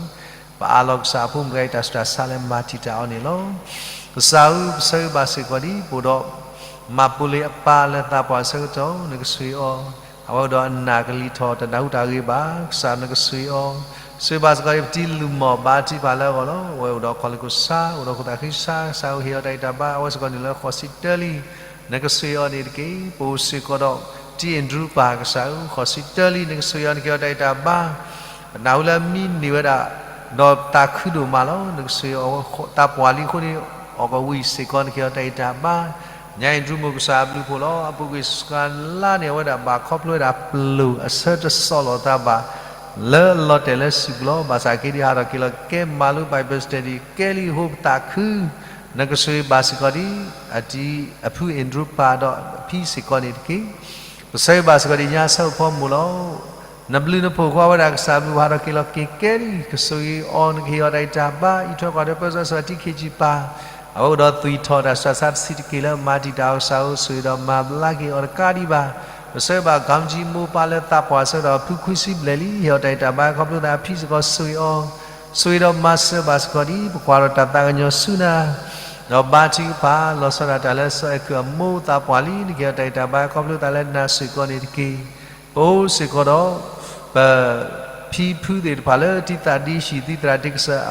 ပအးလီၤကစၢ်အဖိမုၣ်ဂၤအံၤ တၢ်ဆူးတၢ်ဆါလၢမၤတံာ်တာ်အီၤန့ၣ်လီၤ. ကစၢ်ဧၢ, ပဆၢဂ့ၤဘၣ်စ့ၢ်ကီးဒံး ပအိၣ်ဒီး မၤပူၤလ့ၤအပၢ်လၢသးပှၢ်ဆၢကတီၢ် နကဆိၣ်ဂ့ၤအီၤ, အဝဲအိၣ်ဒီးအနၢ်ကလံၤထီၣ် တနၢ်ဟူတၢ်ဂ့ၤဘၣ် ကစၢ်နကဆိၣ်ဂ့ၤအီၤ. ဆိၣ်ဂ့ၤဘၣ်စ့ၢ်ကီးဒံး ပတံၤလူၢ်မီၢ် ဘါထုကဖၣ်လၢအဂီၢ်လီၤ. အဝဲအိၣ်ဒီးခီၣ်လ့ၢ်ခိၣ်ဆါ အိၣ်ဒီးခိၣ်သးဃံဆါ ကစၢ်ဧၢ ဟ့ၣ်အီၤတၢ်ဂံၢ်တၢ်ဘါ အဝဲစ့ၢ်ကီးန့ၣ်လၢဃိးဆံတၢလံ နကဆိၣ်ဂ့ၤအီၤန့ၣ်တက့ၢ်. ပအိၣ်စ့ၢ်ကီးဒီး တံၢ်အဲၣ်ဒြူပၢ်ကစၢ်ဧၢ, ဃိးဆံတၢလံ နကဆိၣ်ဂ့ၤအီၤ နကဟ့ၣ်အီၤတၢ်အဲၣ်တၢ်ဘါ, ပနၢ်ဟူလၢအမံန့ၢ်ဝဲဒၣ် ဒီးသးခုဒိၣ်မးလီၤ. နကဆိၣ်ဂ့ၤအီၤ သးပှၢ်လံအဃိန့ၣ် အီၣ်ကဝံၤစ့ၢ်ကီး နကဟ့ၣ်အီၤတၢ်အဲၣ်တၢ်ဘါ, ညါအဲၣ်ဒြူမိၢ်ကစၢ်အဘျုးအဖှိၣ်လီၤ. အပူၤကွံာ်စှၤလါန့ၣ် အဝဲဒၣ်ဘၣ်ခီဖျိဝဲဒၣ်ပျိာ်အဆၢတဆီၣ်လီၤသးဘၣ် လၢအလီၤတဲာ်လၢစုပူၤလီၤ. ဘၣ်ဆၣ်က့ဒံး ဟးထီၣ်က့ၤလီၤကဲမၤလိ Bible study ကဲလံအဃိ ပသးခု နကဆိၣ်ဂ့ၤဘၣ်စ့ၢ်ကီးဒံး အတံၢ်အဖုအဲၣ်ဒြူပၢ်ဒီးအဖံစ့ၢ်ကီးန့ၣ်တက့ၢ်. ပဆၢဂ့ၤဘၣ်စ့ၢ်ကီးဒံး ညါဆၢဖီမိၢ်လီၤ. နဘျုးနဖှိၣ်ဃီဝဲဒၣ်ကစၢ်အဘျုး ဟးထီၣ်က့ၤလီၤက့ၤကဲလံ, ကဆိၣ်ဂ့ၤအီၤ နကဟ့ၣ်အီၤတၢ်အဲၣ်တၢ်ဘါ အံးထွဲကွၢ်ထွဲပၢဆှၢစ့ၢ်ကီးတံၢ်ခ့ကၠံပၢ်, အဝဲအိၣ်ဒီးသွံၣ်ထီၣ်တၢ်ဆှၢဆါတဆံးတက့ၢ်လၢမၤတံာ်တာ်အီၤ ကစၢ်ဧၢ ဆိၣ်ဂ့ၤဒီးမၤဘျါက့ၤအီၤတကးဒံးဘၣ်. ပဆၢဂ့ၤဘၣ် ကီမတံမိၢ်ပၢ်လၢသးပှၢ်ဆၢဒီးဖုခွံဆံဘျဲၣ်လံ, ဟ့ၣ်အီၤတၢ်အဲၣ်တၢ်ဘါ ခီဖျိသးအဖံစ့ၢ်ကီး ဆိၣ်ဂ့ၤအီၤ ဆိၣ်ဂ့ၤဒီးမၤစၢၤဘၣ်စ့ၢ်ကီးဒံး ပကွၢ်ဒီးတၢ်သးကညီၤဆူနၤ, ဒီးဘါထုကဖၣ် လီၤဆီဒၣ်တၢ်လၢစီၤအဲၣ်ခုးအမိၢ်သးပှၢ်လံ, နကဟ့ၣ်အီၤတၢ်အဲၣ်တၢ်ဘါ ခီဖျိသးလၢနၤစ့ၢ်ကီးန့ၣ်တက့ၢ်. ပအိၣ်စ့ၢ်ကီးဒီး ပဖံဖုသ့ၣ်တဖၣ်လၢတံၢ်သးဒ့ဟံၣ် သံသရၣ်တံၢ်ကစၢ်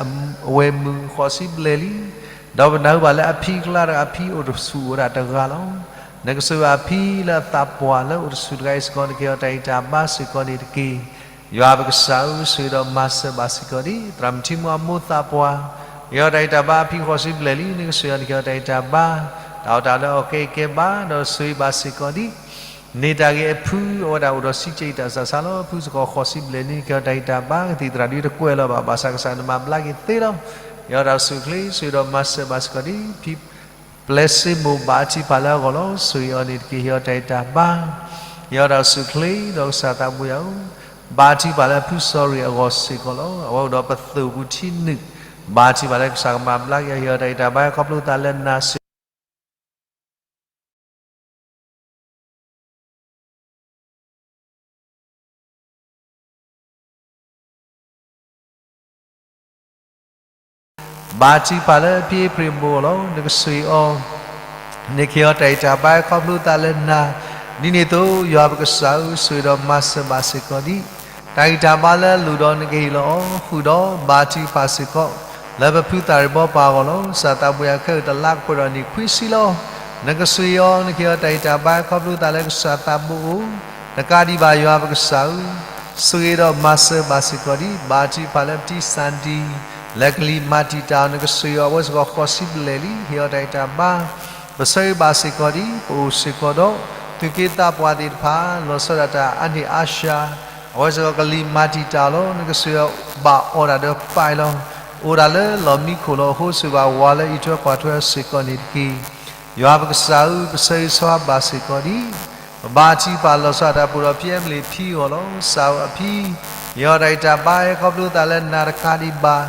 အဝဲၢ်မုၢ်ဃိးဆံဘျဲၣ်လံ, ဒီးပနၢ်ဟူဘၣ်လၢအဖံကျါတဂၤ အဖံအိၣ်တဆူၣ်အိၣ်ဝဲဒၣ်တဂၤလီၤ. နကဆိၣ်ဂ့ၤအဖံလၢအသးပှၢ်လၢအိၣ်တဆူၣ်တဂၤအံၤစ့ၢ်ကီး နကဟ့ၣ်အီၤတၢ်အဲၣ်တၢ်ဘါစ့ၢ်ကီးန့ၣ်တက့ၢ်. ယွၤပကစၢ်ဧၢ ဆိၣ်ဂ့ၤဒီးမၤစၢၤဘၣ်စ့ၢ်ကီးဒံး သရၣ်မုၣ်ထံမူအမိၢ်သးပှၢ်, ဟ့ၣ်အီၤတၢ်အဲၣ်တၢ်ဘါ အဖံဃိးဆံဘျဲၣ်လံ, နကဆိၣ်ဂ့ၤအီၤ နကဟ့ၣ်အီၤတၢ်အဲၣ်တၢ်ဘါ, တၢ်အီၣ်တၢ်အီလၢအကဲအံၤကဲဘၣ် ဒီးဆိၣ်ဂ့ၤဘၣ်စ့ၢ်ကီးဒံး န့ၢ်တၢ်ဂ့ၤအဖု အဝဲဒၣ်အိၣ်ဒီးစံးကဲအံၤတၢ်ဆးဆါလီၤ. အဖုစ့ၢ်ကီးဃိးဆံဘျဲၣ်လံ, နကဟ့ၣ်အီၤတၢ်အဲၣ်တၢ်ဘါ, ကသံၣ်သရၣ်ဒုတကွဲးလီၤဘၣ်, ဘၣ်ဆၣ်ကစၢ်နမၤဘျါက့ၤသ့လီၤ. ဟ့ၣ်အီၤတၢ်အိၣ်ဆူၣ်အိၣ်ချ့ ဆိၣ်ဂ့ၤဒီးမၤစၢၤဘၣ်စ့ၢ်ကီးဒံး ဖံ ပျဲစ့မိၢ်ဘါထုကဖၣ်လၢအဂီၢ်လီၤ. ဆိၣ်ဂ့ၤအီၤန့ၣ်တက့ၢ်. ဟ့ၣ်အီၤတၢ်အဲၣ်တၢ်ဘါ, ဟ့ၣ်အီၤတၢ်အိၣ်ဆူၣ်အိၣ်ချ့ ဒီးကစၢ်သးဘိယွၤဧၢ, ဘါထုကဖၣ်လၢအဖုစီၤရ့ၣ်အဂီၢ်စ့ၢ်ကီးလီၤ. အဝဲအိၣ်ဒီးပသိၣ်ပူၤထံနုာ်, ဘါထုကဖၣ်လၢကစၢ်ကမၤဘျါက့ၤအီၤ, ဟ့ၣ်အီၤတၢ်အဲၣ်တၢ်ဘါ ခီဖျိသးလၢနၤစ့ၢ် ဘါထုကဖၣ်လၢဖံအ့ဖြ့ၣ်အဘိအဂီၢ်လီၤ. နကဆိၣ်ဂ့ၤအီၤ, နကဟ့ၣ်အီၤတၢ်ဂံၢ်တၢ်ဘါ ခီဖျိသးလၢနၤ, ဒ်န့ၣ်အသိး ယွၤပကစၢ်ဧၢ, ဆိၣ်ဂ့ၤဒီးမၤစၢၤဘၣ်စ့ၢ်ကီးဒံး တၢ်ဂံၢ်တၢ်ဘါလၢအလိၣ်ဒီး နကဟ့ၣ်လီၤအီၤ, ဃုာ်ဒီးဘါထုကဖၣ်စ့ၢ်ကီး လၢပဖုသးရ့ၣ်ဘီပၢ်အဂီၢ်လီၤ. ကစၢ်သးဘိယွၤ ခဲအံၤတလါကပှဲၤဒီးနံၣ်ခွံဆံလီၤ. နကဆိၣ်ဂ့ၤအီၤ, နကဟ့ၣ်အီၤတၢ်ဂံၢ်တၢ်ဘါခီဖျိသးလၢကစၢ်သးဘိအိၣ်, တကးဒံးဘၣ်ယွၤပကစၢ်ဧၢ, ဆိၣ်ဂ့ၤဒီးမၤစၢၤဘၣ်စ့ၢ်ကီးဒံး ဘါထုကဖၣ်လၢပတံၢ်စၣ်ဒံ လၢကလံၤမၤတံာ်တာ်အီၤ, နကဆိၣ်ဂ့ၤအီၤ အဝဲစ့ၢ်ကီးဃိးဆံဘျဲၣ်လံ, ဟ့ၣ်အီၤတၢ်ဂံၢ်တၢ်ဘါ, ပဆၢဂ့ၤဘၣ်စ့ၢ်ကီးဒံး ပအိၣ်စ့ၢ်ကီးဒီး သူၣ်က့သးပှၢ်သ့ၣ်တဖၣ် လီၤဆီဒၣ်တၢ်အါန့ၢ်အါစှၤ, အဝဲစ့ၢ်ကီးကလံၤမၤတံာ်တာ်အီၤလီၤ. နကဆိၣ်ဂ့ၤအီၤဘၣ်အီၣ်တၢ်ဒီးပာ်အီၤလီၤ. အိၣ်ဒၣ်လၢလီၢ်မံခိၣ်လီၤ. အဃိဆိၣ်ဂ့ၤဘၣ်ဝၤလၢအံးထွဲကွၢ်ထွဲအီၤစ့ၢ်ကီးန့ၣ်တက့ၢ်. ယွၤပကစၢ်ဧၢ, ပဆၢဂ့ၤဆၢဝါဘၣ်စ့ၢ်ကီးဒံး ပဘါထုကဖၣ်လီၤဆီဒၣ်တၢ်ပူၤဒီးဖံအဲမလ့းဖံအဂီၢ်လီၤ. စၢ်ဧၢအဖံ, ဟ့ၣ်အီၤတၢ်ဂံၢ်တၢ်ဘါ ခီဖျိသးလၢနၤတကးဒံးဘၣ်.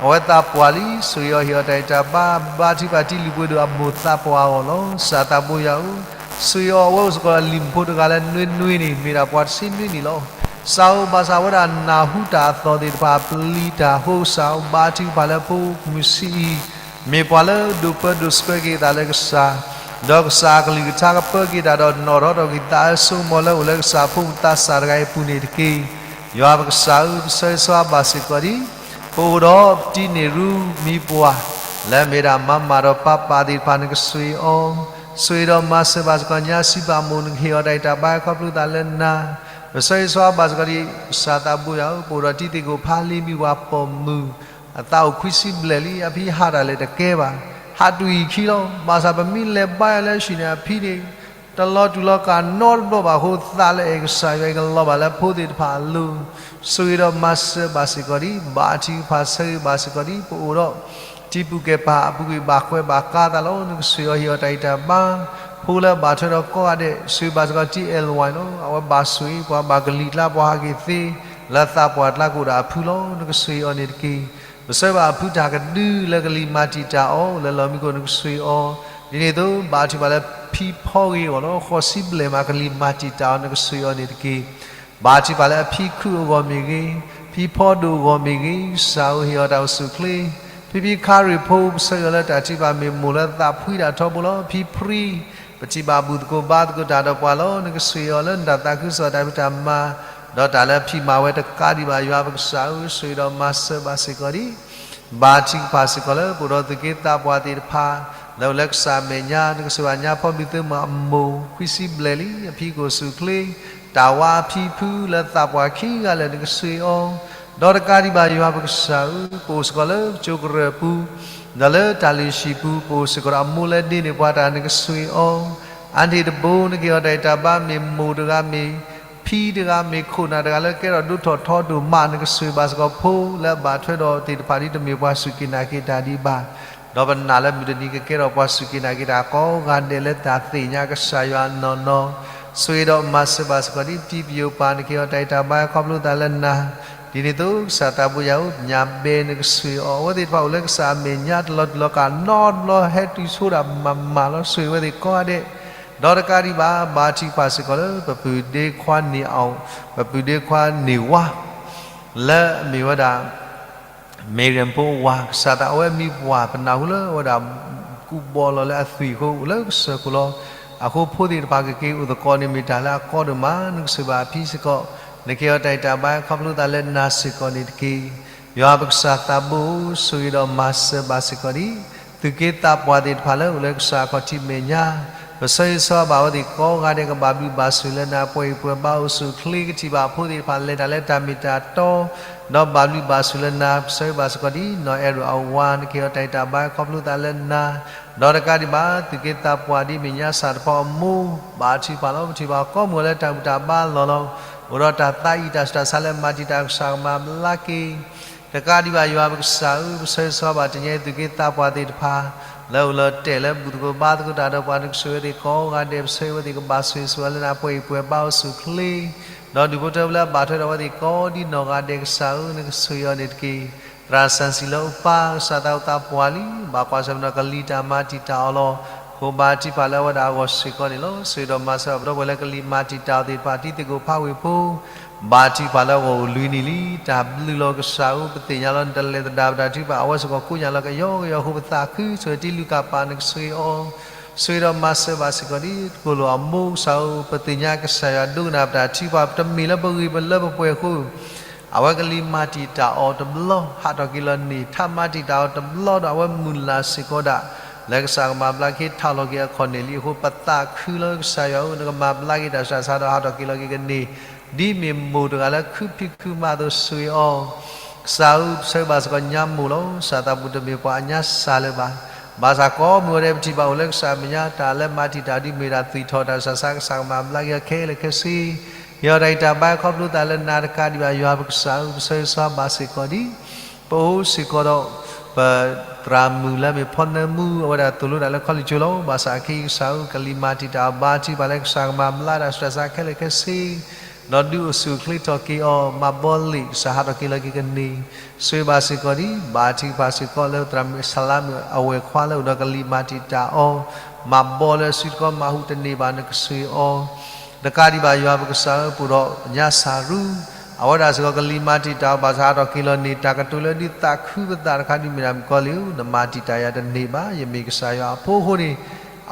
အဝဲသးပှၢ်လံ, ဆိၣ်ဂ့ၤအီၤ ဟ့ၣ်အီၤတၢ်ဂံၢ်တၢ်ဘါ, ဘါထုကဖၣ်တံၢ်လုၢ်ပှ့ၤဒိၣ်အမိၢ်သးပှၢ်အဂီၢ်လီၤ. ကစၢ်သးဘိယွၤဧၢ, ဆိၣ်ဂ့ၤအီၤ အဝဲအိၣ်စ့ၢ်ကီးလၢအလံၤမုၣ်ဖိတဂၤလၢနွံနွံန့ၣ် မ့ၢ်ဒၣ်ပှၤတဆံနွံနံၣ်လီၤ. စၢ်ဧၢ, ဘၣ်ဆၣ်ဝဲဒၣ်နၢ်ဟူတၢ်အသီၣ်သ့ၣ်တဖၣ်ပျံၤတၢ်အဃိ ကစၢ်ဧၢ ဘါထုကဖၣ်လၢဖိမုၣ်ဆံးအံၤ မ့ၢ်ပှၤလၢဒိးပၢဒိးဆှၢက့ၤအသးလၢကစၢ်, ဒီးကစၢ်အကလုၢ်ကထါကပၢက့ၤတၢ်ဒီး နီၣ်ထီၣ်ထီၣ်က့ၤသးအၢဆိကမိၣ်လၢအိၣ်လၢကစၢ်ဖိမုၣ်သးစၢ်တဂၤအံၤအပူၤန့ၣ်တက့ၢ်. ယွၤပကစၢ်ဧၢ, ပဆၢဂ့ၤဆၢဝါဘၣ်စ့ၢ်ကီးဒံး ပအိၣ်ဒီးတံၢ်န့ၢ်ရူမံၤပှၢ် လၢအမ့ၢ်ဒၣ်မၤမၢ်ဒီးပၢ်ပၢ်သ့ၣ်တဖၣ် နကဆိၣ်ဂ့ၤအီၤ, ဆိၣ်ဂ့ၤဒီးမၤစၢၤဘၣ်စ့ၢ်ကီးညါစံးဘၣ်မိၢ် နကဟ့ၣ်အီၤတၢ်ဂံၢ်တၢ်ဘါ ခီဖျိသးလၢနၤ, ပဆၢဂ့ၤဆၢဝါဘၣ်စ့ၢ်ကီးဒံး ကစၢ်သးဘိယွၤဧၢ, ပအိၣ်ဒီးတံၢ်သ့ၣ်ကိၣ်ဖးလံမံၤပှၢ်ပိာ်မုၣ် အသးအိၣ်ခွံဆံဘျဲၣ်လံ, အဖံဟးတၢ်လဲၤတကဲဘၣ်, ဟးတုၤအံၤခံလီၤ. ဘၣ်ဆၣ်ပမ့ၢ်လဲၤဘါယွၤလၢအဟံၣ်န့ၣ် အဖံန့ၣ် တလီၤတူာ်လီၤကာ်နီတဘျီဘၣ်အဃိ သးလၢအဲၣ်ကစၢ်ယွၤအံၤ ကလီၤဘၣ်လၢဖိသ့ၣ်တဖၣ်အလိၤ, ဆိၣ်ဂ့ၤဒီးမၤစၢၤဘၣ်စ့ၢ်ကီးဒံး ဘါထုကဖၣ်ဆၢဂ့ၤဘၣ်စ့ၢ်ကီးဒံး ပအိၣ်ဒီး တံၢ်ပူၤကဲပၢ်အပူၤကွံာ်ဘၣ်ကွဲးဘၣ်ကါသးလီၤ. နကဆိၣ်ဂ့ၤအီၤ ဟ့ၣ်အီၤတၢ်ဂံၢ်တၢ်ဘါ, ဖိလၢအဘၣ်ထွဲဒီးကိးဂၤဒဲး, ဆိၣ်ဂ့ၤဘၣ်စ့ၢ်ကီးတံၢ်အဲၣ်လဝါလီၤ. အဝဲဘၣ်ဆိၣ်ဂ့ၤ ပှၤဘၣ်ကလံၤကျါ ပှၤဟးက့ၤသ့ လၢသးပှၢ်ကျါကအိၣ်ဒီးအဖုလီၤ. နကဆိၣ်ဂ့ၤအီၤန့ၣ်တက့ၢ်. ပဆၢဘၣ်အဖုတၢ်ကဒုလၢကလံၤမၤတံာ်တာ်အီၤ လၢလီၢ်မံခိၣ် နကဆိၣ်ဂ့ၤအီၤ, ဒ်န့ၣ်အသိး ဘါထုကဖၣ်လၢဖံဖီဂ့ၤအဂီၢ်လီၤ. ဃိးဆံဘျဲၣ်မး ကလံၤမၤတံာ်တာ်အီၤ နကဆိၣ်ဂ့ၤအီၤန့ၣ်တက့ၢ်. ဘါထုကဖၣ်လၢအဖံခုၣ်အဂီၢ်မ့ၢ်ဂ့ၤ, ဖံဖီဒိၣ်အဂီၢ်မ့ၢ်ဂ့ၤ, ကစၢ်ဧၢ ဟ့ၣ်အီၤတၢ်အိၣ်ဆူၣ်အိၣ်ချ့, ဖံဖံခါရ့ၣ်ဖိ ပဆၢဂ့ၤအီၤလၢတၢ်ထံၣ်ဘၣ်မ့ၢ်မိၢ်လၢသးဖှံတၢ်ထီဘိလီၤ. ဖံဖှံ, ပထံၣ်ဘၣ်ဘူၣ်သကိးဘါသကိးတၢ်ဒီးပှၤလီၤ. နကဆိၣ်ဂ့ၤအီၤလၢနတၢ်သးခုကစီၣ်တၢ်ဖံးတၢ်မၤ, ဒီးတၢ်လၢအဖံးမၤဝဲတကးဒံးဘၣ် ယွၤပကစၢ်ဧၢ, ဆိၣ်ဂ့ၤဒီးမၤစၢၤဘၣ်စ့ၢ်ကီးဒံး ဘါထုကဖၣ်စ့ၢ်ကီးလၢပအိၣ်ဒီးသူၣ်က့သးပှၢ်သ့ၣ်တဖၣ်, လၢအိၣ်လၢကစၢ်အမဲာ်ညါ နကဆိၣ်ဂ့ၤဘၣ်ညါဖီဘျုးသုမးအမိၢ် ခွံဆံဘျဲၣ်လံ အဖံကအိၣ်ဆူၣ်အိၣ်ချ့, တၢ်ဝါအဖံဖုလၢသးပှၢ်ခံဂၤလၢာ် နကဆိၣ်ဂ့ၤအီၤ, ဒီးတကးဒံးဘၣ်ယွၤပကစၢ်ဧၢ, ပအိၣ်စ့ၢ်ကီးလၢပကၠိကရၢၢ်ပူၤ, ဒီးလၢတၢ်လုၢ်ဟံၣ်ပူၤ ပအိၣ်စ့ၢ်ကီးဒီးအမိၢ်လၢဒ့န့ၢ်ပှၤတၢ် နကဆိၣ်ဂ့ၤအီၤ, အါန့ၢ်တဘိ နကဟ့ၣ်အီၤတၢ်ဂံၢ်တၢ်ဘါ မ့ၢ်မိၢ်တဂၤ မ့ၢ်ဖံတဂၤ မ့ၢ်ခိၣ်နၢ်တဂၤလၢကဲထီၣ်ဒိၣ်ထီၣ်ထီဒိၣ်မး နကဆိၣ်ဂ့ၤဘၣ်စ့ၢ်ကီးဖိလၢအဘၣ်ထွဲဒီးသ့ၣ်တဖၣ်ဒ်တမ့ၢ်ပှၤစူၢ်က့ၤနာ်က့ၤတၢ်ဒံးဘၣ်, ဒီးပနာ်လၢမုၢ်တနံၤကကဲထီၣ်ပှၤစူၢ်က့ၤနာ်က့ၤတၢ်ကိးဂၤဒဲးလၢတၢ်သ့ၣ်ညါကစၢ်ယွၤနီၢ်နီၢ်, ဆိၣ်ဂ့ၤဒီးမၤစၢၤဘၣ်စ့ၢ်ကီးဒ်ပတံၤပယိာ်ပၢ် နကဟ့ၣ်အီၤတၢ်ဂံၢ်တၢ်ဘါခီဖျိသးလၢနၤ, ဒ်န့ၣ်အသိးကစၢ်သးဘိယၤဧၢ ပညၣ်ဘဲ နကဆိၣ်ဂ့ၤအီၤ, အဝဲသ့ၣ်တဖၣ်အိၣ်လၢကစၢ်အမဲာ်ညါတလီၤတူာ်လီၤကာ်နီတဘျီ ဟဲတုၤဆိဒၣ်မၤမၤလီၤ ဆိၣ်ဂ့ၤအဝဲသ့ၣ်ကိးဂၤဒဲး, ဒီးတကးဒံးဘၣ် ဘါထုကဖၣ်စ့ၢ်ကီးလၢ ပပုၢ်ဒ့ခွါန့ၢ်အီၤ, ပပုၢ်ဒ့ခွါန့ၢ်ဝါ လၢအမ့ၢ်ဝဲဒၣ် မ့ၢ်ရၣ်ဖိအဝၤ ကစၢ်သးအဝဲမံပှၢ် ပနၢ်ဟူလၢအဝဲဒၣ် ကူးဘီလီၤလၢအသွံၣ်အဃိ အိၣ်လၢကစၢၢ်ခိၣ်လီၤ. အဃိဖိသ့ၣ်တဖၣ်ကက့ၤအိၣ်သကိးန့ၣ် မ့ၢ်တၢ်လၢအကီဒိၣ်မး နကဆိၣ်ဂ့ၤဘၣ်အဖံစ့ၢ်ကီး, နကဟ့ၣ်အီၤတၢ်ဂံၢ်တၢ်ဘါခီဖျိသးလၢနၤစ့ၢ်ကီးန့ၣ်တက့ၢ်. ယွၤပကစၢ်သးဘိဧၢ ဆိၣ်ဂ့ၤဒီးမၤစၢၤဘၣ်စ့ၢ်ကီးဒ် သုးက့သးပှၢ်သ့ၣ်တဖၣ်လၢအိၣ်လၢကစၢ်အခီၣ်ထံးမဲာ်ညါ, ပဆၢဂ့ၤဆၢဝါဘၣ်အဝဲသ့ၣ်ကိးဂၤဒဲး ကဘၣ်ဘျုးဘၣ်ဆိၣ်လၢနၤ ပှဲၤအံၤပှဲၤဘါအိၣ်ဆူၣ်အိၣ်ချ့ ကထံၣ်ဘၣ်အဖိသ့ၣ်တဖၣ်လဲၤတၢ်လၢတၢ်မ့ၢ်တၢ်တီ ဒီးဘၣ်ဘျုးဘၣ်ဆိၣ်လၢနၤ, ပဆၢဂ့ၤဘၣ်စ့ၢ်ကီးဒ် နီၢ်အဲၣ်ရိၣ်အဝၤ နကဟ့ၣ်အီၤတၢ်ဂံၢ်တၢ်ဘါခီဖျိသးလၢနၤ, ဒီးတကးဒံးဘၣ် သုးက့သးပှၢ်ဒ်မဲာ်ညါစၢ်တဖၣ်အမိၢ် ဘါထုကဖၣ်လီၤ ပထံၣ်ဘၣ်ကိးမုၢ်လၢတၢ်ဘူၣ်တၢ်ဘါလီၢ်လီၤ, အိၣ်ဒီးတၢ်သးအံၤတၢ်ဆူးတၢ်ဆါလၢမၤတံာ်တာ် ကစၢ်ကမၤဘျါက့ၤ တကးဒံးဘၣ်ယွၤပကစၢ်ဧၢ, ပဆၢဂ့ၤဆၢဝါဘၣ်တနံၤအံၤ သုးက့သးပှၢ်သ့ၣ်တဖၣ် လၢအိၣ်လၢတဲာ်လၢဘူၣ်သကိးဘါသကိးတၢ်ဒီးပှၤ နကဆိၣ်ဂ့ၤအဝဲသ့ၣ်ကိးဂၤဒဲး, ပဆၢဂ့ၤအဝဲသ့ၣ်ကဘၣ်ဆိၣ်ဂ့ၤဆိၣ်ဝါလၢနၤ ပှဲၤအံၤပှဲၤဘါအိၣ်ဆူၣ်အိၣ်ချ့, ဒီးဒူၣ်ဖိထၢဖိလၢအဘၣ်ထွဲဒီးအဝဲသ့ၣ်ကိးဒ်နီၢ်ဂၤဒဲး ကစၢ်ဧၢ နကဆိၣ်ဂ့ၤအီၤန့ၣ်တက့ၢ်. သရၣ်စီဆှံလၢအိၣ်ပၢ် ကစၢ်သးအိၣ်သးပှၢ်လံ, ဘၣ်ကွၢ်ဆၢၣ်မဲာ်ဒီးကလံၤတၢ်မၤတံာ်တာ်အီၤလီၤ. အဃိဘါထုကဖၣ်လၢအဝဲဒၣ်အဂီၢ်စ့ၢ်ကီးန့ၣ်လီၤ. ဆိၣ်ဂ့ၤဒီးမၤစၢၤဘၣ်ပဒီပုၢ်ဝဲၢ်လၢကလံၤမၤတံာ်တာ်အီၤသ့ၣ်တဖၣ် တံၤသကိးဖးဝ့ၢ်ဖိ ဘါထုကဖၣ်လၢအဂီၢ်အိၣ်လွံၢ်နံၣ်လံ, တၢ်ဘျုးလီၤကစၢ်ဧၢ, ပသ့ၣ်ညါလီၤနတလဲၤသဒၣ်ပတၢ်ထုကဖၣ် အဝဲစ့ၢ်ကီးကိးညါလီၤကယီကယီအဃိ ပသးခု, ဆိၣ်ဂ့ၤတံၤလူၤကၣ်ပၢ် နကဆိၣ်ဂ့ၤအီၤ, ဆိၣ်ဂ့ၤဒီးမၤစၢၤဘၣ်စ့ၢ်ကီးဒ်တကိၢ်လိာ်အမိၢ် ကစၢ်ဧၢ, ပသ့ၣ်ညါကစၢ်ယွၤဒိကနၣ်ပတၢ်ထုကဖၣ် ပတမ့ၢ်လၢပဂ့ၤပလၢပပှဲၤအဃိ အဝဲကလံၤမၤတံာ်တာ်အီၤတဘျီ ဟးထီၣ်က့ၤလီၤန့ၣ် ထးမၤတံာ်တာ်အီၤတဘျီဒီး အဝဲမုၢ်လၢ်စ့ၢ်ကီးဒၣ် လၢကစၢ်ကမၤဘျါက့ၤထးလီၤက့ၤအခီၣ်န့ၣ်လံအဃိ ပသးခုလၢကစၢ်ယွၤဧၢ, နကမၤဘျါက့ၤတၢ်ဆူးတၢ်ဆါဒီးဟးထီၣ်က့ၤလီၤက့ၤကန့ၢ် ဒ်မ့ၢ်မိၢ်တဂၤလၢခုဖံးခုမၤအသိး ဆိၣ်ဂ့ၤအီၤ, ကစၢ်ဧၢ, ပဆၢဂ့ၤဘၣ်စ့ၢ်ကီးညါမိၢ်လီၤ. ကစၢ်သးပူၤတမ့ၢ်ပှၤအညါစၢ်လၢၤဘၣ်. ဘၣ်ဆၣ်ကိးမုၢ်ဂီၤဒဲး ပထံၣ်ဘၣ်အိၣ်လၢကစၢ်အမဲာ်ညါ တၢ်လၢမၤတံာ်တာ်ဒ်မ့ၢ်ဒၣ်သွံၣ်ထီၣ်တၢ်ဆူးတၢ်ဆါ ကစၢ်ကမၤဘျါက့ၤအီၤခဲလၢာ်ခဲဆ့ ဟ့ၣ်အီၤတၢ်ဂံၢ်တၢ်ဘါခီဖျိသးလၢနၤတကးဒံးဘၣ် ယွၤပကစၢ်ဧၢ, ပဆၢဂ့ၤဆၢဝါဘၣ်စ့ၢ်ကီးဒ် ပအိၣ်စ့ၢ်ကီးဒီး ပသရၣ်မုၣ်လၢအမ့ၢ်ဖီနၢမူ အဝဲဒၣ်သိၣ်လိတၢ်လၢခီလ့ၣ်ကၠိလီၤ. ဘၣ်ဆၣ်အခဲအံၤကစၢ်ဧၢ, ကလံၤမၤတံာ်တာ်အီၤ ဘါထုကဖၣ်လၢကစၢ်ကမၤဘျါတၢ်ဆူးတၢ်ဆါခဲလၢာ်ခဲဆ့ ဒီးဒုးအိၣ်ဆူၣ်အိၣ်ချ့ထီၣ်က့ၤအီၤ, မၤဘီလ့ၣ် ကစၢ်ဟးထီၣ်က့ၤလီၤက့ၤကန့ၢ် ဆိၣ်ဂ့ၤဘၣ်စ့ၢ်ကီးဒ် ဘါထုကဖၣ်စ့ၢ်ကီးလၢသရၣ်မုၣ်အဆၣ်လါမုၣ်အဝဲၢ်ခွါလၢအိၣ်ဒီးကလံၤမၤတံာ်တာ်အီၤ, မၤဘီလၢစုတကီမၤဟူးတန့ၢ်ဘၣ် နကဆိၣ်ဂ့ၤအီၤ တကးဒံးဘၣ်ယွၤပကစၢ်ဧၢ, ပအိၣ်ဒီးညါစၢ်ရူ အဝဲဒၣ်စ့ၢ်ကီးကလံၤမၤတံာ်တာ်အီၤ ဘၣ်ဆၣ်ဟးထီၣ်က့ၤလီၤန့ၣ် တၢ်ကတိၤလၢဒုးသးခုပသးတခါဒ်မ့ၢ်ဒၣ် မုၣ်ကီၤလံၢ်ဧၢ, နမၤတံာ်တာ်ယၤတန့ၢ်ဘၣ်, ယမ့ၢ်ကစၢ်ယွၤအဖိအဃိန့ၣ်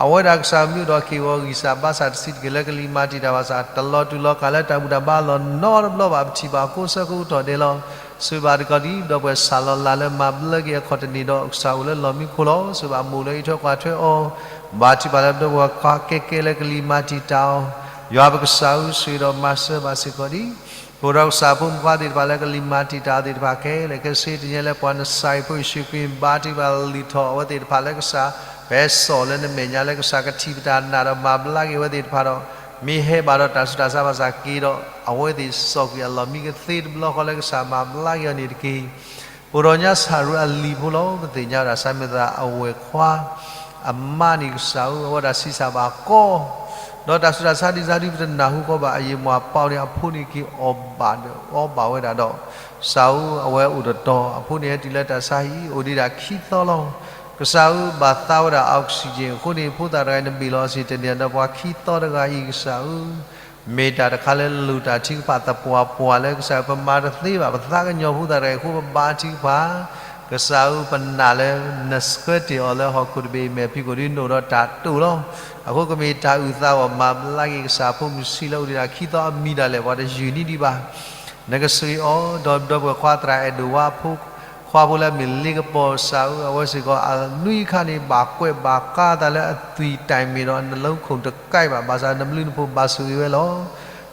အဝဲဒၣ်ကစၢ်မ့ၢ်အိၣ်ဒီးက့ၢ်ဂီၤဂံၢ်စၢ်ဘါစၢ် တဆံးတက့ၢ်လၢကလံၤမၤတံာ်တာ်ဘၣ်ဆၣ် တလီၤတူာ်လီၤကာ်လၢတၢ်ဘူၣ်တၢ်ဘါလီၢ်နီတဘျီဘၣ်, ပထံၣ်ဘၣ်ကိးဆၢကအိၣ်ထီၣ်ဒဲးလီၤ. ဆိၣ်ဂ့ၤဘၣ်စ့ၢ်ကီးဒ် ဒီပုၢ်ဝဲၢ်ဆၣ်လီၤလးလၢမၤဘျါက့ၤအခီၣ်တန့ၢ်ဒီး ကစၢ်အိၣ်လၢလီၢ်မံခိၣ်လီၤ. ဆိၣ်ဂ့ၤဘၣ်မိၢ်လၢအံးထွဲကွၢ်ထွဲအီၤ, ဘါထုကဖၣ်လၢပဒီပုၢ်ဝဲၢ်ခွါကဲကဲလၢကလံၤမၤတံာ်တာ်အီၤ, ယွၤပကစၢ်ဧၢ, ဆိၣ်ဂ့ၤဒီးမၤစၢၤဘၣ်စ့ၢ်ကီးဒ် ပအိၣ်ဒီးကစၢ်ဖိမုၣ်ဖိခွါသ့ၣ်တဖၣ်လၢကလံၤမၤတံာ်တာ်အီၤသ့ၣ်တဖၣ်ခဲလၢာ်ခဲဆ့ တနံၤအံၤလၢပှၤနစၤရ့းဖိယ့ၣ်ၡူးခရံာ် ဘါထုကဖၣ်လုၢ်ထီၣ်အဝဲသ့ၣ်တဖၣ်လၢကစၢ် ဖဲစိာ်လၢနမဲာ်ညါလၢကစၢ်ကထံၣ်ပတၢ်နာ်ဒီးမၤဘျါက့ၤအဝဲသ့ၣ်တဖၣ်ဒီး မ့ၢ်ဟဲဘၣ်ဒီးတၢ်ဆူးတၢ်ဆါဘၣ်ဆၣ်က့ၤဒီး အဝဲသ့ၣ်စိာ်ကွံာ်အလီၢ်မံကသ့တဘျီဃီလၢကစၢ်မၤဘျါက့ၤအီၤန့ၣ်တက့ၢ်. ပအိၣ်ဒီးညါစၢ်ရူအလံၤဖိလီၤ. ပသ့ၣ်ညါဝဲဒၣ် ဆၢမုၢ်သးအဝဲၢ်ခွါ အမါန့ၣ်ကစၢ်ဧၢ, အဝဲဒၣ်ဆံးစၢ်ဘၣ်ကီ ဒီးတၢ်ဆူးတၢ်ဆါဒ်စၢ်ဒ်ပတနၢ်ဟူဃီဘၣ် အယံာ်မီၢ်အပီန့ၣ် အဖိန့ၣ်က့ၤအီၣ်ဘၣ်ဒီးအီဘၣ်ဝဲဒၣ်ဒီး ကစၢ်ဧၢ အဝဲအိၣ်တတီၤ အဖိန့ၣ်ဟဲတုၤလၢတၢ်ဆါဟံၣ် အိၣ်ဒံးဒၣ်ခံသီလီၤ. ကစၢ်ဧၢ ဘၣ်သါဝဲဒၣ် oxygen အဃိန့ၣ် ဖိသၣ်တဂၤအံၤ နဘ့ၣ်လီၤ oxygen တန့ၢ်ဒီးပှၤခံသီတဂၤအံၤ ကစၢ်ဧၢ မ့ၢ်တၢ်တခါလၢလိၣ်တၢ်ထုကဖၣ်သပှၢ်ပှၢ်လၢကစၢ်ဧၢ ပမၤတသ့ဘၣ် ပသးကညီၤဖိသၣ်တဂၤအံၤအဃိ ပဘါထုကဖၣ် ကစၢ်ဧၢ ပနာ်လၢနဆှၢတ့ၢ်အီၤလၢဟီၣ်ခိၣ်တဘ့ၣ်အံၤ မဲာ်ဖံးခိၣ်ဒ်နအိၣ်ဒီးတၢ်တိာ်လီၤ. အဃိကမ့ၢ်တၢ်အုၣ်သးအဂီၢ် မၤဘျါက့ၤကစၢ်ဖိမုၣ်ဆံးလၢအိၣ်ဒံးဒၣ်ခံသီအမံၤဒၣ်လဲာ် ပှၤတယုၢ်နံၣ်ဒံးဘၣ် နကဆိၣ်ဂ့ၤအီၤ ဒီးဒီပုၢ်ဝဲၢ်ခွါသရၣ်အဲၣ်ဒိၣ်ဝါဖိ ခွါဖိလၢအမ့ၢ်လ့ကပီၤ ကစၢ်ဧၢ, အဝဲစ့ၢ်ကီးအနွံခါန့ၣ် ဘၣ်ကွဲးဘၣ်ကါသးလၢအသွံၣ်တၢ်အံၤမ့ၢ်ဒီး အနလၢခိၣ်တကဲဘၣ်, ဘၣ်ဆၣ်နဘျုးနဖှိၣ်ဘၣ်ဆိၣ်ဂ့ၤဝဲလီၤ.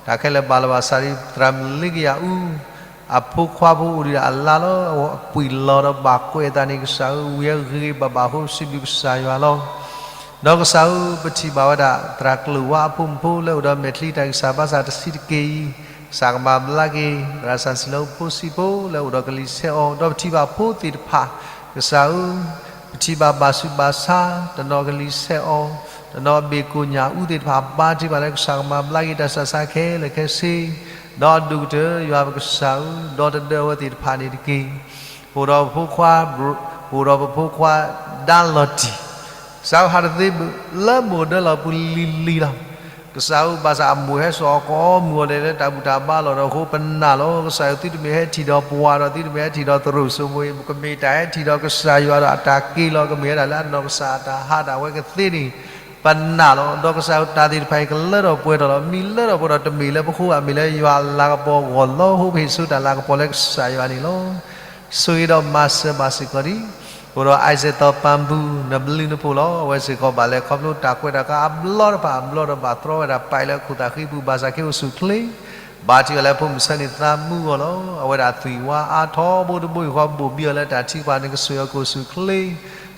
တၢ်ခဲလၢာ်ဘၣ်လီၤဘၣ်စးဒ် သရၣ်မုၣ်လ့ကယၤအူ အဖိခွါဖိအိၣ်ဒံးဒၣ်အလါလီၤ. အဝဲအပှ့ၤလီၤဒီးဘၣ်ကွဲးအသးန့ၣ် ကစၢ်ဧၢ ဝံၤအဂ့ၤဂ့ၤဘၣ်ဘၣ်အဃိ စံးဘျုးကစၢ်ယွၤလီၤ. ဒီးကစၢ်ဧၢ ပထံၣ်ဘၣ်ဝဲဒၣ် သရၣ်ကျိာ်ဝါအဖိမုၣ်ဖိလၢအိၣ်ဒီးမဲာ်ချံတၢ်ကစၢ်ဘါစၢ်တဆံးတက့ၢ်အံၤ, ကစၢ်ကမၤဘျါက့ၤ သရၣ်စၢ်စံလၢဖိဆံးဖိလၢအိၣ်ဒီးကလံၤဆဲးအီၤ, ဒီးပထံၣ်ဘၣ်ဖိသ့ၣ်တဖၣ် ကစၢ်ဧၢ ပထံၣ်ဘၣ်ဘၣ်ဆူးဘၣ်ဆါ, တနီၤကလံၤဆဲးအီၤ, တနီၤအဘ့ၣ်ကိၣ်ညၣ်အူသ့ၣ်တဖၣ် ဘါထုကဖၣ်လၢကစၢ်ကမၤဘျါက့ၤတၢ်ဆူးတၢ်ဆါခဲလၢာ်ခဲဆ့, ဒီးအဒိၣ်ကတၢၢ် ယွၤပကစၢ်ဧၢ ဒီတဒၢအဝဲသ့ၣ်တဖၣ်န့ၣ်တက့ၢ်. ပအိၣ်ဒီးပဖိခွါ, ပအိၣ်ဒီးပဖိခွါဒါလီၤတံၢ်, ကစၢ်ဧၢ ဟးတသ့ဘၣ် လၢမိၢ်ဒၢလီၢ်ပူၤလံၤလံၤလီၤ. ကစၢ်ဧၢ ဘၣ်ဆၣ်အမိၢ်ဟဲစိာ်အီၤကိးမုၢ်ဂီၤဒဲးလၢတၢ်ဘူၣ်တၢ်ဘါလီၢ်ဒီးအဃိ ပနာ်လီၤ. ကစၢ်ဧၢ သုတမ့ၢ်ဟဲထံၣ်ဒီးပှၤဒီး သုတမ့ၢ်ဟဲထံၣ်ဒီးသရိာ်စိမိၤအံၤ, ကမ့ၢ်တၢ်ဟဲထံၣ်ဒီးကစၢ်ယွၤဒီးအတၢ်က့ၤလီၤ, ကမ့ၢ်ဝဲဒၣ်လၢအနီၢ်ကစၢ်အတၢ်ဟးဒၣ်ဝဲကသ့န့ၣ် ပနာ်လီၤ. ဒီးကစၢ်ဧၢ တၢ်သ့ၣ်တဖၣ်အံၤကလၢထီၣ်ပှဲၤထီၣ်လီၤ. မ့ၢ်လၢထီၣ်ပှဲၤထီၣ် တမ့ၢ်လၢပဃိဘၣ်, မ့ၢ်လၢယွၤအလၤကပီၤအဂီၢ်လီၤ. အဃိပဟ့ၣ်ဆူတၢ်လၤကပီၤလၢကစၢ်ယွၤန့ၣ်လီၤ. ဆိၣ်ဂ့ၤဒီးမၤစၢၤဘၣ်စ့ၢ်ကီးဒံး ပအိၣ်ဒီး Isaac သီပၤဘူၣ် နဘျုးနဖှိၣ်လီၤ. အဝဲစ့ၢ်ကီးဘၣ်လဲၤခီဖျိတၢ်ကွဲးတၢ်ကါအဘျီတဖၣ်အဘျီဒီး ဘၣ်တြီဝဲဒၣ်ပာ်အံၤလၢခိၣ်သၣ်ဃံပူၤ ဘၣ်ဆၣ်က့အိၣ်ဆူၣ်ချ့, ဘါထုကဖၣ်လၢဖိမုၣ်ဆၢန့ၣ်သးမုာ်အဂီၢ်လီၤ. အဝဲဒၣ်သွံၣ်ဝါအါထီဘိတဘိယူၢ်ဃီ ဘိၣ်ဘံအီၤလၢတၢ်ထုကဖၣ် နကဆိၣ်ဂ့ၤအီၤကအိၣ်ဆူၣ်ချ့,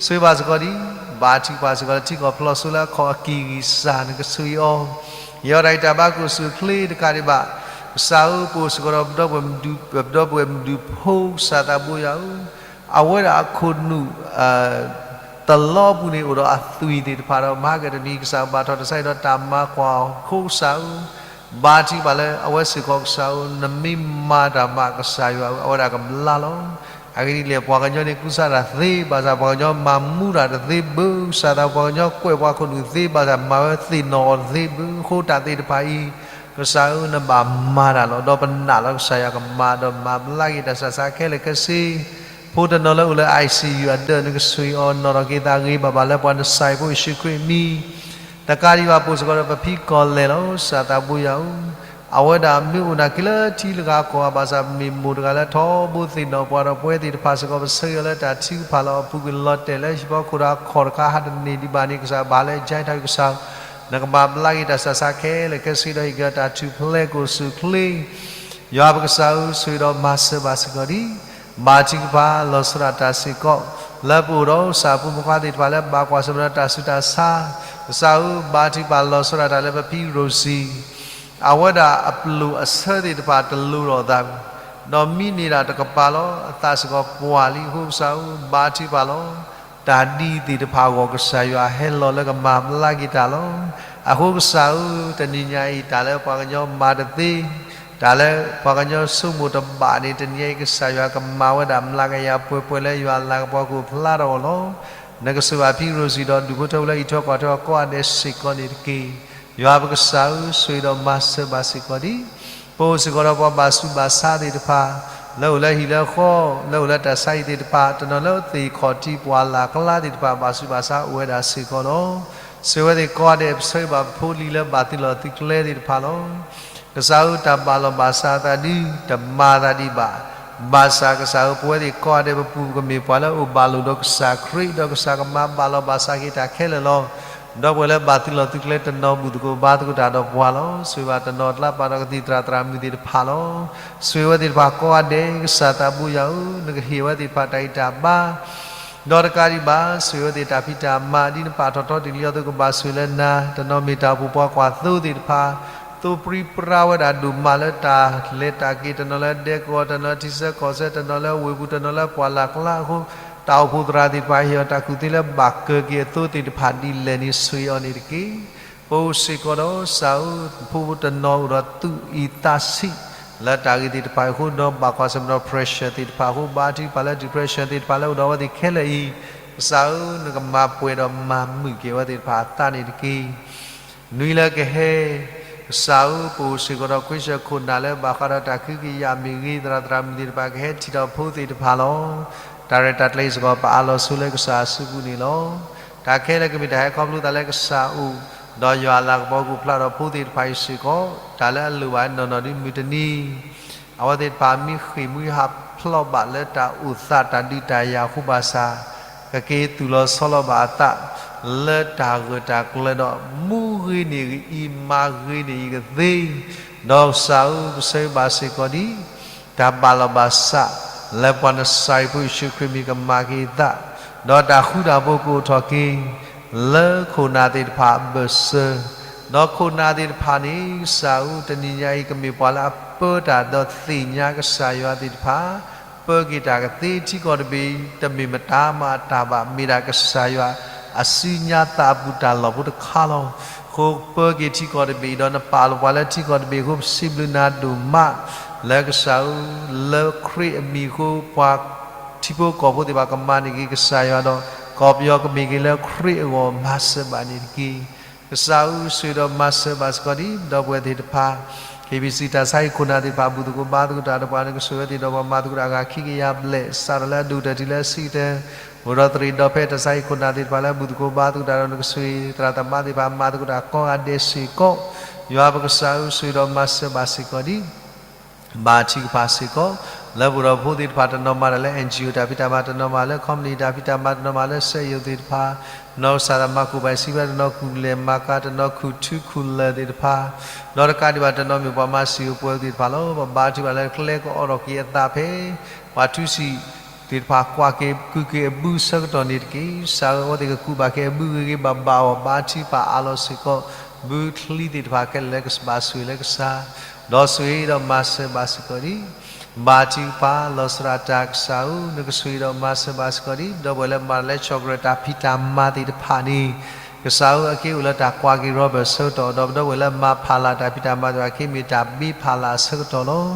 ဆိၣ်ဂ့ၤဘၣ်စ့ၢ်ကီးဒံး, ဘါထုကဖၣ်စ့ၢ်ကီးလၢထံကီၢ်ဖျိးစိလၢအခီၣ်အက့ၢ်ဂံၢ်စၢ် နကဆိၣ်ဂ့ၤအီၤ, ယဲဒၣ်အံၤတၢ်ဘါကအိၣ်ဆူၣ်ချ့တကးဒံးဘၣ်, ကစၢ်ဧၢ ပအိၣ်စ့ၢ်ကီးဒီးပဒီပုၢ်ဝဲၢ်မုၣ်ဒူဖိ ကစၢ်သးဘိယွၤဧၢ, အဝဲဒၣ်အခိၣ်နူာ် တလီပူၤန့ၣ် အိၣ်ဒီးအသွံၣ်သ့ၣ်တဖၣ်ဒီး မဟါကတနံၤ ကစၢ်ဘၣ်ထီၣ်တၢ်ဆါဟံၣ်ဒီးတၢ်မၤကွၢ်အီၤအဃိ ကစၢ်ဧၢ, ဘါထုကဖၣ်လၢအဝဲစ့ၢ်ကီးကစၢ်ဧၢ, နမ့ၢ်မၤတၢ်မးကစၢ်ယွၤဧၢ, အဝဲဒၣ်ကဘျါလီၤ. အဂ့ၢ်ဒ်လဲၣ် ပှၤကညီန့ၣ်ကူစါတၢ်သ့, ဘၣ်ဆၣ်ပှၤကညီမၤမူတၢ်တသ့ဘၣ်, ကစၢ်သးပှၤကညီကွဲးပှၤခိၣ်နူာ်သ့, ဘၣ်ဆၣ်မၤဝဲသ့ၣ်နီၣ်အီၤတသ့ဘၣ်, အဃိတၢ်သ့ၣ်တဖၣ်အံၤ ကစၢ်ဧၢ နဘၣ်မၤတၢ်လီၤ. ဒီးပနာ်လီၤ ကစၢ်ယွၤကမၤဒီးမၤဘျါက့ၤတၢ်ဆူးတၢ်ဆါခဲလၢာ်ခဲဆ့ ဖိတနီၤလၢအိၣ်လၢ ICU အဒၢး နကဆိၣ်ဂ့ၤအီၤ နီၣ်ထီၣ်က့ၤသးဂ့ၤဘၣ်ဘၣ်လၢ ပှၤနစၢ်အံၤဖိယ့ၣ်ၡူးခရံာ်အမံၤ, တကးဒံးဘၣ် ပအိၣ်စ့ၢ်ကီးဒီးပဖံကီၢ်လဲၢ်လီၤ. ကစၢ်သးဘိယွၤဧၢ, အဝဲဒၣ်မ့ၢ်အိၣ်နာ်က့ၤလၢထံလၢဂၤကီၢ်ဂၤ ဘၣ်ဆၣ်မ့ၢ်မိၢ်တဂၤလၢထီဘိသ့ၣ်နီၣ်ပှၤဒီး ပဝဲသ့ၣ်တဖၣ်စ့ၢ်ကီး ပဆၢဂ့ၤအီၤလၢတၢ်ထုကဖၣ်လၢအပူၤကွံာ်လီၤတဲာ်လၢဟံၣ်ဖိဃီဖိတခီ ဟးတန့ၢ်ဒံးဘၣ်န့ၣ် ကစၢ်ဘၣ်လၢ ကၠဲးထီၣ်ကစၢ် နကမၤဘျါက့ၤတၢ်ဆူးတၢ်ဆါခဲလၢာ်ခဲဆ့ဒီး ဟ့ၣ်က့ၤအီၤတၢ်ထူၣ်ဖျဲးကအိၣ်ဆူၣ်ချ့ ယွၤပကစၢ်ဧၢ, ဆိၣ်ဂ့ၤဒီးမၤစၢၤဘၣ်စ့ၢ်ကီးဒံး, ဘါထုကဖၣ်လီၤဆီဒၣ်တၢ်စ့ၢ်ကီး လၢပအိၣ်ဒီးကစၢ်ဖိမုၣ်ဖိခွါသ့ၣ်တဖၣ်လၢ ဘၣ်ကွၢ်ဆၢၣ်မဲာ်ဒီးတၢ်ဆူးတၢ်ဆါ, ကစၢ်ဧၢ, ဘါထုကဖၣ်လီၤဆီဒၣ်တၢ်လၢပဖံရိၤစံၤ အဝဲဒၣ်အပျိၢ်အဆၢသ့ၣ်တဖၣ်တလိၤထီၣ်အသး, ဒီးမံန့ၢ်ဒၣ်တကပၤလီၤ. အသးစ့ၢ်ကီးပှၢ်လံအဃိ ကစၢ်ဧၢ, ဘါထုကဖၣ်လီၤ. တၢ်ဒ်သ့ၣ်တဖၣ်အဂီၢ် ကစၢ်ယွၤဟဲလီၤလၢကမၤဘျါက့ၤတၢ်လီၤ. အဃိကစၢ်ဧၢ, တနံၤညါအံၤ တၢ်လၢပှၤကညီမၤတသ့, တၢ်လၢပှၤကညီဆိကမိၣ်တဘၣ်န့ၣ် တနံၤညါအံၤ ကစၢ်ယွၤကမၤဝဲဒၣ်မျးကယၤပှဲၤပှဲၤလၢယွၤလၤကပီၤကအိၣ်ဖျါထီၣ်အဂီၢ်လီၤ. နကဆိၣ်ဂ့ၤဖံရိၤစံၤဒီး ဒူၣ်ဖိထၢဖိလၢအံးထွဲကွၢ်ထွဲအီၤကိးဂၤဒဲးစ့ၢ်ကီးန့ၣ်တက့ၢ်. ယွၤပကစၢ်ဧၢ, ဆိၣ်ဂ့ၤဒီးမၤစၢၤဘၣ်စ့ၢ်ကီးဒံး, ပအိၣ်စ့ၢ်ကီးဒီးပှၤဘၣ်ဆူးဘၣ်ဆါသ့ၣ်တဖၣ် လၢအိၣ်လၢဟံၣ်လၢဃီ, လၢအိၣ်လၢတၢ်ဆါဟံၣ်သ့ၣ်တဖၣ်, တနီၤလၢသ့ၣ်ခီၣ်ထံးပှၢ်လၢ်ကျါသ့ၣ်တဖၣ် ဘၣ်ဆူးဘၣ်ဆါအိၣ်ဝဲဒၣ်စ့ၢ်ကီးလီၤ. ဆိၣ်ဂ့ၤဝဲသ့ၣ်ကိးဂၤဒဲး, ပဆၢဂ့ၤဘၣ်ပဖိလံၤလၢဘၣ်သုးလီၢ်သုးကျဲသ့ၣ်တဖၣ်လီၤ. ကစၢ်ဧၢ, တၢ်ဘၣ်လီၤဘၣ်စးအသးဒု တမၤအသးဒံးဘၣ်. ဘၣ်ဆၣ်ကစၢ်ဧၢ, ပဝဲသ့ၣ်ကိးဂၤဒဲး ပပူၤပကမ့ၢ်ပှၤလၢအအိၣ်ဘၣ်လိာ်ဒီးကစၢ်ခရံာ်, ဒီးကစၢ်ကမၤဘၣ်လီၤဘၣ်စးက့ၤတၢ်ခဲလၢာ်လီၤ. ဒီးပဝဲလၢဘၣ်သုးလီၢ်သုးကျဲတနီၤ ဘူၣ်သကိးဘါသကိးတၢ်ဒီးပှၤလီၤ. ဆိၣ်ဂ့ၤဘၣ်တနီၤအကျါ ပာ်ဒီးကသံၣ်သရၣ်သရၣ်မုၣ်သ့ၣ်တဖၣ်လီၤ. ဆိၣ်ဂ့ၤဝဲသ့ၣ်တဖၣ်ကိးဂၤဒဲး, ကစၢ်သးဘိယွၤဧၢ, နကဟ့ၣ်ဝဲသ့ၣ်တဖၣ်တၢ်ဂံၢ်တၢ်ဘါ ဒီးတကးဒံးဘၣ် ဆိၣ်ဂ့ၤဝဲသ့ၣ်တၢ်ဖံးတၢ်မၤ ဒ်နပာ်ထီၣ်ထီတ့ၢ်လံအသိး ကဘၣ်ဆိၣ်ဂ့ၤလၢနၤ, တနီၤမ့ၢ်တၢ်အိၣ်ဖှိၣ်ပှၤကွၢ်သိသ့ၣ်တဖၣ်, သိပြံပြါဝဲဒၣ်ဒိၣ်မးလၢတၢ်လဲၤတၢ်က့ၤ, တနီၤလၢဒဲကဝီၤ, တနီၤလၢထံဆၢကီၢ်ဆၢ, တနီၤလၢဝ့ၢ်ပူၤ, တနီၤလၢပှၢ်လၢ်ကျါအဃိ, တၢ်အိၣ်ဖှိၣ်သရၣ်သ့ၣ်တဖၣ် ဟ့ၣ်အီၤတၢ်ကူၣ်သ့လၢဘၣ်ကၢၤက့ၤအသိသ့ၣ်တဖၣ်ဒ်လဲၣ်န့ၣ် ဆိၣ်ဂ့ၤအီၤန့ၣ်တက့ၢ်. ပအိၣ်စ့ၢ်ကီးဒီးကစၢ်ဧၢ, ဖိတနီၤအိၣ်ဒီးသူၣ်အံၣ်သးဆံး လၢတၢ်ဂ့ၢ်သ့ၣ်တဖၣ်အဃိ, ဒီးဘၣ်ကွၢ်ဆၢၣ်မဲာ်ဒီး pressure သ့ၣ်တဖၣ်အဃိ, ဘါထုကဖၣ်လၢ depression သ့ၣ်တဖၣ်လၢအိၣ်ဒီးအဝဲသ့ၣ်ခဲလၢာ်အံၤ, ကစၢ်ဧၢ, နကမၤပှဲၤဒီးမၤမုာ်က့ၤအဝဲသ့ၣ်တဖၣ်အသးန့ၣ်တက့ၢ်. နွံလၢကဟဲ, ကစၢ်ဧၢ, ပအိၣ်စ့ၢ်ကီးဒီးခွံဆၢခိၣ်နၢ်လၢဘၣ်ဃးဒီးတၢ်ကဟုကယာ်မ့ၢ်ဂ့ၤ, သရၣ်သရၣ်မုၣ်သ့ၣ်တဖၣ်ကဟဲထံၣ်ဒီးဖိသ့ၣ်တဖၣ်လီၤ. တၢ်ရဲၣ်တၢ်ကျဲၤစ့ၢ်ကီး ပအးလီၤဆိလၢကစၢ်အစုပူၤန့ၣ်လီၤ. တၢ်ခဲလၢာ်ကမ့ၢ်တၢ်ဟဲခီဖျိသးလၢကစၢ်အအိၣ်, ဒီးယွၤအလၤကပီၤကအိၣ်ဖျါဒီးဖိသ့ၣ်တဖၣ်အံၤစ့ၢ်ကီး, တၢ်လၢအလိၣ်ဘၣ်နီၢ်နီၢ်ဒ်မုၢ်တနံၤ အဝဲသ့ၣ်တဖၣ်မ့ၢ်ဃ့ၢ်မှံဟး ဖျီၣ်ဘၣ်လၢတၢ်အိၣ်သးတၢ်ဒုးတၢ်ယၤအဃိဘၣ်ဆၣ်, ကက့ၤသူၣ်လီၤဆီလီၤဘၣ်အသး လၢတၢ်ဂၢၢ်တၢ်ကျၢၤဒီး မူဂ့ၤန့ၢ်အံၤ မၤဂ့ၤန့ၢ်အံၤကသ့, ဒီးကစၢ်ဧၢ ပဆၢဂ့ၤဘၣ်စ့ၢ်ကီးဒံး တၢ်ဘၣ်လီၤဘၣ်စး လၢပှၤနစၤရ့းဖိယ့ၣ်ၡူးခရံာ်မံၤကမၤက့ၤအသး, ဒီးတၢ်ဃူတၢ်ဖိးကအိၣ်ထီၣ်က့ၤ လၢခိၣ်နၢ်သ့ၣ်တဖၣ်အဘၢၣ်စၢၤ, ဒီးခိၣ်နၢ်သ့ၣ်တဖၣ်န့ၣ် ကစၢ်ဧၢ တနံၤညါအံၤ ကမ့ၢ်ပှၤလၢအပၢတၢ်ဒီးသ့ၣ်ညါကစၢ်ယွၤသ့ၣ်တဖၣ်, ပၢက့ၤတၢ်ကသ့ထံကီၢ်တဘ့ၣ်အံၤ တမ့ၢ်မတၤမၤအတၢ်ဘၣ်, မ့ၢ်ဒၣ်ကစၢ်ယွၤအစုညါသးအပူၤတၢ်လီၢ်ဖိတခါလီၤ. အဃိပၢက့ၤထံကီၢ်တဘ့ၣ်အံၤ ဒီးနပာ်လီၤပှၤလၢထံကီၢ်တဘ့ၣ်အဃိ ပစံးဘျုးနၤဒိၣ်မး, လၢကစၢ်ဧၢ လၢခရံာ်အမံၤအဃိ ပှၤထံဖိကီၢ်ဖိသ့ၣ်တဖၣ်ကမၤန့ၢ်က့ၤကစၢ်ယွၤဒီး ကီၢ်ပယီၤကမ့ၢ်က့ၤလၢခရံာ်အဂီၢ် မၤစၢၤဘၣ်န့ၣ်တက့ၢ်. ကစၢ်ဧၢ ဆိၣ်ဂ့ၤဒီးမၤစၢၤဘၣ်စ့ၢ်ကီးဒံး ပဒီပုၢ်ဝဲၢ်သ့ၣ်တဖၣ်, ခ့ဘံၣ်စံၣ် တၢ်ဆါဟံၣ်ခိၣ်နၢ်သ့ၣ်တဖၣ် ဘူၣ်သကိးဘါသကိးတၢ်ဒီးပှၤ နကဆိၣ်ဂ့ၤဝဲသ့ၣ်ဒီးပှၤမၤသကိးတၢ်အဂၤခံကယၤဘျဲၣ် စးထီၣ်လၢအဒိၣ်ကတၢၢ်တုၤလၢအဆံးကတၢၢ်, အိၣ်ဒီးသရံးဒီဖဲတၢ်ဆါဟံၣ်ခိၣ်နၢ်သ့ၣ်တဖၣ်လၢအဘူၣ်သကိးဘါသကိးတၢ်ဒီး နကဆိၣ်ဂ့ၤသရၣ်သမါသ့ၣ်တဖၣ် မၤသကိးတၢ်ကိးဂၤဒဲးစ့ၢ်ကီး, ယွၤပကစၢ်ဧၢ ဆိၣ်ဂ့ၤဒီးမၤစၢၤဘၣ်စ့ၢ်ကီးဒံး ဘါထုကဖၣ်စ့ၢ်ကီး, လၢပအိၣ်ဒီးဖိသ့ၣ်တဖၣ်တနီၤမၤတၢ်လၢ NGO တၢ်ဖံးတၢ်မၤတနီၤမၤလၢ company တၢ်ဖံးတၢ်မၤတနီၤမၤလၢ စက်ရုံသ့ၣ်တဖၣ်, နီၢ်ကစၢ်သးမၤကူၣ်ဘၣ်စံးဘၣ်တနီၤ ကူၣ်လဲၤမၤကၤတနီၤ ခူၣ်ထူခူၣ်လၢၢ်သ့ၣ်တဖၣ်, ဒီးတကးဒံးဘၣ်တနီၤမ့ၢ်ပှၤမၤစံာ်အိၣ်ပှဲၤသ့ၣ်တဖၣ်လီၤ. ပဘါထုကဖၣ်လၢကျဲကအိးထီၣ်က့ၤအသးဖဲ ပှၤထူစံာ်သ့ၣ်တဖၣ်ကွၢ်က့ၤကုၢ်က့ၤအဘုဆၢကတီၢ်န့ၣ်တက့ၢ်. ကစၢ်ဧၢ အဝဲသ့ၣ်ကကူးဘၣ်က့ၤအဘုဂ့ၤဂ့ၤဘၣ်ဘၣ်အီၤ ဘါထုကဖၣ်အးလီၤစ့ၢ်ကီး ဘုချံသ့ၣ်တဖၣ်ခဲလၢာ်လၢကဘၣ်ဆိၣ်ဂ့ၤလၢကစၢ်, ဒီးဆိၣ်ဂ့ၤဒီးမၤစၢၤဘၣ်စ့ၢ်ကီးဒံး ဘါထုကဖၣ်လီၤစရၣ်တၢ်ကစၢ်ဧၢ, နကဆိၣ်ဂ့ၤဒီးမၤစၢၤဘၣ်စ့ၢ်ကီးဒံး ပဒီပုၢ်ဝဲၢ်လၢမၤတၢ်လၢ chocolate တၢ်ဖံးတၢ်မၤသ့ၣ်တဖၣ်န့ၣ်, ကစၢ်ဧၢ အက့အိၣ်လၢတၢ်ကွၢ်က့ၤရီဘၢၣ်ဆၢကတီၢ်, ဒီးပဒီပုၢ်ဝဲၢ်လၢမၤဖးလၢ်တၢ်ဖံးတၢ်မၤသ့ၣ်တဖၣ် အက့မ့ၢ်တၢ်ဘ့ဖးလၢ်အဆၢကတီၢ်လီၤ.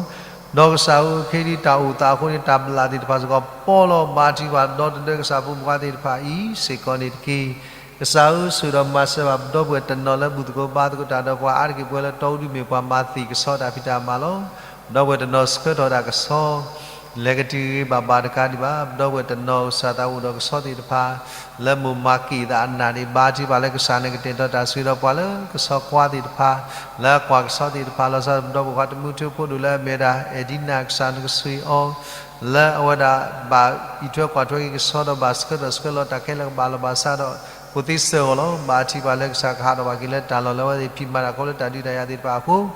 ဒီးကစၢ်ဧၢ ခဲဒံးတၢ်အိၣ်သးအဃိန့ၣ် တၢ်ဘျၣ်သ့ၣ်တဖၣ်စ့ၢ်ကီး ပီလီၤ ဘါထုကဖၣ် ဒီတဒၢကစၢ်ဖိမုၣ်ခွါသ့ၣ်တဖၣ်အံၤစ့ၢ်ကီးန့ၣ်တက့ၢ်. ကစၢ်ဧၢ ဆိၣ်ဂ့ၤဒီးမၤစၢၤဘၣ်ပဒီပုၢ်ဝဲၢ်တနီၤလၢဘူၣ်သကိးဘါသကိးတၢ်ဒီးပှၤ အါတက့ၢ်ပဝဲလၢတီအူဒုမ့ၢ်ပှၤမၤသ့ၣ်ကဆီတၢ်ဖံးတၢ်မၤလီၤ. ပဒီပုၢ်ဝဲၢ်တနီၤဆှၢထီၣ်တၢ်ကဆီ လဲၤကတုၤဂ့ၤဂ့ၤဘၣ်ဘၣ်တကးဒံးဘၣ် ပဒီပုၢ်ဝဲၢ်တနီၤကစၢ်သးအိၣ်ဒီးကဆီသ့ၣ်တဖၣ် လၢမိၢ်မၤက့ၢ်သးအနၢ်န့ၣ် ဘါထုကဖၣ်လၢကစၢ်နကတဲာ်ကတီၤတၢ်ဆိၣ်ဂ့ၤဒီးပှၤလၢကဆီကွၢ်သ့ၣ်တဖၣ် လၢအကွၢ်ကဆီသ့ၣ်တဖၣ် လီၤဆီဒၣ်ပဒီပုၢ်ဝဲၢ်ခွါတမူထူဖိဒိၣ်လၢအမ့ၢ်ဝဲဒၣ် အဲၣ်ဒံနၢ် ကစၢ်နကဆိၣ်ဂ့ၤအီၤ လၢအဝဲဒၣ်ဘၣ်အံးထွဲကွၢ်ထွဲက့ၤကဆီဒီးဘၣ်ဆှၢထီၣ်ဆှၢလီၤတၢ်ခဲလၢာ်ကဘၣ်လီၤဘၣ်စးဒီး ဖိသ့စၢၤအီၤလီၤ. ဘါထုကဖၣ်လၢကစၢ်ကဟးထီၣ်ဘၣ်က့ၤလၢတၢ်လီၢ်လၢအဝဲသ့ၣ်ဖံးမၤတၢ် ခီဖျိလၢတၢ်ဒုးတၢ်ယၤသ့ၣ်တဖၣ်အဃိ ဟး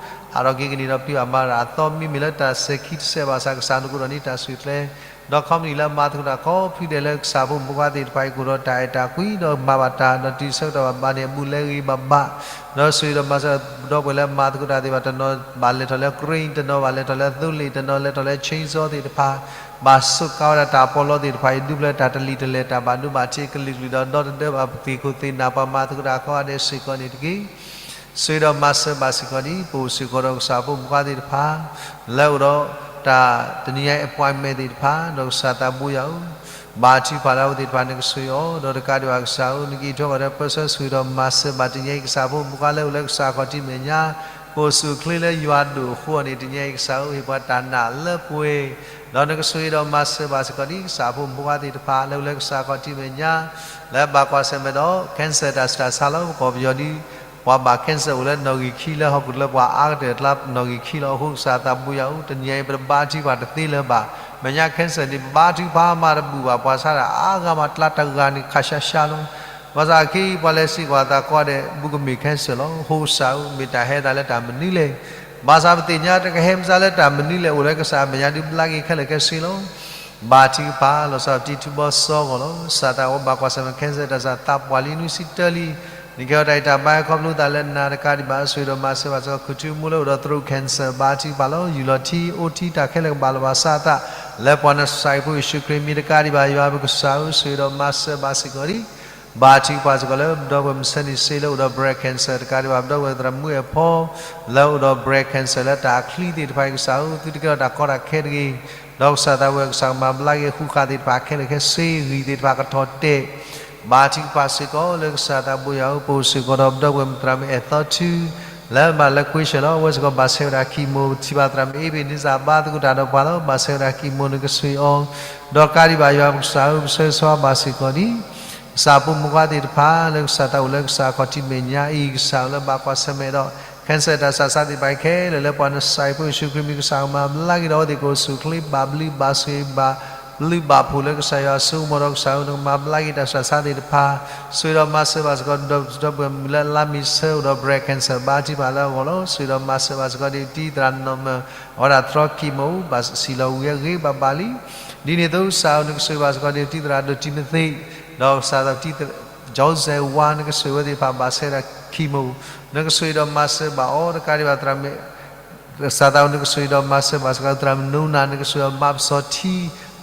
ထီၣ်က့ၤကန့ၢ်ဒီးဖံးဘၣ်မၤတၢ်အသီ မ့မ့ၢ်လၢတၢ်စဲၤခံတစဲးဘၣ်ဆၣ် ကစၢ်နကအိၣ်ဒီးန့ၢ်တၢ်ဆူၣ်ချ့ ဒီး company လၢအမၤသကိးတၢ်ကိးဖုဒဲးလၢကစၢ်ဖိမုၣ်ဖိခွါသ့ၣ်တဖၣ်အံၤ ကအိၣ်ဒီးတၢ်အဲၣ်တၢ်ကွံ ဒီးမၤဘၣ်တၢ် ဒီးတုၤဆၢကတီၢ်ဘၣ်ဘၣ်န့ၣ် အဘူးအလဲဂ့ၤဂ့ၤဘၣ်ဘၣ် ဒီးဆိၣ်ဂ့ၤဒီးမၤစၢၤပဒီပုၢ်ဝဲၢ်လၢမၤသကိးတၢ်သ့ၣ်တဖၣ် တနီၤဘၣ်လဲၤထီၣ်လၢ crane တနီၤဘၣ်လဲၤထီၣ်လၢသိလ့ၣ် တနီၤလဲၤထီၣ်လၢ chainsaw သ့ၣ်တဖၣ် ဘၣ်စူးကါဝဲဒၣ်တၢ်ပီးလီသ့ၣ်တဖၣ်အံၤ ဒူပျဲၢ်တၢ်တလံာ်တလဲၢ် တၢ်ဘၣ်ဒိဘၣ်ထံးကလုာ်ကလုာ်ဒီး ဒီတဒၢဘၣ်သ့ၣ်ခိၣ်သ့ၣ်နၢ် ပှၤမၤသကိးတၢ်ကိးဂၤဒဲးစ့ၢ်ကီးန့ၣ်တက့ၢ်. ဆိၣ်ဂ့ၤဒီးမၤစၢၤဘၣ်စ့ၢ်ကီးဒ် ပအိၣ်စ့ၢ်ကီးဒီးကစၢ်ဖိမုၣ်ဖိခွါသ့ၣ်တဖၣ် လၢအအိၣ်ဒီးတၢ်တနံၤညါအံၤ appointment သ့ၣ်တဖၣ် ဒီးကစၢ်သးဘိယွၤဧၢ, ဘါထုကဖၣ်လၢအဝဲသ့ၣ်တဖၣ်န့ၣ်ကဆိၣ်ဂ့ၤအီၤ ဒီးတကးဒံးဘၣ်ကစၢ်ဧၢ နကအံးထွဲကွၢ်ထွဲပၢဆှၢဆိၣ်ဂ့ၤဒီးမၤစၢၤဘၣ်တနံၤညါအံၤ ကစၢ်ဖိမုၣ်ဖိခွါလၢအအိၣ်လၢကစၢ်ခီၣ်ထံးမဲာ်ညါ ကအိၣ်ဆူၣ်အိၣ်ချ့လၢယွၤဒိၣ်အဃိန့ၣ် တနံၤညါအံၤကစၢ်ဧၢ ဟ့ၣ်ပှၤတၢ်နာ်လၢပှဲၤ ဒီးနကဆိၣ်ဂ့ၤဒီးမၤစၢၤဘၣ်စ့ၢ်ကီးဒ်ကစၢ်ဖိမုၣ်ဖိခွါသ့ၣ်တဖၣ် လၢအအိၣ်လၢကစၢ်ခီၣ်ထံးမဲာ်ညါ လၢဘၣ်ကွၢ်ဆၢၣ်မဲာ်ဒီး cancer တၢ်ဆူးတၢ်ဆါလီၤ ပကီၢ်ပယီၤဒ် ပှၤဘၣ် cancer အိၣ်လၢနီၣ်ဂံၢ်ခံလၢဟီၣ်ခိၣ်ချၢပှၤအါကတၢၢ်အကျါနီၣ်ဂံၢ်ခံလီၤ. အဃိကစၢ်သးဘိယွၤဧၢ တနံၤညါအံၤ ပတဘါထုကဖၣ်တသ့လၢၤဘၣ်. မဲာ်ညါ cancer န့ၣ် ပဘါထုကဖၣ်မးတဘူၣ်ဘၣ် ပှၤဆါတၢ်အါဂၤမး ကျါတဂၤန့ၣ်ခးဆါဆါလီၤ. ဘၣ်ဆၣ်အခဲအံၤ ပှၤလဲၤစံးကွၢ်သးကိးဂၤဒဲး ဘူးကမ့ၢ် cancer လီၤ. အဃိကစၢ်ဧၢ မ့ၢ်တၢ်ဟဲသးလၢတၢ်မနုၤလဲၣ်. ဘၣ်ဆၣ်ပသ့ၣ်ညါတကဟဲမစါလၢတၢ်မနုၤလဲၣ် အိၣ်လၢကစၢ်အမဲာ်ညါဒုးဘျါက့ၤခဲလၢာ်ခဲဆ့လီၤ. ဘါထုကဖၣ် လီၤဆီဒၣ်တံၤထူဘီစီဂီၢ်လီၤ. ကစၢ်သးအိၣ်ဘၣ်ကွၢ်ဆၢၣ်မဲာ် cancer တၢ်ဆူးတၢ်ဆါ သးပှၢ်လံနွံဆံတၢလံ. နကဲထီၣ်တၢ်အံးတၢ်ဘါခီဖျိသးလၢနၤတကးဒံးဘၣ် ဆိၣ်ဂ့ၤဒီးမၤစၢၤဘၣ်စ့ၢ်ကီး ခူၣ်ထူမူလၢအိၣ်ဒီး throat cancer ဘါထုကဖၣ်လီၤ. ယူၢ်လီၤထံ အိၣ်ထံတၢ်ခဲလၢာ်ကဘၣ်လီၤဘၣ်စးအသး လၢပှၤနစၤရ့းဖိယ့ၣ်ၡူးခရံာ်မံၤတကးဒံးဘၣ် ယွၤပကစၢ်ဧၢ ဆိၣ်ဂ့ၤဒီးမၤစၢၤဘၣ်စ့ၢ်ကီးလံ ဘါထုကဖၣ်စ့ၢ်ကီးလၢ ပဒီပုၢ်ဝဲၢ်မုၢ်ဆ့ၣ်န့ၣ်စ့လၢအိၣ်ဒီး breast cancer တကးဒံးဘၣ် ပဒီပုၢ်ဝဲၢ်သရၣ်မုၣ်အဲၣ်ဖီ လၢအိၣ်ဒီး breast cancer လၢတၢ်ချံသ့ၣ်တဖၣ်အံၤကစၢ်ဧၢ သုတကဲထီၣ်တၢ်ကီတၢ်ခဲတဂ့ၤ. ဒီးကစၢ်သးဝဲကစၢ်ကမၤဘျါက့ၤဃူဃာ်သ့ၣ်တဖၣ်ခဲလၢာ်ခဲဆ့ ဂံၢ်သ့ၣ်တဖၣ်ကထီၣ်တဲာ် ဘါထုကဖၣ်စ့ၢ်ကီးလၢကစၢ်သးဘိယွၤဧၢ ပအိၣ်စ့ၢ်ကီးဒီးပဒီပုၢ်ဝဲၢ်မုၣ်သရၣ်မုၣ်အဲၣ်သီထူ လၢမၤလၢ cancer လီၤ. အဝဲစ့ၢ်ကီးဘၣ်ဆၢဝဲဒၣ် chemo ထံၣ်ဘၣ်သရၣ်မုၣ်အ့ဘ့ၣ်နံစၢ်ဘါသကိးတၢ်ဒီးပှၤလီၤ. ဘၣ်ဆၢဝဲဒၣ် chemo နကဆိၣ်ဂ့ၤအီၤ ဒီးကးဒံးဘၣ်ယွၤပကစၢ်ဧၢ ပဆၢဂ့ၤဆၢဝါဘၣ်စ့ၢ်ကီးဒ် ကစၢ်ဖိမုၣ်ဖိခွါသ့ၣ်တဖၣ် လၢကစၢ်သးအိၣ်လၢကစၢ်ခီၣ်ထံးမဲာ်ညါအံၤ ကစၢ်လၢဘၣ်ကွၢ်ဆၢၣ်မဲာ်ဒီး cancer တၢ်စူးစါသ့ၣ်တဖၣ်ခဲလၢာ်လၢပှၤနစဲးဖိယ့ၣ်ၡူးခရံာ်မံၤ ကစၢ်ကမၤဘျါက့ၤဒီးအဝဲသ့ၣ်ကအိၣ်ဆူၣ်အိၣ်ချ့ဘၣ်ဘျုးဘၣ်ဆိၣ်ဂ့ၤဘၣ်ဘျုးဘၣ်ဖှိၣ်လၢကစၢ်ယွၤအစိကမီၤဒီးကစၢ်ဧၢ နကမၤဘျါက့ၤတၢ်စူးစါသ့ၣ်တဖၣ် ဆိၣ်ဂ့ၤဒီးမၤစၢၤဘၣ်စ့ၢ်ကီး ဒီပုၢ်ဝဲၢ်မုၣ်လၢအလါမ့ၤဆၢအိၣ်ဒီး breast cancer ဘါထုကဖၣ်လၢအဂီၢ်လီၤ. ဆိၣ်ဂ့ၤဒီးမၤစၢၤဘၣ်စ့ၢ်ကီး ဒ်တံၤသရၣ်နီၢ်မၢၢ် အဝဲဒၣ်သြီ chemo ဘၣ်ဆံးလီၤဝံၤအဂ့ၤဘၣ်ဘၣ်လံ. ဒ်န့ၣ်အသိးကစၢ်ဧၢ နကဆိၣ်ဂ့ၤဘၣ်စ့ၢ်ကီး ဒ်တံၤသရၣ်ဒိၣ်တံၤမသ့း ဒီးကစၢ်သး Joseph ဝါ နကဆိၣ်ဂ့ၤဝဲသ့ၣ်တဖၣ်ဘၣ်ဆၣ်ဒီး chemo နကဆိၣ်ဂ့ၤဒီးမၤစၢၤဘၣ်အီၤ တကးဒံးဘၣ်သရၣ်မ့ၢ် ကစၢ်သးဧၢ နကဆိၣ်ဂ့ၤဒီးမၤစၢၤဘၣ်စ့ၢ်ကီး သရၣ်မုၣ်နူနၤ နကဆိၣ်ဂ့ၤဒီးမၤပစီၤထံ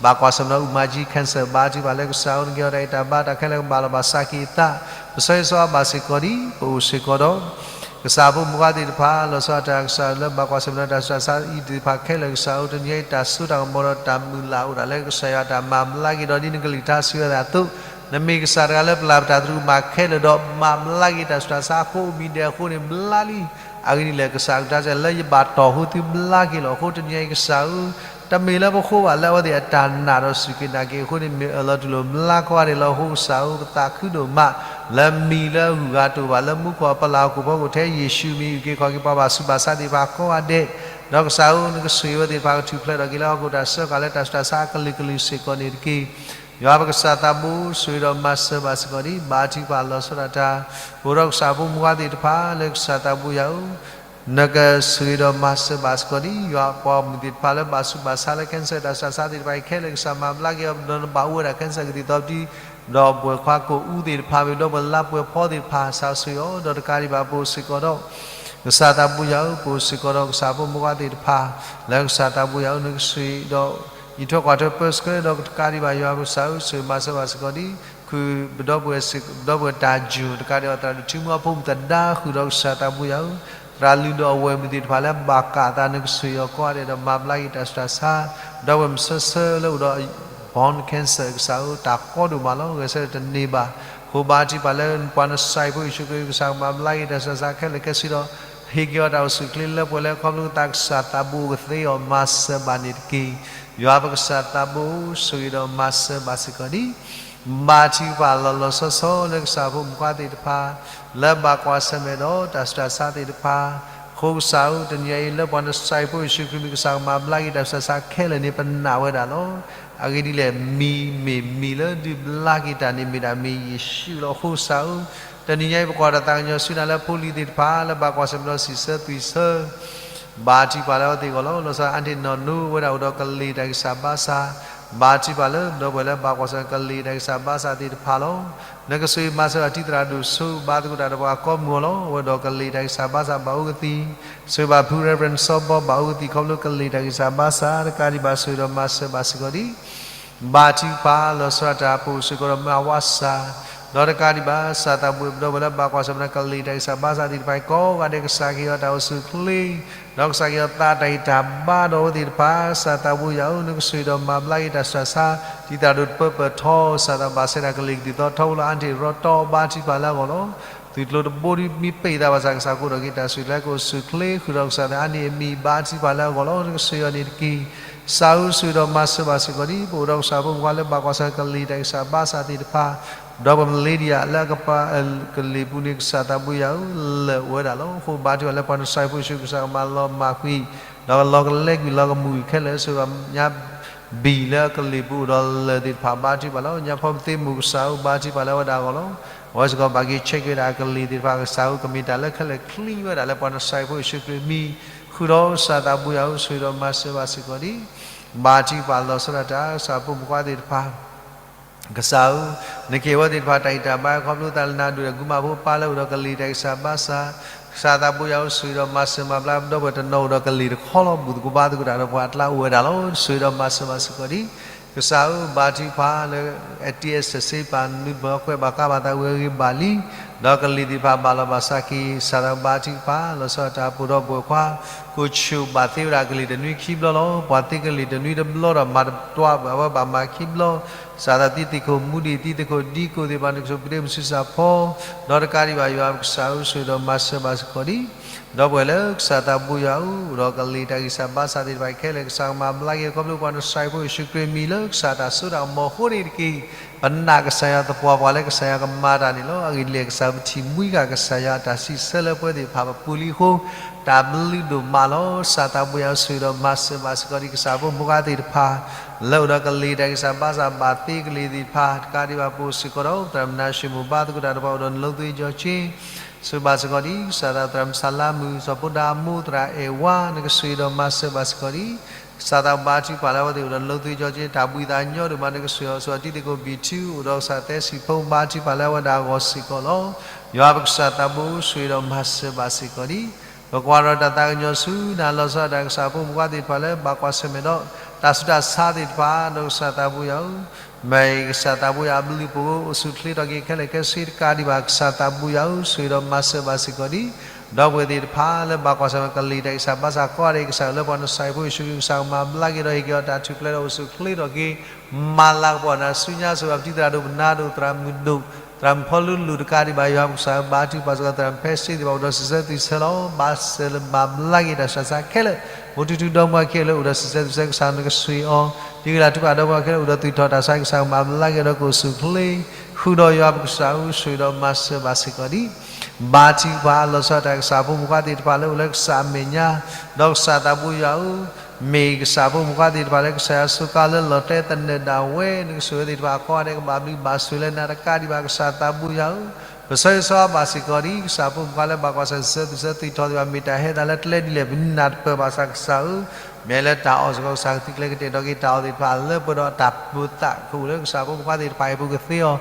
ဘၣ်ကွၢ်ဆၢၣ်မဲာ်ဒီး အူမၤကၠံ cancer ဘါထုကဖၣ်လၢကစၢ်ဧၢ နကဟ့ၣ်အီၤတၢ်အဲၣ်တၢ်ဘါ တၢ်ခဲလၢာ်ကဘၣ်လီၤဘၣ်စးက့ၤအသး ပဆၢဂ့ၤဆၢဝါဘၣ်စ့ၢ်ကီးဒ် ပအိၣ်စ့ၢ်ကီးဒီး ကစၢ်ဖိမုၣ်ခွါသ့ၣ်တဖၣ် လီၤဆီဒၣ်တၢ်ကစၢ်လၢဘၣ်ကွၢ်ဆၢၣ်မဲာ်ဒီးတၢ်စူးတၢ်စါအံၤသ့ၣ်တဖၣ်ခဲလၢာ်ကစၢ်ဧၢ တနံၤအံၤတၢ်စိတၢ်ကမီၤဒီးတၢ်မုၢ်လၢ်အိၣ်ဒၣ်လၢကစၢ်ယွၤတၢ်မၤဘျါက့ၤဒီးဒ်နကလုၢ်ကထါစံးဝဲဒၣ်အသိး နမ့ၢ်ကစၢ်တဂၤလၢပျၢ်ပတၢ်သရူးမၤခဲလၢာ်ဒီး မၤဘျါက့ၤတၢ်စူးတၢ်စါအဃိ အမံၤဒဲးအဃိန့ၣ် ဘျါလံ အဂ့ၢ်ဒ်လဲၣ် ကစၢ်အကလုၢ်ကထါစံးလၢယဘၣ်တီၢ်အဃိသုဘျါက့ၤလီၤ. အဃိတနံၤအံၤကစၢ်ဧၢ တမ့ၢ်လၢပဃိဘၣ်လၢအဝဲသ့ၣ်အတၢ်နာ်ဒီးစူၢ်က့ၤနာ်က့ၤအဃိန့ၣ် မ့ၢ်အၢၣ်လီၤတူၢ်လိာ်ဘျါကီးဂၤဒဲးလၢအဃိကစၢ်ဧၢ ပသးခုဒိၣ်မး လၢမံၤလၢအဂုၤအဂၤတအိၣ်ဘၣ်လၢမူခိၣ်အပလၢ်ဟီၣ်ခိၣ်ဖီခိၣ်ထဲယ့ၣ်ၡူးမံၤအုၣ်က့ၤခီၣ်က့ၤပှၤဘၣ်ဆူးဘၣ်ဆါသ့ၣ်တဖၣ်ကိးဂၤဒဲး ဒီးကစၢ်ဧၢ နကဆိၣ်ဂ့ၤဝဲသ့ၣ်တဖၣ်ကထူၣ်ဖျဲးထီၣ်က့ၤလၢဟီၣ်ခိၣ်တၢ်စၢဃာ်လၢတၢ်စူးတၢ်စါအကလုာ်ကလုာ်စ့ၢ်ကီးန့ၣ်တက့ၢ်. ယွၤပကစၢ်သးဘိ ဆိၣ်ဂ့ၤဒီးမၤစၢၤဘၣ်စ့ၢ်ကီးဒ် ဘါထုကဖၣ်လီၤဆီဒၣ်တၢ် ပအိၣ်ဒီးကစၢ်ဖိမုၣ်ခွါသ့ၣ်တဖၣ်လၢကစၢ်သးဘိယွၤဧၢ နကဆိၣ်ဂ့ၤဒီးမၤစၢၤဘၣ်စ့ၢ်ကီးဒ် ယွၤပှၤဂီၢ်မုၢ်သ့ၣ်တဖၣ်လၢဘၣ်ဆူးဘၣ်ဆါလၢ cancer တၢ်စူးတၢ်စါသ့ၣ်တဖၣ်အံၤခဲလၢာ် ကစၢ်မၤဘျါက့ၤအီၤ ဒီးနဘၣ်အိၣ်ဝဲဒၣ် cancer ကသံၣ်သီပတံၤ ဒီးပှၤခွါကိၣ်အူသ့ၣ်တဖၣ် မ့ၢ်ဒီးပှၤလါပှဲၤဖီသ့ၣ်တဖၣ် ကစၢ်ဆိၣ်ဂ့ၤအီၤ ဒီးတကးဒံးဘၣ်ပအိၣ်စ့ၢ်ကီးဒီး ကစၢ်သးဘိယွၤဧၢ ပအိၣ်စ့ၢ်ကီးဒီးကစၢ်ဖိမုၣ်ခွါသ့ၣ်တဖၣ် လၢကစၢ်သးဘိယွၤဧၢ နကဆိၣ်ဂ့ၤဒီး အံးထွဲကွၢ်ထွဲပၢဆှၢဒီးတကးဒံးဘၣ်ယွၤပကစၢ်ဧၢ ဆိၣ်ဂ့ၤမၤစၢၤဘၣ်စ့ၢ်ကီးဒ် ခုၣ်ပဒီပုၢ်ဝဲၢ်စ့ၢ် ပဒီပုၢ်ဝဲၢ်တၢ်ယိာ် တကးဒံးဘၣ်သရၣ်ဒိၣ်ထံမူအဖိမုၣ်သဒါ ဃုာ်ဒီးကစၢ်သးဘိယွၤဧၢ သရၣ်လုၢ်ဒီးအဝဲၢ်မုၣ်သ့ၣ်တဖၣ်လၢဘၣ်ကးအသး နကဆိၣ်ဂ့ၤအီၤကိးဂၤဒဲးဒီးမၤဘျါက့ၤတၢ်စူးတၢ်စါ ပဒီပုၢ်ဝဲၢ်မုၣ်ဆၢဆၢလၢအိၣ်ဒီး bone cancer ကစၢ်ဧၢ တၢ်ကီဒိၣ်မးလီၤ ဂဲၤဆၢထၢၣ်တန့ၢ်ဘၣ် အဃိဘါထုကဖၣ်လၢပှၤနစဲးဖိယ့ၣ်ၡူးခရံာ် ကစၢ်ကမၤဘျါက့ၤတၢ်စူးတၢ်စါခဲလၢာ်ခဲဆ့ဒီး ဟ့ၣ်က့ၤအီၤတၢ်အိၣ်ဆူၣ်အိၣ်ချ့လၢပှဲၤလၢခီဖျိသးကစၢ်သးဘိကသ့အီၤ မၤစၢၤဘၣ်န့ၣ်တက့ၢ်. ယွၤပကစၢ်သးဘိ ဆိၣ်ဂ့ၤဒီးမၤစၢၤဘၣ်စ့ၢ်ကီးဒ် ဘါထုကဖၣ်လီၤလီၤဆီဆီလၢကစၢ်ဖိမုၣ်ခွါသ့ၣ်တဖၣ် လၢဘၣ်ကွၢ်ဆၢၣ်မဲာ်ဒီးတၢ်စူးတၢ်စါသ့ၣ်တဖၣ် အဃိကစၢ်ဧၢ တနံၤအံၤလၢပှၤနစဲးဖိယ့ၣ်ၡူးခရံာ်မံၤ ကစၢ်ကမၤဘျါက့ၤတၢ်စူးတၢ်စါခဲလၢာ်န့ၣ် ပနာ်ဝဲဒၣ်လီၤ. အဂ့ၢ်ဒ်လဲၣ် မံၤမ့ၢ်မံၤလၢဒုးဘျါက့ၤတၢ်န့ၣ် မ့ၢ်ဒၣ်မ့ၢ်ယ့ၣ်ၡူးလီၤ. အဃိကစၢ်ဧၢ တနံၤညါအံၤ ပကွၢ်တၢ်သးကညီၤဆူနၤလၢဖိလံၤသ့ၣ်တဖၣ် လၢဘၣ်ကွၢ်ဆၢၣ်မဲာ်ဒီးစံးဆၢသွံၣ်ဆၢ ဘါထုကဖၣ်လၢအဝဲသ့ၣ်အဂီၢ်လီၤ. လီၤဆီဒၣ်တၢ်အ့ၣ်နီၣ်နိဝဲဒၣ်အိၣ်ဒီးကလံၤတၢ်ဂံၢ်စၢ်ဘါစၢ် ဘါထုကဖၣ်လၢပဒီပုၢ်ဝဲၢ်လၢဘၣ်ကွၢ်ဆၢၣ်မဲာ်ကလံၤတၢ်ဂံၢ်စၢ်ဘါစၢ်သ့ၣ်တဖၣ်လီၤ. နကဆိၣ်ဂ့ၤမၤစၢၤဒီးတံၤသရၣ်ဒိၣ်စိ ဘါသကိးတၢ်ဒီးပှၤကိးမုၢ်အီၤလီၤ. အဝဲဒီးကလံၤတၢ်ဂံၢ်စၢ်ဘါစၢ်ဘၣ်အိၣ်ကသံၣ် ဆိၣ်ဂ့ၤဘၣ်ဖု Reverend စီၤဘီ ဘၣ်အိၣ်ကသံၣ်ခီဖျိကလံၤတၢ်ဂံၢ်စၢ်ဘါစၢ် တကးဒံးဘၣ်ဆိၣ်ဂ့ၤဒီးမၤစၢၤဘၣ်စ့ၢ်ကီးဒ် ဘါထုကဖၣ်လီၤဆီဒၣ်တၢ် ပအိၣ်စ့ၢ်ကီးဒီးမါဝါစၢ် ဒီးတကးဒံးဘၣ် ကစၢ်သးဘိယွၤ ပဒီပုၢ်ဝဲၢ်လၢဘၣ်ကွၢ်ဆၢၣ်မဲာ်ဒီးကလံၤတၢ်ဂံၢ်စၢ်ဘါစၢ်သ့ၣ်တဖၣ်အံၤကိးဂၤဒဲး ကစၢ်ကဟ့ၣ်အီၤတၢ်အိၣ်ဆူၣ်အိၣ်ချ့ ဒီးကစၢ်ကဟ့ၣ်အီၤသးတၢ်ဂံၢ်တၢ်ဘါဒီးအဝဲသ့ၣ်တဖၣ် ကစၢ်သးဘိယွၤဧၢ နကဆိၣ်ဂ့ၤဒီးမၤဘျါက့ၤတၢ်စူးတၢ်စါ တံၤသရၣ်ဒိၣ်တပၢပၢၢ်ထီ ကစၢ်သးဘၣ်ဆဲးတၢ်ကလံၤကသံၣ်သီထီဖိလီၤ အါတ့ၢ်ရီတီဘါထုကဖၣ်လၢအဂီၢ်လီၤ. သုးကျိၤတဘိဒ်မ့ၢ်ပ့ၢ်သးဘၣ်ဆၣ် ကစၢ်ကအိၣ်ဒီးက့ၤတၢ်ဆူၣ်ချ့ ကအိၣ်ဆူၣ်အိၣ်ချ့ ဃုာ်ဒီးကစၢ်သးအါန့ၢ်အမံၤဘါထုကဖၣ်လၢအဂီၢ်လီၤ. နကဆိၣ်ဂ့ၤအီၤန့ၣ်တက့ၢ်. ကစၢ်ဧၢ ဆိၣ်ဂ့ၤဒီးမၤစၢၤဘၣ်စ့ၢ်ကီးဒ် ပအိၣ်ဒီးကစၢ်ဖိမုၣ်ခွါလၢဘၣ်ကွၢ်ဆၢၣ်မဲာ်ကလံၤတၢ်ဂံၢ်စၢ်ဘါစၢ်သ့ၣ်တဖၣ် ဒီးပှၤ Malaysia လၢအကပၤ ကလံၤပူၤန့ၣ် ကစၢ်သးဘိယွၤဧၢ လၢာ်အိၣ်ဝဲဒၣ်လီၤ. အဃိဘါထုကဖၣ်လၢပှၤနစဲးဖိယ့ၣ်ၡူး ကစၢ်ကမၤလီၤမၢ်ကွံာ် ဒီးကလီၤကလဲကွံာ်လီၤကမူၣ်ကွံာ်ခဲလၢာ် ဆိၣ်ဂ့ၤဘၣ်ညါ ဘံၣ်လၢအကလံၤပူၤအိၣ်ဒီးလၢာ်သ့ၣ်တဖၣ်ဘါထုကဖၣ်လီၤ. ညါဖီမသ့မုၢ် ကစၢ်ဧၢ ဘါထုကဖၣ်လၢအဝဲဒၣ်အဂီၢ်လီၤ. အဝဲစ့ၢ်ကီးဘၣ်က့ၤ check က့ၤဝဲဒၣ်အကလံၤသ့ၣ်တဖၣ် ကစၢ်ဧၢ ကမ့ၢ်တၢ်လၢခဲလၢာ်ချံဝဲဒၣ်လၢပှၤနစဲးဖိယ့ၣ်ၡူးခရံာ်အမံၤ ဃုာ်ဒီးကစၢ်သးဘိယွၤဧၢ ဆိၣ်ဂ့ၤဒီးမၤစၢၤဘၣ်စ့ၢ်ကီးဒ် ဘါထုကဖၣ်လီၤဆီဒၣ်တၢ် ကစၢ်ဖိမုၣ်ခွါသ့ၣ်တဖၣ် ကစၢ်ဧၢ, နကဟ့ၣ်ဝဲသ့ၣ်တဖၣ်တၢ်ဂံၢ်တၢ်ဘါ ခီဖျိသးလၢနၤဒိၣ်ဒီး ကုမၢ်ဖိပၢ်လၢအိၣ်ဒီးကလံၤတၢ်ဂံၢ်စၢ်ဘါစၢ်, ကစၢ်သးဘိယွၤဧၢ ဆိၣ်ဂ့ၤဒီးမၤစၢၤမၤဘျါ ပဒီပုၢ်ဝဲၢ်တနီၤအိၣ်ဒီးကလံၤတခီလီၤ ဘူၣ်သကိးဘါသကိးတၢ်ဒီးပှၤအကျါအိၣ်ဝဲဒၣ်လီၤ. ဆိၣ်ဂ့ၤဒီးမၤစၢၤဘၣ်စ့ၢ်ကီးဒ် ကစၢ်ဧၢ ဘါထုကဖၣ်လၢ အတ့အစဲးစ့ပာ်နုာ်ပၢၤကွဲးဘၣ်ဃးဘၣ်သးဝဲအဂ့ၢ်ဘၣ်လံ, ဒီးကလံၤသ့ၣ်တဖၣ်ဘၣ်လီၤဘၣ်စးက့ၤ ကစၢ်သးဘါထုကဖၣ် လီၤဆီဒၣ်တၢ် ပဒီပုၢ်ဝဲၢ်ခွါ ကိးဆိၣ်ဘၣ်သ့ဝဲဒၣ်ကလံၤတနွံခံဘျီလီၤ. ပှၤသ့ကလံၤတနွံတဘျီဒီး မၤတတွးဘၣ်ဝဲဘၣ်မၤခံဘျီ, ကစၢ်သးသံသ့ၣ်ခိၣ်မူဒံး သံသ့ၣ်ခိၣ်ဒံကိၣ်သ့ၣ်တဖၣ် နကဆိၣ်ပတ့ၢ်မုၢ်ဆူၣ်စၢ်ဖီ, ဒီးတကးဒံးဘၣ်ယွၤကစၢ်ဧၢ ဆိၣ်ဂ့ၤဒီးမၤစၢၤဘၣ်စ့ၢ်ကီးဒ် ဒီပုၢ်ဝဲၢ်လၢကစၢ်သးဘိယွၤဧၢ အိၣ်ဒီးကလံၤတၢ်ဂံၢ်စၢ်ဘါစၢ်သ့ၣ်တဖၣ်ခဲလၢာ် ကစၢ်ကမၤဘျါက့ၤခီဖျိပှၤနစဲးဖိယ့ၣ်ၡူးခရံာ်မံၤလၢကစၢ်တၢ်စိတၢ်ကမီၤအဃိန့ၣ်တက့ၢ်. ပနာ်ကစၢ်ယွၤသပှၢ်ပှၢ်လၢကစၢ်ယွၤကမၤတၢ်န့ၣ်လီၤ. အဂ့ၢ်ဒ်လဲၣ် ကစၢ်ယွၤပထံၣ်မှံဃာ်ကစၢ်ယွၤအတၢ်စံးဆၢလၢပဝဲသ့ၣ်တဖၣ်ပပူၤလံအဃိ တၢ်ဘျုးဒိၣ်မးလီၤ. ကစၢ်သးဘိယွၤအိၣ်ဆိၣ်ဂ့ၤဒီးမၤစၢၤဘၣ်စ့ၢ်ကီးဒံး ကစၢ်ဖိမုၣ်ဖိခွါသ့ၣ်တဖၣ် လၢအိၣ်ဒီးကလံၤတၢ်ကစၢ်ဘါစၢ်ဘၣ်သ့ကလံၤသ့ၣ်တဖၣ် တကးဒံးဘၣ်ပအိၣ်စ့ၢ်ကီးဒီး သရၣ်မနၤၡ့မိၢ်ဘါသကိးတၢ်တဖၣ်အိၣ်ဒီးနလိသ့ကၠီက့ ဆိၣ်ဂ့ၤဘၣ်စ့ၢ်ကီးဒံး ကစၢ်သးသရၣ်မုၣ်စၢ်ဖိဒါအမိၢ်သရၣ်အဲၣ်ဝါ နကဆိၣ်ဂ့ၤဒီးမၤစၢၤဘၣ်စ့ၢ်ကီးဒံး ကစၢ်သးဘါထုကဖၣ်လၢအဝဲသ့ၣ်အိၣ်ဒီးနလိသ့ကၠီက့ တၢ်ဘှံးသးညီဒိၣ်မး နကဆိၣ်ဂ့ၤအီၤဆိၣ်ဂ့ၤအီၤတံၤသကိးဘံၣ်ထူ အိၣ်ဒီးကစၢ်သဲစံးဖိဘါထုကဖၣ်လၢအဝဲဒၣ်အဂီၢ်စ့ၢ်ကီးလီၤ. ယွၤပကစၢ်သးဘိဆိၣ်ဂ့ၤဒီးမၤစၢၤဘၣ်စ့ၢ်ကီးဒံး ပကွၢ်ဒီးတၢ်သးကညီၤဆူနၤ လီၤဆီဒၣ်တၢ်ကစၢ်ဖိမုၣ်ဖိခွါသ့ၣ်တဖၣ်လၢဘၣ်ကွၢ်ဆၢၣ်မဲာ်ဒီး တၢ်ဆူးတၢ်ဆါသ့ၣ်တဖၣ် ဒီးကစၢ်သးဘိယွၤဧၢ မ့ၢ်ကစၢ်သးဘိယွၤအဘျုးအဖှိၣ် အိၣ်ဆူၣ်အိၣ်ချ့ထီၣ်က့ၤခဲလၢာ်ခဲဆ့ တကးဒံးဘၣ် ကစၢ်သးဘိယွၤဧၢ ဆိၣ်ဂ့ၤဒီးမၤစၢၤဘၣ်စ့ၢ်ကီးဒံး ဒီပုၢ်ဝဲၢ်သ့ၣ်တဖၣ်လၢဘၣ်ကွၢ်ဆၢၣ်မဲာ်ကလံၤတၢ်ကစၢ်ဘါစၢ်ကိးဂၤဒဲး ကစၢ်လၢပှၤနဆှၢဖိယ့ၣ်ၡူးခရံာ် ကစၢ်ကမၤဘျါက့ၤဒီးဟ့ၣ်က့ၤအီၤတၢ်ထူၣ်ဖျဲးဒီးအိၣ်ဆူၣ်အိၣ်ချ့ထီၣ်က့ၤ မၤလၤကပီၤနၤဆူညါဆိၣ်ဂ့ၤအီၤပတံၤသရၣ်ဒိၣ်ပနၤဒိၣ်သရၣ်မုၣ်ဒိၣ် သရၣ်မုၣ်ဖီလူလူတကးဒံးဘၣ် ယွၤပကစၢ်ဧၢ ဘါထုကဖၣ်စ့ၢ်ကီးသရၣ်မုၣ်ဖဲစ့သ့ၣ်တဖၣ်အိၣ်ဒီးစံးဆၢသွံၣ်ဆၢလီၤ. ဘၣ်ဆၢလၢဘၣ်ဘျါက့ၤတၢ်ဆူးတၢ်ဆါခဲလၢာ် မိၢ်ထူထူဒီမါဝၤခဲလၢာ်အိၣ်ဒီးစံးဆၢသွံၣ်ဆၢ ကစၢ်နကဆိၣ်ဂ့ၤအီၤ ဒ်ကလၢ်ထူပာ်ဒီမါဝၤခဲလၢာ်အိၣ်ဒီးသွံၣ်ထီၣ်တၢ်ဆါ ကစၢ်ကမၤဘျါက့ၤဒီးကအိၣ်ဆူၣ်အိၣ်ချ့ ဃုာ်ဒီးယွၤပကစၢ်ဧၢ ဆိၣ်ဂ့ၤဒီးမၤစၢၤဘၣ်စ့ၢ်ကီးဒံး ဘါထုကဖၣ်လီၤဆီဒၣ်တၢ်ကစၢ်ဖိမုၣ်ဖိခွါသ့ၣ်တဖၣ်လၢအိၣ်လၢကစၢ်အမဲာ်ညါ ဒီးကစၢ်သးဘိယွၤဧၢ မ့ၢ်ကစၢ်ဖိမုၣ်ဖိခွါသ့ၣ်တဖၣ်လၢကစၢ်ယွၤစူးကါလၢလီၤတဲာ်သနၢၣ်ဒၣ်ဝဲ နကဆိၣ်ဂ့ၤအဝဲသ့ၣ်တဖၣ်ကိးဂၤဒဲး ကဘၣ်ဘျုးဘၣ်ဆိၣ်လၢနၤတကးဒံးဘၣ် ကစၢ်သးဘိယွၤဧၢ ပဆၢဂ့ၤဆၢဝါဘၣ်စ့ၢ်ကီးဒံး ကစၢ်ဖိမုၣ်ဖိခွါလၢဘၣ်ကွၢ်ဆၢၣ်မဲာ်စံးဆၢသွံၣ်ဆၢသွံၣ်ထီၣ်သ့ၣ်တဖၣ် မ့ၢ်တၢ်ဟဲသးလၢကျဲဒ်လဲၣ် ပနၢ်တပၢၢ်ဘၣ်ဆၣ်ကစၢ်ဧၢ မ့ၢ်လၢတၢ်အီၣ်စ့ၢ်ကီး ကစၢ်ကသုးကျဲၤကတဲာ်ကတီၤက့ၤတၢ်အီၣ်သ့ၣ်တဖၣ်လၢပှဲၤဒီးတၢ်ပၢသးကအိၣ်လၢကစၢ်ဖိမုၣ်ဖိခွါသ့ၣ်တဖၣ်အံၤအပူၤကသ့အီၤ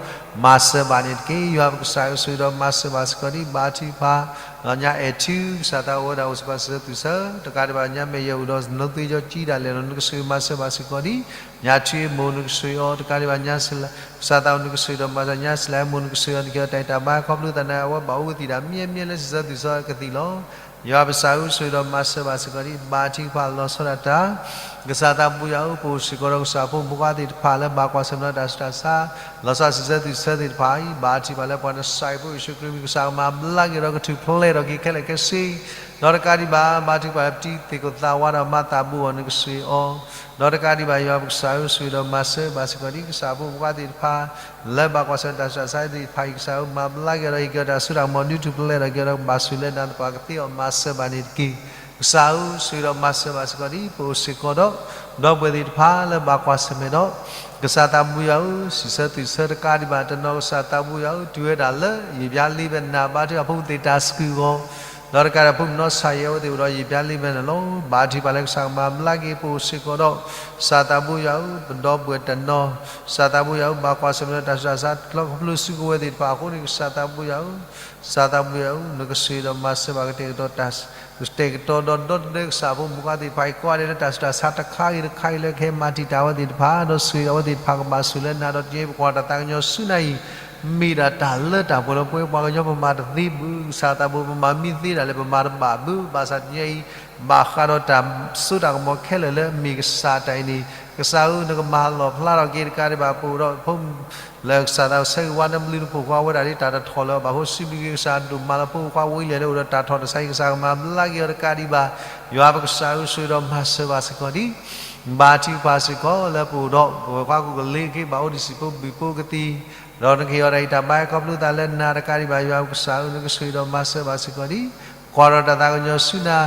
မၤစၢၤဘၣ်န့ၣ်တက့ၢ်. ယွၤပကစၢ်ဧၢ ဆိၣ်ဂ့ၤဒီးမၤစၢၤဘၣ်စ့ၢ်ကီးဒံး ဘါထုကဖၣ် ဒီးညါအဲၣ်ထူ ကစၢ်သးအိၣ်ဝဲဒၣ်အိၣ်စ့ၢ်ကီးစံးဆၢသွံၣ်ဆၢ တကးဒံးဘၣ်ညါမ့ၢ်ယဲၢ်အိၣ်ဒီးနလိသ့ကၠီကံဒၣ်လဲာ်လီၤ နကဆိၣ်ဂ့ၤမၤစၢၤဘၣ်စ့ၢ်ကီးဒံး ညါထူအမိၢ် နကဆိၣ်ဂ့ၤအီၤ တကးဒံးဘၣ်ညါ ကစၢ်သးအိၣ် နကဆိၣ်ဂ့ၤဒီးမၤစၢၤညါ စလၢအမိၢ် နကဆိၣ်ဂ့ၤအီၤ နကဟ့ၣ်အီၤတၢ်အံၤတၢ်ဘါခီဖျိသးန့ၣ် အဝဲဘၣ်အိၣ်ဝဲသ့ၣ်ဒၣ်မ့ၢ်မ့ၢ်လၢစံးဆၢသွံၣ်ဆၢကသံၣ်လီၤ. ယွၤပကစၢ်ဧၢ ဆိၣ်ဂ့ၤဒီးမၤစၢၤဘၣ်စ့ၢ်ကီးဒံး ဘါထုကဖၣ်လီၤဆီဒၣ်တၢ် ကစၢ်သးဘိယွၤဧၢ ပအိၣ်စ့ၢ်ကီးဒီးကစၢ်ဖိမုၣ်ဖိခွါသ့ၣ်တဖၣ်လၢဘၣ်ကွၢ်ဆၢၣ်မဲာ်ဒီးတၢ်ဆူးတၢ်ဆါ လီၤဆီစံးဆၢသွံၣ်ဆၢသ့ၣ်တဖၣ်အံၤ ဘါထုကဖၣ်လၢပှၤနဆှၢဖိယ့ၣ်ၡူးခရံာ်မံၤ ကစၢ်ကမၤဘျါက့ၤဒီးကထူၣ်ဖျဲးထီၣ်က့ၤခဲလၢာ်ခဲဆ့ ဒီးတကးဒံးဘၣ် ဘါထုကဖၣ်လၢပတံၤသကိးသးဝါဒီးမါသးဘိအီၤ နကဆိၣ်ဂ့ၤအီၤ ဒီးတကးဒံးဘၣ် ယွၤပကစၢ်ဧၢ ဆိၣ်ဂ့ၤဒီးမၤစၢၤဘၣ်စ့ၢ်ကီးဒံး ကစၢ်ဖိမုၣ်ဖိခွါသ့ၣ်တဖၣ် လၢဘၣ်ကွၢ်ဆၢၣ်မဲာ်တၢ်ဆူးတၢ်ဆါသ့ၣ်တဖၣ်အံၤ ကစၢ်ဧၢ မၤဘျါက့ၤဒီးဟ့ၣ်က့ၤအီၤတၢ်စိတၢ်ကမီၤ ဒုးထူၣ်ဖျဲးထီၣ်က့ၤဒီးကဘၣ်ဆိၣ်လၢနၤသပှၢ်ကသ့အီၤ မၤစၢၤဘၣ်န့ၣ်တက့ၢ်. ကစၢ်ဧၢ ဆိၣ်ဂ့ၤဒီးမၤစၢၤဘၣ်စ့ၢ်ကီးဒံး ပအိၣ်စ့ၢ်ကီးဒီး ဒီပုၢ်ဝဲၢ်သ့ၣ်တဖၣ်လၢဘၣ်ကွၢ်ဆၢၣ်မဲာ်ဒီး ကစၢ်သးဘိယွၤဧၢ စံးဆၢသွံၣ်ဆၢတကးဒံးဘၣ်တနီၤ ကစၢ်သးဘိယွၤဧၢ တုၤဝဲဒၣ်လၢ ယပျါလံဘဲနၤ ဘါထုကဖၣ်အဖိမုၣ်သ့ၣ်တၢ်စကူၣ်အဂီၢ် ဒီးတကးဒံးဘၣ် ဖိမုၣ်နီၢ်ဆၣ်ယဲၢ်အဝဲသ့ၣ်အိၣ်ဒီးယပျါလံဘဲနၤလီၤ. ဘါထုကဖၣ်လၢကစၢ်ကမၤဘျါက့ၤ ပအိၣ်စ့ၢ်ကီးဒီး ကစၢ်သးဘိယွၤဧၢ ပဒီပုၢ်ဝဲၢ်တနီၤ ကစၢ်သးဘိယွၤဧၢ ဘၣ်ကွၢ်ဆၢၣ်မဲာ်ဒီးတၢ်ဆူးတၢ်ဆါ တလီၢ်ခီဖျိစုကဝဲၤသ့ၣ်တဖၣ်အဃိန့ၣ် ကစၢ်သးဘိယွၤဧၢ ကစၢ်သးဘိယွၤဧၢ နကဆိၣ်ဂ့ၤဒီးမၤစၢၤဘၣ်ကတဲာ်ကတီၤတၢ် ကတဲာ်ကတီၤဒီးဒီသဒၢကစၢ်ဖိမုၣ်ဖိခွါသ့ၣ်တဖၣ်အံၤ ကိးဂၤဒဲးလၢတၢ်ဆူးတၢ်ဆါတခါဂ့ၤတခါဂ့ၤလၢကဟဲမၤတံာ်တာ်အဝဲသ့ၣ်တဖၣ် ဒီးဆိၣ်ဂ့ၤအဝဲသ့ၣ်တဖၣ်ကဘၣ်ဆိၣ်လၢနၤဒီးတနံၤအံၤ ပကွၢ်တၢ်သးကညီၤဆူနၤအံၤ မ့ၢ်ဒၣ်တၢ်လၢတၢ်ပှဲၤလီၤ ပဝဲပှၤကညီပမၤတသ့ဘၣ် ကစၢ်သးဘိ ပမၤမ့ၢ်သ့ဒၣ်လဲာ် ပမၤတဘၣ်ဘၣ် ဘၣ်ဆၣ်တနံၤအံၤ ဘၣ်ဃးဒီးတၢ်စိတၢ်ကမီၤခဲလၢာ်လၢအမ့ၢ်ကစၢ်တၢ်အံၤန့ၣ် ကစၢ်ဧၢ နကမၤလီၣ်ဖျါထီၣ်က့ၤတကးဒံးဘၣ် ပအိၣ်ဒီးဖိမုၣ် လၢကစၢ်သးဆၢဂ့ၤဝါ နဘျုးနဖှိၣ်ဃီဝဲဒၣ်ဒ်တၢ်တထီၣ်လၢၤဘၣ်အဃိ စံးဘျုးက့ၤကစၢ်ဒိၣ်မးလၢဖိခွါဝံၤလီၤလၢအိၣ်ဒီးတၢ်ထီၣ်တၢ်ဆါအံၤ ကစၢ်ကမၤဘျါက့ၤအီၤတကးဒံးဘၣ် ယွၤပကစၢ်ဧၢ ဆိၣ်ဂ့ၤဒီးမၤစၢၤဘၣ်စ့ၢ်ကီးဒံး ဘါထုကဖၣ်စ့ၢ်ကီးလၢပအိၣ်ဒီး ပဝဲၢ်ခွါကူၣ်ကလ့က့ၤ ဘၣ်အိၣ်ဒံးစံၣ်ဖိဘုၣ်ဖိကသံၣ် ဒီးနကဟ့ၣ်အီၤတၢ်အံးတၢ်ဘါခီဖျိသးလၢနၤတကးဒံးဘၣ် ယွၤပကစၢ်ဧၢ နကဆိၣ်ဂ့ၤဒီးမၤစၢၤဘၣ်စ့ၢ်ကီးဒံး ကွၢ်ဒီးတၢ်သးကညီၤဆူနၤ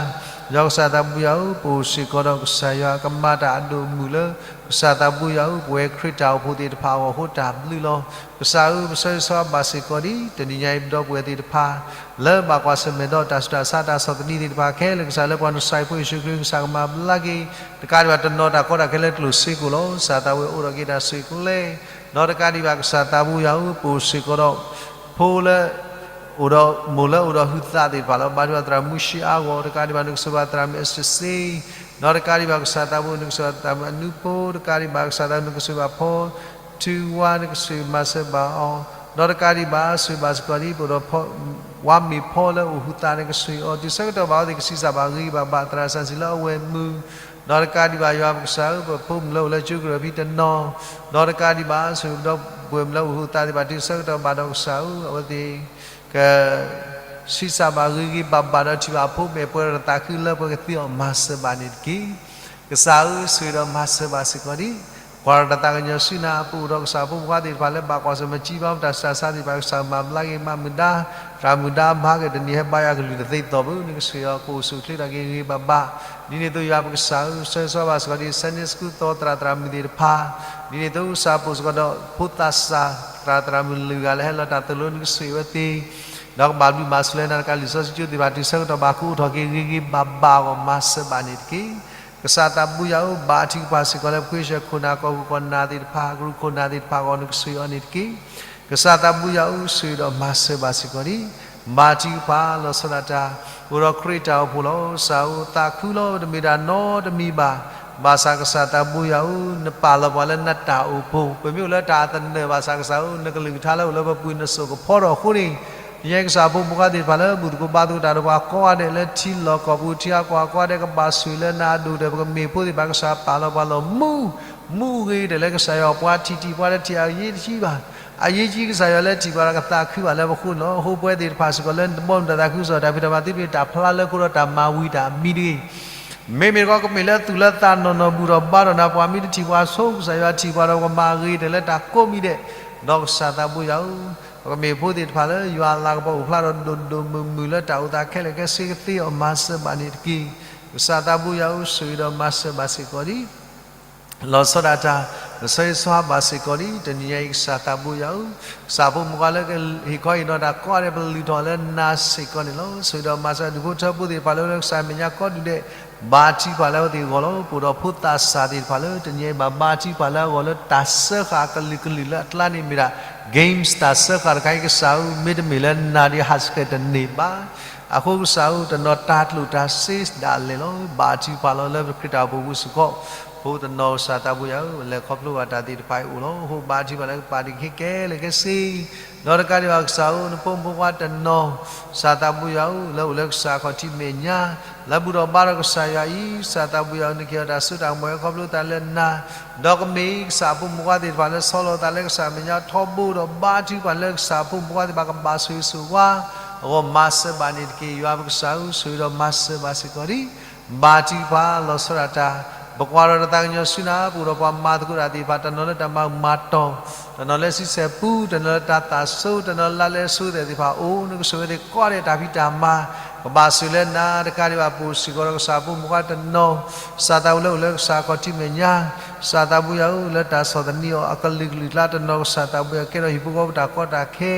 ယွၤကစၢ်သးဘိယွၤဧၢ ပအိၣ်စ့ၢ်ကီးဒီးကစၢ်ယွၤကမၤတၢ်အဒိၣ်အမုၢ်လၢ ကစၢ်သးဘိယွၤဧၢ ပဝဲခရံာ်တၢ်အိၣ်ဖှိၣ်သ့ၣ်တဖၣ်အဂီၢ်အဃိတၢ်ဘျုးလီၤ. ကစၢ်ဧၢ ပဆၢဂ့ၤဆၢဝါဘၣ်စ့ၢ်ကီးဒံး တနံၤညါအံၤပဒီပုၢ်ဝဲၢ်သ့ၣ်တဖၣ် လၢဘၣ်ကွၢ်ဆၢၣ်မဲာ်ဒီးတၢ်ဆူးတၢ်ဆါတၢ်ဆီၣ်သနံးသ့ၣ်တဖၣ်ခဲလၢာ် ကစၢ်လၢပှၤနဆှၢဖိယ့ၣ်ၡူးခရံာ် ကစၢ်ကမၤဘျါက့ၤ တကးဒံးဘၣ်တနီၤတၢ်ကီတၢ်ခဲလၢကျိၣ်စ့ကိၣ်လီၤ. ကစၢ်သးဝဲအိၣ်ဒီးက့ၤတၢ်ဆိၣ်ဂ့ၤကျဲ ဒီးတကးဒံးဘၣ်ကစၢ်သးဘိယွၤဧၢ ပအိၣ်စ့ၢ်ကီးဒီး ဖိလၢ အိၣ်ဒီး မိၢ်လၢအိၣ်ဒီးဟုသးသ့ၣ်တဖၣ်လီၤ. ဘါထုကဖၣ်သရၣ်မုၢ်ရှံအါဂီၢ် တကးဒံးဘၣ်နကဆိၣ်ဂ့ၤဘၣ်သရၣ်မုၣ်အစ့စ့ ဒီးတကးဒံးဘၣ်ကစၢ်သးဘိ နကဆိၣ်ဂ့ၤဘၣ်သရၣ်မုၣ်အနူဖိ တကးဒံးဘၣ်ကစၢ်သးဘိ နကဆိၣ်ဂ့ၤဘၣ်ဖီ ထူဝါ နကဆိၣ်ဂ့ၤမၤစၢၤဘၣ်အီၤ ဒီးတကးဒံးဘၣ်ဆိၣ်ဂ့ၤဘၣ်စ့ၢ်ကီးဒံး ပအိၣ်ဒီး ဝါမ့ၤဖီလၢအိၣ်ဟုသး နကဆိၣ်ဂ့ၤအီၤ တုၤဆၢကတီၢ်ဘၣ်အဝဲသ့ၣ်ကဆံးစၢ်ဘၣ်ဂ့ၤဘၣ်ဘၣ်သရၣ်စၢ်စံးလၢအဝဲၢ်မုၢ် ဒီးတကးဒံးဘၣ်ယွၤပကစၢ်ဧၢ ပဖိမုၣ်လၢအိၣ်လၢကၠိကရၢၢ်ဖံးတနီၤ ဒီးတကးဒံးဘၣ်ဆိၣ်ဂ့ၤဒီးပဝဲၢ်မုၣ်လၢအိၣ်ဟုသးသ့ၣ်တဖၣ် တုၤဆၢကတီၢ်ဘၣ်ဒီးကစၢ်ဧၢ အဝဲသ့ၣ် ကဆံးစၢ်ဘၣ်ဂ့ၤဂ့ၤဘၣ်ဘၣ်ဒီးထံၣ်ဘၣ်အဖိမ့ၢ်ပှဲၤဒီးတၢ်သးခုလၢပှဲၤကသ့အီၤ မၤစၢၤဘၣ်န့ၣ်တက့ၢ်. ကစၢ်ဧၢ ဆိၣ်ဂ့ၤဒီးမၤစၢၤဘၣ်စ့ၢ်ကီးဒံး ကွၢ်ထီၣ်တၢ်သးကညီၤဆူနၤ ပအိၣ်ဒီးကစၢ်အဖိမုၣ်ခွါသ့ၣ်တဖၣ်လၢဘၣ်ကွၢ်ဆၢၣ်မဲာ်စံးဘၣ်မတၤစၢ်ဆါသ့ၣ်တဖၣ် ကစၢ်မၤဘျါက့ၤမၤမုာ်ဒါ, တၢ်မုာ်ဒါမၤက့ၤတနံၤဟဲဘါယွၤကလုၢ်တသ့သိးပူၤ နကဆှၢအီၤကအိၣ်ဆူၣ်အိၣ်ချ့ထီၣ်က့ၤဂ့ၤဂ့ၤဘၣ်ဘၣ်, ဒ်န့ၣ်အသိးယွၤပကစၢ်ဧၢ ဆၢဂ့ၤဆၢဝါဘၣ်စ့ၢ်ကီးဒ် Sunday School သီသရၣ်သရၣ်မုၣ်သ့ၣ်တဖၣ်, ဒ်န့ၣ်အသိးကစၢ်ပအိၣ်စ့ၢ်ကီးဒီးဖိသးစၢ် သရၣ်သရၣ်မုၣ်လုၢ်ဂၤလၢဟဲလီၤတၢ်သိၣ်လိနကဆှၢအဝဲသ့ၣ် ဒီးကဘၣ်ဘျုးဘၣ်ဆိၣ်လၢနၤတကးလံာ်စီဆှံကၠိသ့ၣ်တဖၣ် တုၤဆၢကတီၢ်ဘၣ်ကအိၣ်ထီၣ်က့ၤဂ့ၤဂ့ၤဘၣ်ဘၣ်အဂီၢ် မၤစၢၤဘၣ်န့ၣ်တက့ၢ်. ကစၢ်သးဘိယွၤဧၢ ဘါထုကဖၣ်စ့ၢ်ကီးလၢ ပဃ့ဆှၢခိၣ်နၢ်ကီၢ်ခိၣ်ကီၢ်နၢ်သ့ၣ်တဖၣ် ကရူၢ်ခိၣ်နၢ်သ့ၣ်တဖၣ်အဂီၢ် နကဆှၢအီၤန့ၣ်တက့ၢ်. ကစၢ်သးဘိယွၤဧၢ ဆှၢဒီးမၤစၢၤဘၣ်စ့ၢ်ကီးန့ၣ် ဘါထုကဖၣ်လီၤဆီဒၣ်တၢ် အိၣ်ဒီးခရံာ်တၢ်အိၣ်ဖှိၣ်လီၤ. ကစၢ်ဧၢ သးခုလီၤ တမ့ၢ်တၢ်နီတမံၤဘၣ်. ဘၣ်ဆၣ်ကစၢ်သးဘိယွၤဧၢ နပာ်လီၤပှၤလၢနတၢ်အိၣ်ဖှိၣ် ပမ့ၢ်အိၣ်လၢတၢ်သနၢၣ်ဘၣ်ဆၣ်ကစၢ်ဧၢ နကလုၢ်ကထါလၢအိၣ်လၢပပူၤနစိာ်ကဖီထီၣ်အဃိန့ၣ် ယဲကစၢ်ဖိမုၣ်ခွါသ့ၣ်တဖၣ်လၢဘူၣ်သကိးဘါသကိးတၢ်ဒီးပှၤကိးဂၤဒဲးလၢထံလီၢ်ကီၢ်ပူၤ ထံအကွၢ်ကိးဂၤဒဲး ကဘၣ်ဆိၣ်ဂ့ၤလၢနၤအဒိၣ်ကတၢၢ် ပကမ့ၢ်ဖိသ့ၣ်တဖၣ် ကစၢ်ပာ်လီၤပှၤလီၤမူ မူဂ့ၤတၢ်လၢကစၢ်ယွၤ ပှၤထံၣ်ထံၣ်ပှၤတထံၣ်အဂ့ၢ်တဆံဘၣ်. အဂ့ၢ်တဆံကစၢ်ယွၤလၢထံၣ်ပှၤဒီးကသးခုဘၣ်လၢပဃိန့ၣ်လီၤ. အဃိပဝဲသ့ၣ်တဖၣ်စ့ၢ်ကီးလၢနတဘီမုၢ်တၢ်သးခုကစီၣ် တၢ်ဖံးတၢ်မၤသ့မ့ၢ်တၢ်ဖျါလၢခိဒီးတၢ်မၤဝံၤတၢ်မံတဂ့ၤ မ့မ့ၢ်တခီ ကမ့ၢ်လၢသူၣ်လၢသးနီၢ်နီၢ်ဘူၣ်ထီၣ်ဘါထီၣ်နၤ ပှၤမ့ၢ်တထံၣ်ပှၤဆိ ကစၢ်ယွၤထံၣ်ပှၤဒီးကမၤဂ့ၤတၢ်လၢတၢ်ကိးမံၤဒဲး, ဒီးကစၢ်သးဘိယွၤဧၢ, ပကမ့ၢ်ဖိသ့ၣ်တဖၣ်လၢယွၤအလၤကပီၤအိၣ်ဖျါဒီးဒိၣ်ဒိၣ်မုၢ်မုၢ်လၢတၢ်အိၣ်သးခဲလၢာ်ခဲဆ့ကသ့အီၤမၤစၢၤဘၣ်န့ၣ်တက့ၢ်. ကစၢ်သးဘိယွၤဧၢ ဆိၣ်ဂ့ၤဒီးမၤစၢၤဘၣ်စ့ၢ်ကီးဒံး လီၤဆီဒၣ်တၢ် ကဆၢဂ့ၤဆၢဝါဘၣ်စ့ၢ်ကီးဒံး တနံၤညါအံၤကစၢ်သးဘိယွၤဧၢ, ကစၢ်ဖိမုၣ်ခွါလၢကဟ့ၣ်ခီဟ့ၣ်နီၤတၢ်ကိးဂၤဒဲး ပလုၢ်ထီၣ်လၢနၤစ့ၢ်ကီးန့ၣ်လီၤ. ဆိၣ်ဂ့ၤဒီးမၤစၢၤဒူၣ်ဖိထၢဖိသ့ၣ်တဖၣ်လၢ လၢကစၢ်မဲာ်ညါကိးဒူၣ်ဒဲး ဘါထုကဖၣ်လၢအဝဲသ့ၣ်အဂီၢ်လီၤ. ပအိၣ်ဒီးဖိသးစၢ်သ့ၣ်တဖၣ်လၢ တနံၤညါအံၤဘၣ်ဘါထုကဖၣ်လၢအဂီၢ်လၢတၢ်စၢဃာ်အကလုာ်ကလုာ်လၢအကျါန့ၣ်မ့ၢ်ဒၣ် games တၢ်စၢဃာ်တခါအံၤ ကစၢ်ဧၢ မ့တမ့ၢ်လၢနၤဒံးဟးဆှဲးတန့ၢ်ဘၣ်. အဃိကစၢ်ဧၢ တနီၤတၢ်ကျိၣ်တၢ်စ့ဒၣ်လဲာ်လီၤ. ဘါထုကဖၣ်လီၤလၢပခရံာ်တၢ်အိၣ်ဖှိၣ်ပူၤစ့ၢ်ကီး, ဖိတနီၤကစၢ်သးဘိယွၤဧၢ လဲၤခီဖျိဘၣ်တၢ်သ့ၣ်တဖၣ်အံၤအိၣ်လီၤ. အဃိဘါထုကဖၣ်လၢကပာ်တ့ၢ်ခဲကဲလၢာ်ခဲဆ့ ဒီးတကးဒံးဘၣ်ကစၢ်ဧၢ နဖိမုၣ်ဖိခွါတနီၤ ကစၢ်သးဘိယွၤဧၢ လၢအိၣ်လၢကစၢ်ခီၣ်ထံးမဲာ်ညါ လၢဘူၣ်ထီၣ်ဘါထီၣ်ကစၢ်ယွၤအံၤ ကစၢ်သးဘိယွၤဧၢ နကဟ့ၣ်အီၤတၢ်စိတၢ်ကမီၤ ခီဖျိသးလၢနၤ, ဒီးကမ့ၢ်ကစၢ်အဖိမုၣ်ဖိခွါသ့ၣ်တဖၣ်လၢဆီလီၤသးလၢကစၢ်မဲာ်ညါထီဘိဒီး ဘါထုကဖၣ်လၢကစၢ်အဖိမုၣ်ဖိခွါသ့ၣ်တဖၣ်ကဘၣ်ဆိၣ်ဂ့ၤဆိၣ်ဝါ အဂီၢ်မၤစၢၤဘၣ်န့ၣ်တက့ၢ်. ယွၤပကစၢ်ဧၢ ဆိၣ်ဂ့ၤဒီးမၤစၢၤဘၣ်စ့ၢ်ကီးဒံး ဘါထုကဖၣ်လီၤဆီဒၣ်တၢ်, ပကွၢ်ထီၣ်တၢ်သးကညီၤဆူနၤ ပအိၣ်ဒီးပှၤမၤသကိးတၢ်သ့ၣ်တဖၣ် တနီၤလၢတၢ်မၤမၤတီၢ်, တနီၤလၢဆံဆဲၣ်ပူ, တနီၤလၢတၢ်သးစူၤ, တနီၤလၢလါလဲဆိသဲးသ့ၣ်တဖၣ်အိၣ်, နကဆိၣ်ဂ့ၤသ့ၣ်ကိးဂၤဒဲးတၢ်ဖံးတၢ်မၤ, ကဘၣ်ဆိၣ်ဂ့ၤလၢနၤတကးဒံးဘၣ် ပအိၣ်စ့ၢ်ကီးဒီးကစၢ်ဖိမုၣ်ဖိခွါတနီၤ, ကစၢ်သးဘိယွၤလၢအိၣ်လၢကစၢ်ခီၣ်ထံးမဲာ်ညါ, ကစၢ်သးဘိယွၤဧၢ လၢတၢ်ဆီၣ်သနံးအီၤအကလုာ်ကလုာ်အကျါ တနီၤကစၢ်သးဘိယွၤကဲထီၣ်ဟံၣ်ဖိဃီဖိတၢ်ကီတၢ်ခဲ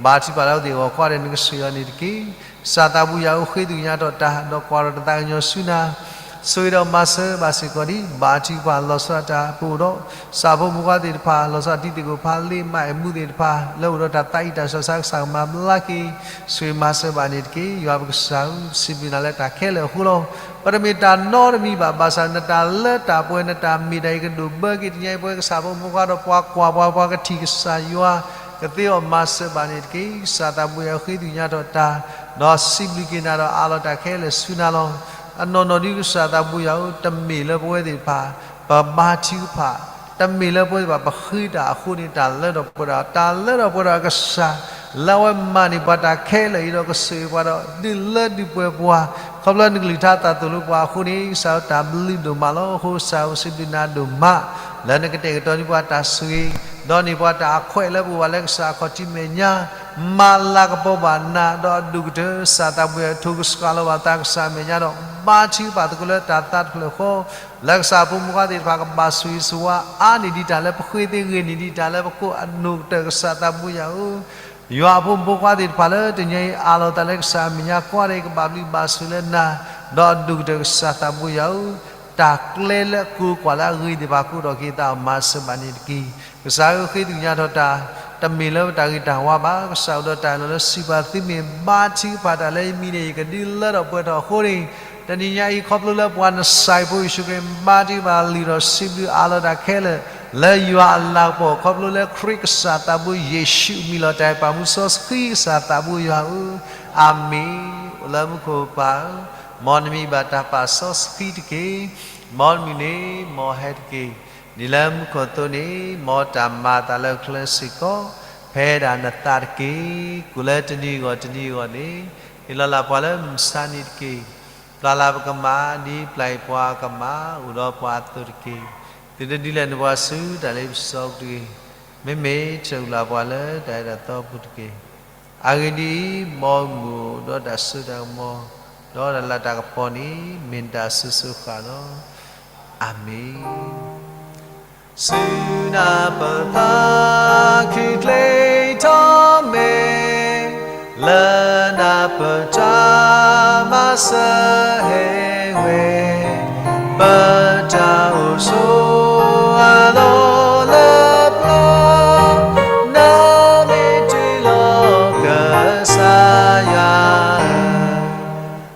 ဘါထုကဖၣ်လၢအဝဲသ့ၣ်အဂီၢ်ကိးဂၤဒဲး နကဆိၣ်ဂ့ၤအီၤန့ၣ်တက့ၢ်. ကစၢ်သးဘိယွၤဧၢ ဃ့ကညးထီၣ်တၢ် ဒီးကွၢ်ထီၣ်တၢ်သးကညီၤဆူနၤ, ဆိၣ်ဂ့ၤဒီးမၤစၢၤဘၣ်စ့ၢ်ကီးဒံး ဘါထုကဖၣ်လီၤဆီဒၣ်တၢ် ပအိၣ်ဒီး ကစၢ်ဖိမုၣ်ဖိခွါသ့ၣ်တဖၣ် လီၤဆီဒၣ်တၢ်တံၤသကိးဖးလ့ မါအဲၣ်မူသ့ၣ်တဖၣ် လၢအိၣ်ဒီးတၢ်သးအံၣ်တၢ်ဆၢစး ကစၢ်ကမၤဘျါက့ၤ ဆိၣ်ဂ့ၤမၤစၢၤဘၣ်န့ၣ်တက့ၢ်. ယွၤပကစၢ်ဧၢ စံးဘျုးနၤလၢတၢ်ခဲလၢာ်အဃိလီၤ. ပတမ့ၢ်တၢ်နီတမံၤဘၣ် ဘၣ်ဆၣ်နတၢ်လၢတၢ်ပှဲၤ နတၢ်မ့ၢ်တၢ်အံၤကဒိၣ်ဘၢက့ၤ တနံၤညါအံၤ ပဝဲကစၢ်ဖိမုၣ်ဖိခွါဒီးပှၤကွၢ်ပှၤ ပှၤကထံၣ်ကစၢ်ယွၤ ကသ့အီၤမၤစၢၤဘၣ်န့ၣ်တက့ၢ်. ကစၢ်သးဘိယွၤဧၢ ဃ့ကညးထီၣ်တၢ် ဒီးစံးဘျုးက့ၤနၤဒီးအးလီၤတၢ်ခဲလၢာ်ဆူနၤလီၤ. အနီၢ်နီၢ်ဒ်ကစၢ်သးဘိယွၤဧၢ တမ့ၢ်လၢပဝဲသ့ၣ်တဖၣ် ပဘါထုကဖၣ် တမ့ၢ်လၢပဝဲသ့ၣ်တဖၣ် ပဃ့တၢ်အဃိန့ၣ် တၢ်လၢထီၣ်ပှဲၤထီၣ် တၢ်လၢထီၣ်ပှဲၤထီၣ်အကစၢ် လၢအဝဲမၤန့ၢ်ပှၤတၢ်ခဲလၢာ်အံၤဒီးကဆိၣ်ဂ့ၤပှၤဒီး ဒုးလၢဒုးပှဲၤပှၤ ခီဖျိနကလုၢ်ကထါသးသိၣ်လိပှၤအဃိန့ၣ် ကစၢ်ဧၢ တၢ်ဘျုးဒိၣ်မးလီၤ. အဃိကစၢ်ဧၢ စံးဘျုးနၤဒိၣ်မး လၢနကတဲာ်ကတီၤန့ၢ်ပှၤတၢ်ဆိၣ်ဂ့ၤ ဒီးန့ၢ်ပှၤတၢ်အခွဲးလၢပအိၣ်ဘၣ်လၢကစၢ်အခီၣ်ထံးမဲာ်ညါ မၤလၤကပီၤဘၣ်နၤဒီးအဒိၣ်ကတၢၢ် ကစၢ်သးဘိယွၤ ထိၣ်ကစှၤလီၤဘၣ်သးကစၢ်မဲာ်ညါဒီး ဘါထုကဖၣ်သကိးလၢတၢ်သးတဖျၢၣ်ဃီ လၢကစၢ်အဖိမုၣ်ဖိခွါသ့ၣ်တဖၣ်ကဘၣ်ဆိၣ်ဂ့ၤဆိၣ်ဝါ အါန့ၢ်ဒံးတၢ်လၢပဃ့သ့ ဂ့ၤန့ၢ်ဒံးတၢ်လၢပကိး အဒိၣ်ကတၢၢ် ကစၢ်သးဘိယွၤဧၢ ယွၤအဖိမုၣ်ဖိခွါသ့ၣ်တဖၣ်လၢတနံၤအံၤအးလီၤသးလၢကစၢ်အမဲာ်ညါကိးဂၤဒဲး ကဘၣ်ဘျုးဘၣ်ဆိၣ်လၢနၤ ဒီးအဒိၣ်ကတၢၢ် ကစၢ်သးဘိယွၤဧၢ တၢ်ကျဲလၢအကိးကွၢ်လၢအဂ့ၤသ့ၣ်တဖၣ် ကအိၣ်ထီၣ်က့ၤအသး မၤစၢၤဘၣ်န့ၣ်တက့ၢ်. ကစၢ်ဧၢ ဃ့ကညးထီၣ်တၢ် တမ့ၢ်လၢပတၢ်ဂ့ၤတၢ်ဝါဘၣ်. ကစၢ်အိၣ်ဒီးတၢ်အၢၣ်လီၤလၢစံးပာ်သုမ့ၢ်ဘါထုကဖၣ်တၢ်လၢယမံၤန့ၣ် ယကဒုးလၢထီၣ်ပှဲၤထီၣ်အဃိန့ၣ် တနံၤညါအံၤ ခီဖျိလၢပှၤနစၢ်ဖိယ့ၣ်ၡူးခရံာ် ဘါထုကဖၣ်လုၢ်ထီၣ်စံးဘျုးအးလီၤတၢ်ခဲလၢာ် လၢယွၤအလၤကပီၤ ခီဖျိလၢခရံာ်ကစၢ်သးဘိယ့ၣ်ၡူးအမံၤလီၤ. တၢ်အဲၣ်ပာ်မူစီဆှံကစၢ်သးဘိယွၤဧၢ, အၤမ့ၣ်. အိၣ်လၢမူခိၣ်ပၢ်ဧၢ, မ်နမံၤဘၣ်တၢ်ပာ်စီဆှံတက့ၢ်. မ်နမုၢ်န့ၣ် မ်ဟဲတက့ၢ်. ဒ်လၢမူခိၣ်အသိးန့ၣ် မ်တၢ်မၤအသးလၢကျဲစ့ၢ်ကီး ဖဲဒၣ်နသးတက့ၢ်. ကိၣ်လၢတနံၤအဂီၢ်တနံၤအဂီၢ်န့ၣ် ဟ့ၣ်လီၤလၢပှၤလၢမုၢ်ဆါနံၤတက့ၢ်. ပျၢ်လၢပကမၣ် ဒ်ပျၢ်အံၤပှၤကမၣ် အိၣ်ဒီးပှၤအသိးတက့ၢ်. သုတဒုးလဲၤနုာ်ပှၤဆူတၢ်လ့ပစီတဂ့ၤ, မ့မ့ၢ်ထုးလီၤပှၤလၢတၢ်အဲၣ်တၢ်သီပူၤတက့ၢ်. အဂ့ၢ်ဒ်အံၤ, မ်မုၢ်အိၣ်ဒီးတၢ်စိတၢ်ကမီၤ, ဒီးတၢ်လၤတၢ်ကပီၤန့ၣ် မ့ၢ်နတၢ်အစိၤစိၤအဃၣ်လီၤ. အၤမ့ၣ်. ဆူနၢ်ပၢၢ်သးခုချ့ထီၣ်မဲာ်, လၢနၢ်ပၢၢ်တၢ်မၤစၢၤဟဲဝဲ, ပတၢ်အိၣ်ဆိးအလီၢ်လၢပျၢၤ, နမ့ၢ်တုၤလီၤကစၢ်ယွၤဧၢ,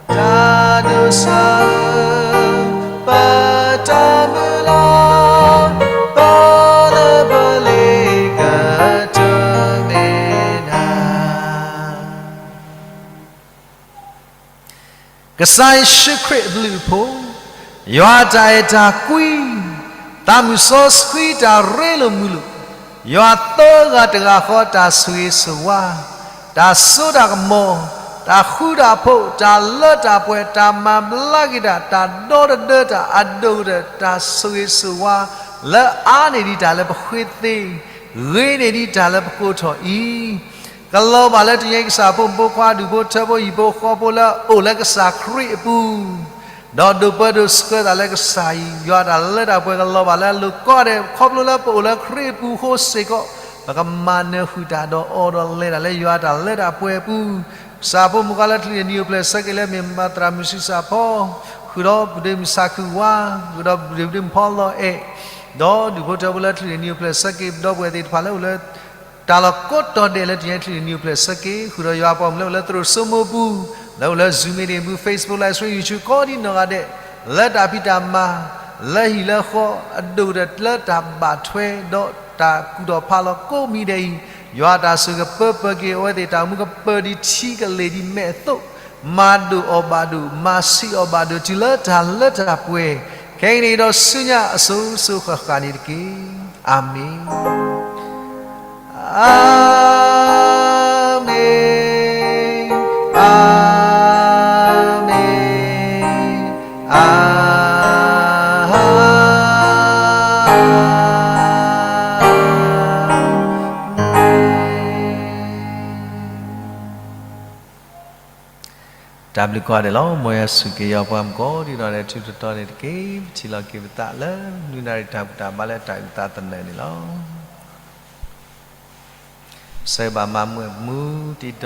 တၢ်ဒိးစၢၤ ပတၢ်မုၢ်လၢ်, ပလၢပလ့ၤကတၢၢ်မ့ၢ်နၤ. ကစၢ်ယ့ၣ်ၡူးခရံာ်အဘျုးအဖှိၣ်, ယွၤအတၢ်အဲၣ်တၢ်ကွံ, သးမုၢ်စီဆှံတၢ်ရ့လိာ်မုာ်လိာ်, ယွၤသၢဂၤတဂၤဃီတၢ်ဆိၣ်ဂ့ၤဆိၣ်ဝါ, တၢ်စိတၢ်ကမီၤ, တၢ်ဃူတၢ်ဖိး, တၢ်လၢတၢ်ပှဲၤ, တၢ်မၤဘျါက့ၤတၢ်, တၢ်ဒီတဒၢတၢ်, အဒိၣ်ကတၢၢ်တၢ်ဆိၣ်ဂ့ၤဆိၣ်ဝါ, လၢအါန့ၢ်ဒံးတၢ်လၢပဃ့သ့, ဂ့ၤန့ၢ်ဒံးတၢ်လၢပကိးထီၣ်အံၤ, ကလီၤဘၣ်လၢတနံၤအံၤ ကစၢ်ဖိမုၣ်ဖိခွါဒူၣ်ဖိထၢဖိဟံၣ်ဖိဃီဖိလၢအအိၣ်လၢကစၢ်ခရံာ်အပူၤ ဒီးဒိးပၢဒိးဆှၢသးလၢကစၢ်အံၤ, ယွၤတၢ်လၢတၢ်ပှဲၤကလီၤဘၣ်လၢအလိၤကိးဂၤဒဲး, ခီဖျိလၢပအိၣ်လၢခရံာ်အပူၤအဃိစ့ၢ်ကီး, ပကမၤနၢၤဃုာ်တၢ်ဒီးအီၤဒီးလဲၤတၢ်လၢယွၤတၢ်လၢတၢ်ပှဲၤအပူၤ, ကစၢ်ဖိမုၣ်ခွါလၢချုးန့ၢ်နံၤအိၣ်ဖျဲၣ်ဆၢက့ၤလၢမ့ၢ်မၤသရၣ်မုၣ်ဆံးစၢ်ဖီ, ဃုာ်ဒီးပဒ့မုၣ်ဆါခုၣ်ဝါ, ဃုာ်ဒီးပဒ့မုၣ်ဖီလီၤအဲၣ်, ဒီးဒူၣ်ဖိထၢဖိလၢချုးန့ၢ်နံၤအိၣ်ဖျဲၣ်ဆၢက့ၤ ပဒီပုၢ်ဝဲၢ်သ့ၣ်တဖၣ်လၢအိၣ်လၢ တၢ်လီၢ်ကိးတီၤဒဲးလၢတနံၤအံၤ ချုးန့ၢ်နံၤအိၣ်ဖျဲၣ်ဆၢက့ၤ, ဃုာ်ဒီးယွၤပှၤမုၣ်လၢအိၣ်လၢသရိာ်စိမိၢ်ပူၤ, လၢအိၣ်လၢ Zoom meeting ပူၤ, Facebook Live Stream, YouTube ကိးဒံနီၢ်ဂၤဒဲး, လၢတၢ်ဖံးတၢ်မၤ, လၢဟံၣ်လၢဃီ, အဒိၣ်ကတၢၢ်လၢတၢ်ဘၣ်ထွဲဒီးတၢ်ကူၣ်ထီၣ်ဖးလီၤကိးမံၤဒဲးအံၤ, ယွၤတၢ်ဆိၣ်ဂ့ၤကပၢပၢက့ၤအဝဲသ့ၣ်, တၢ်အိၣ်မူကပၢၤဒ်ထံကလ့ၢ်ဒ်မဲးအသိး, မၤဒိၣ်အီၤဘၣ်ဒိၣ်, မၤဆံးအီၤဘၣ်ဒိၣ်, တုၤလၢတၢ်လၢတၢ်ပှဲၤ, ခဲကနံၣ်အံၤဒီးဆူညါအစိၤစိၤဃၣ်ဃၣ်န့ၣ်တက့ၢ်. အၤမ့ၣ်. အၤမ့ၣ်, အၤမ့ၣ်, အၤမ့ၣ်. တၢ်ဘျုးကိးဂၤဒဲးလီၤ. မ်ယွၤဆိၣ်ဂ့ၤယွၤပှၤမုၣ်ကိးဒံနီၢ်ဂၤဒဲး ထူးထူးတီၤတီၤန့ၣ်တက့ၢ်. ပထံၣ်လိာ်က့ၤပသးလၢ နွံနၣ်ရံၣ်တၢ်ဘူၣ်တၢ်ဘါလၢတၢ်အုၣ်သးသနၢၣ်န့ၣ်လီၤ. ဆၢဂ့ၤဘၣ်မၤမုာ်မူ တံၤဒီ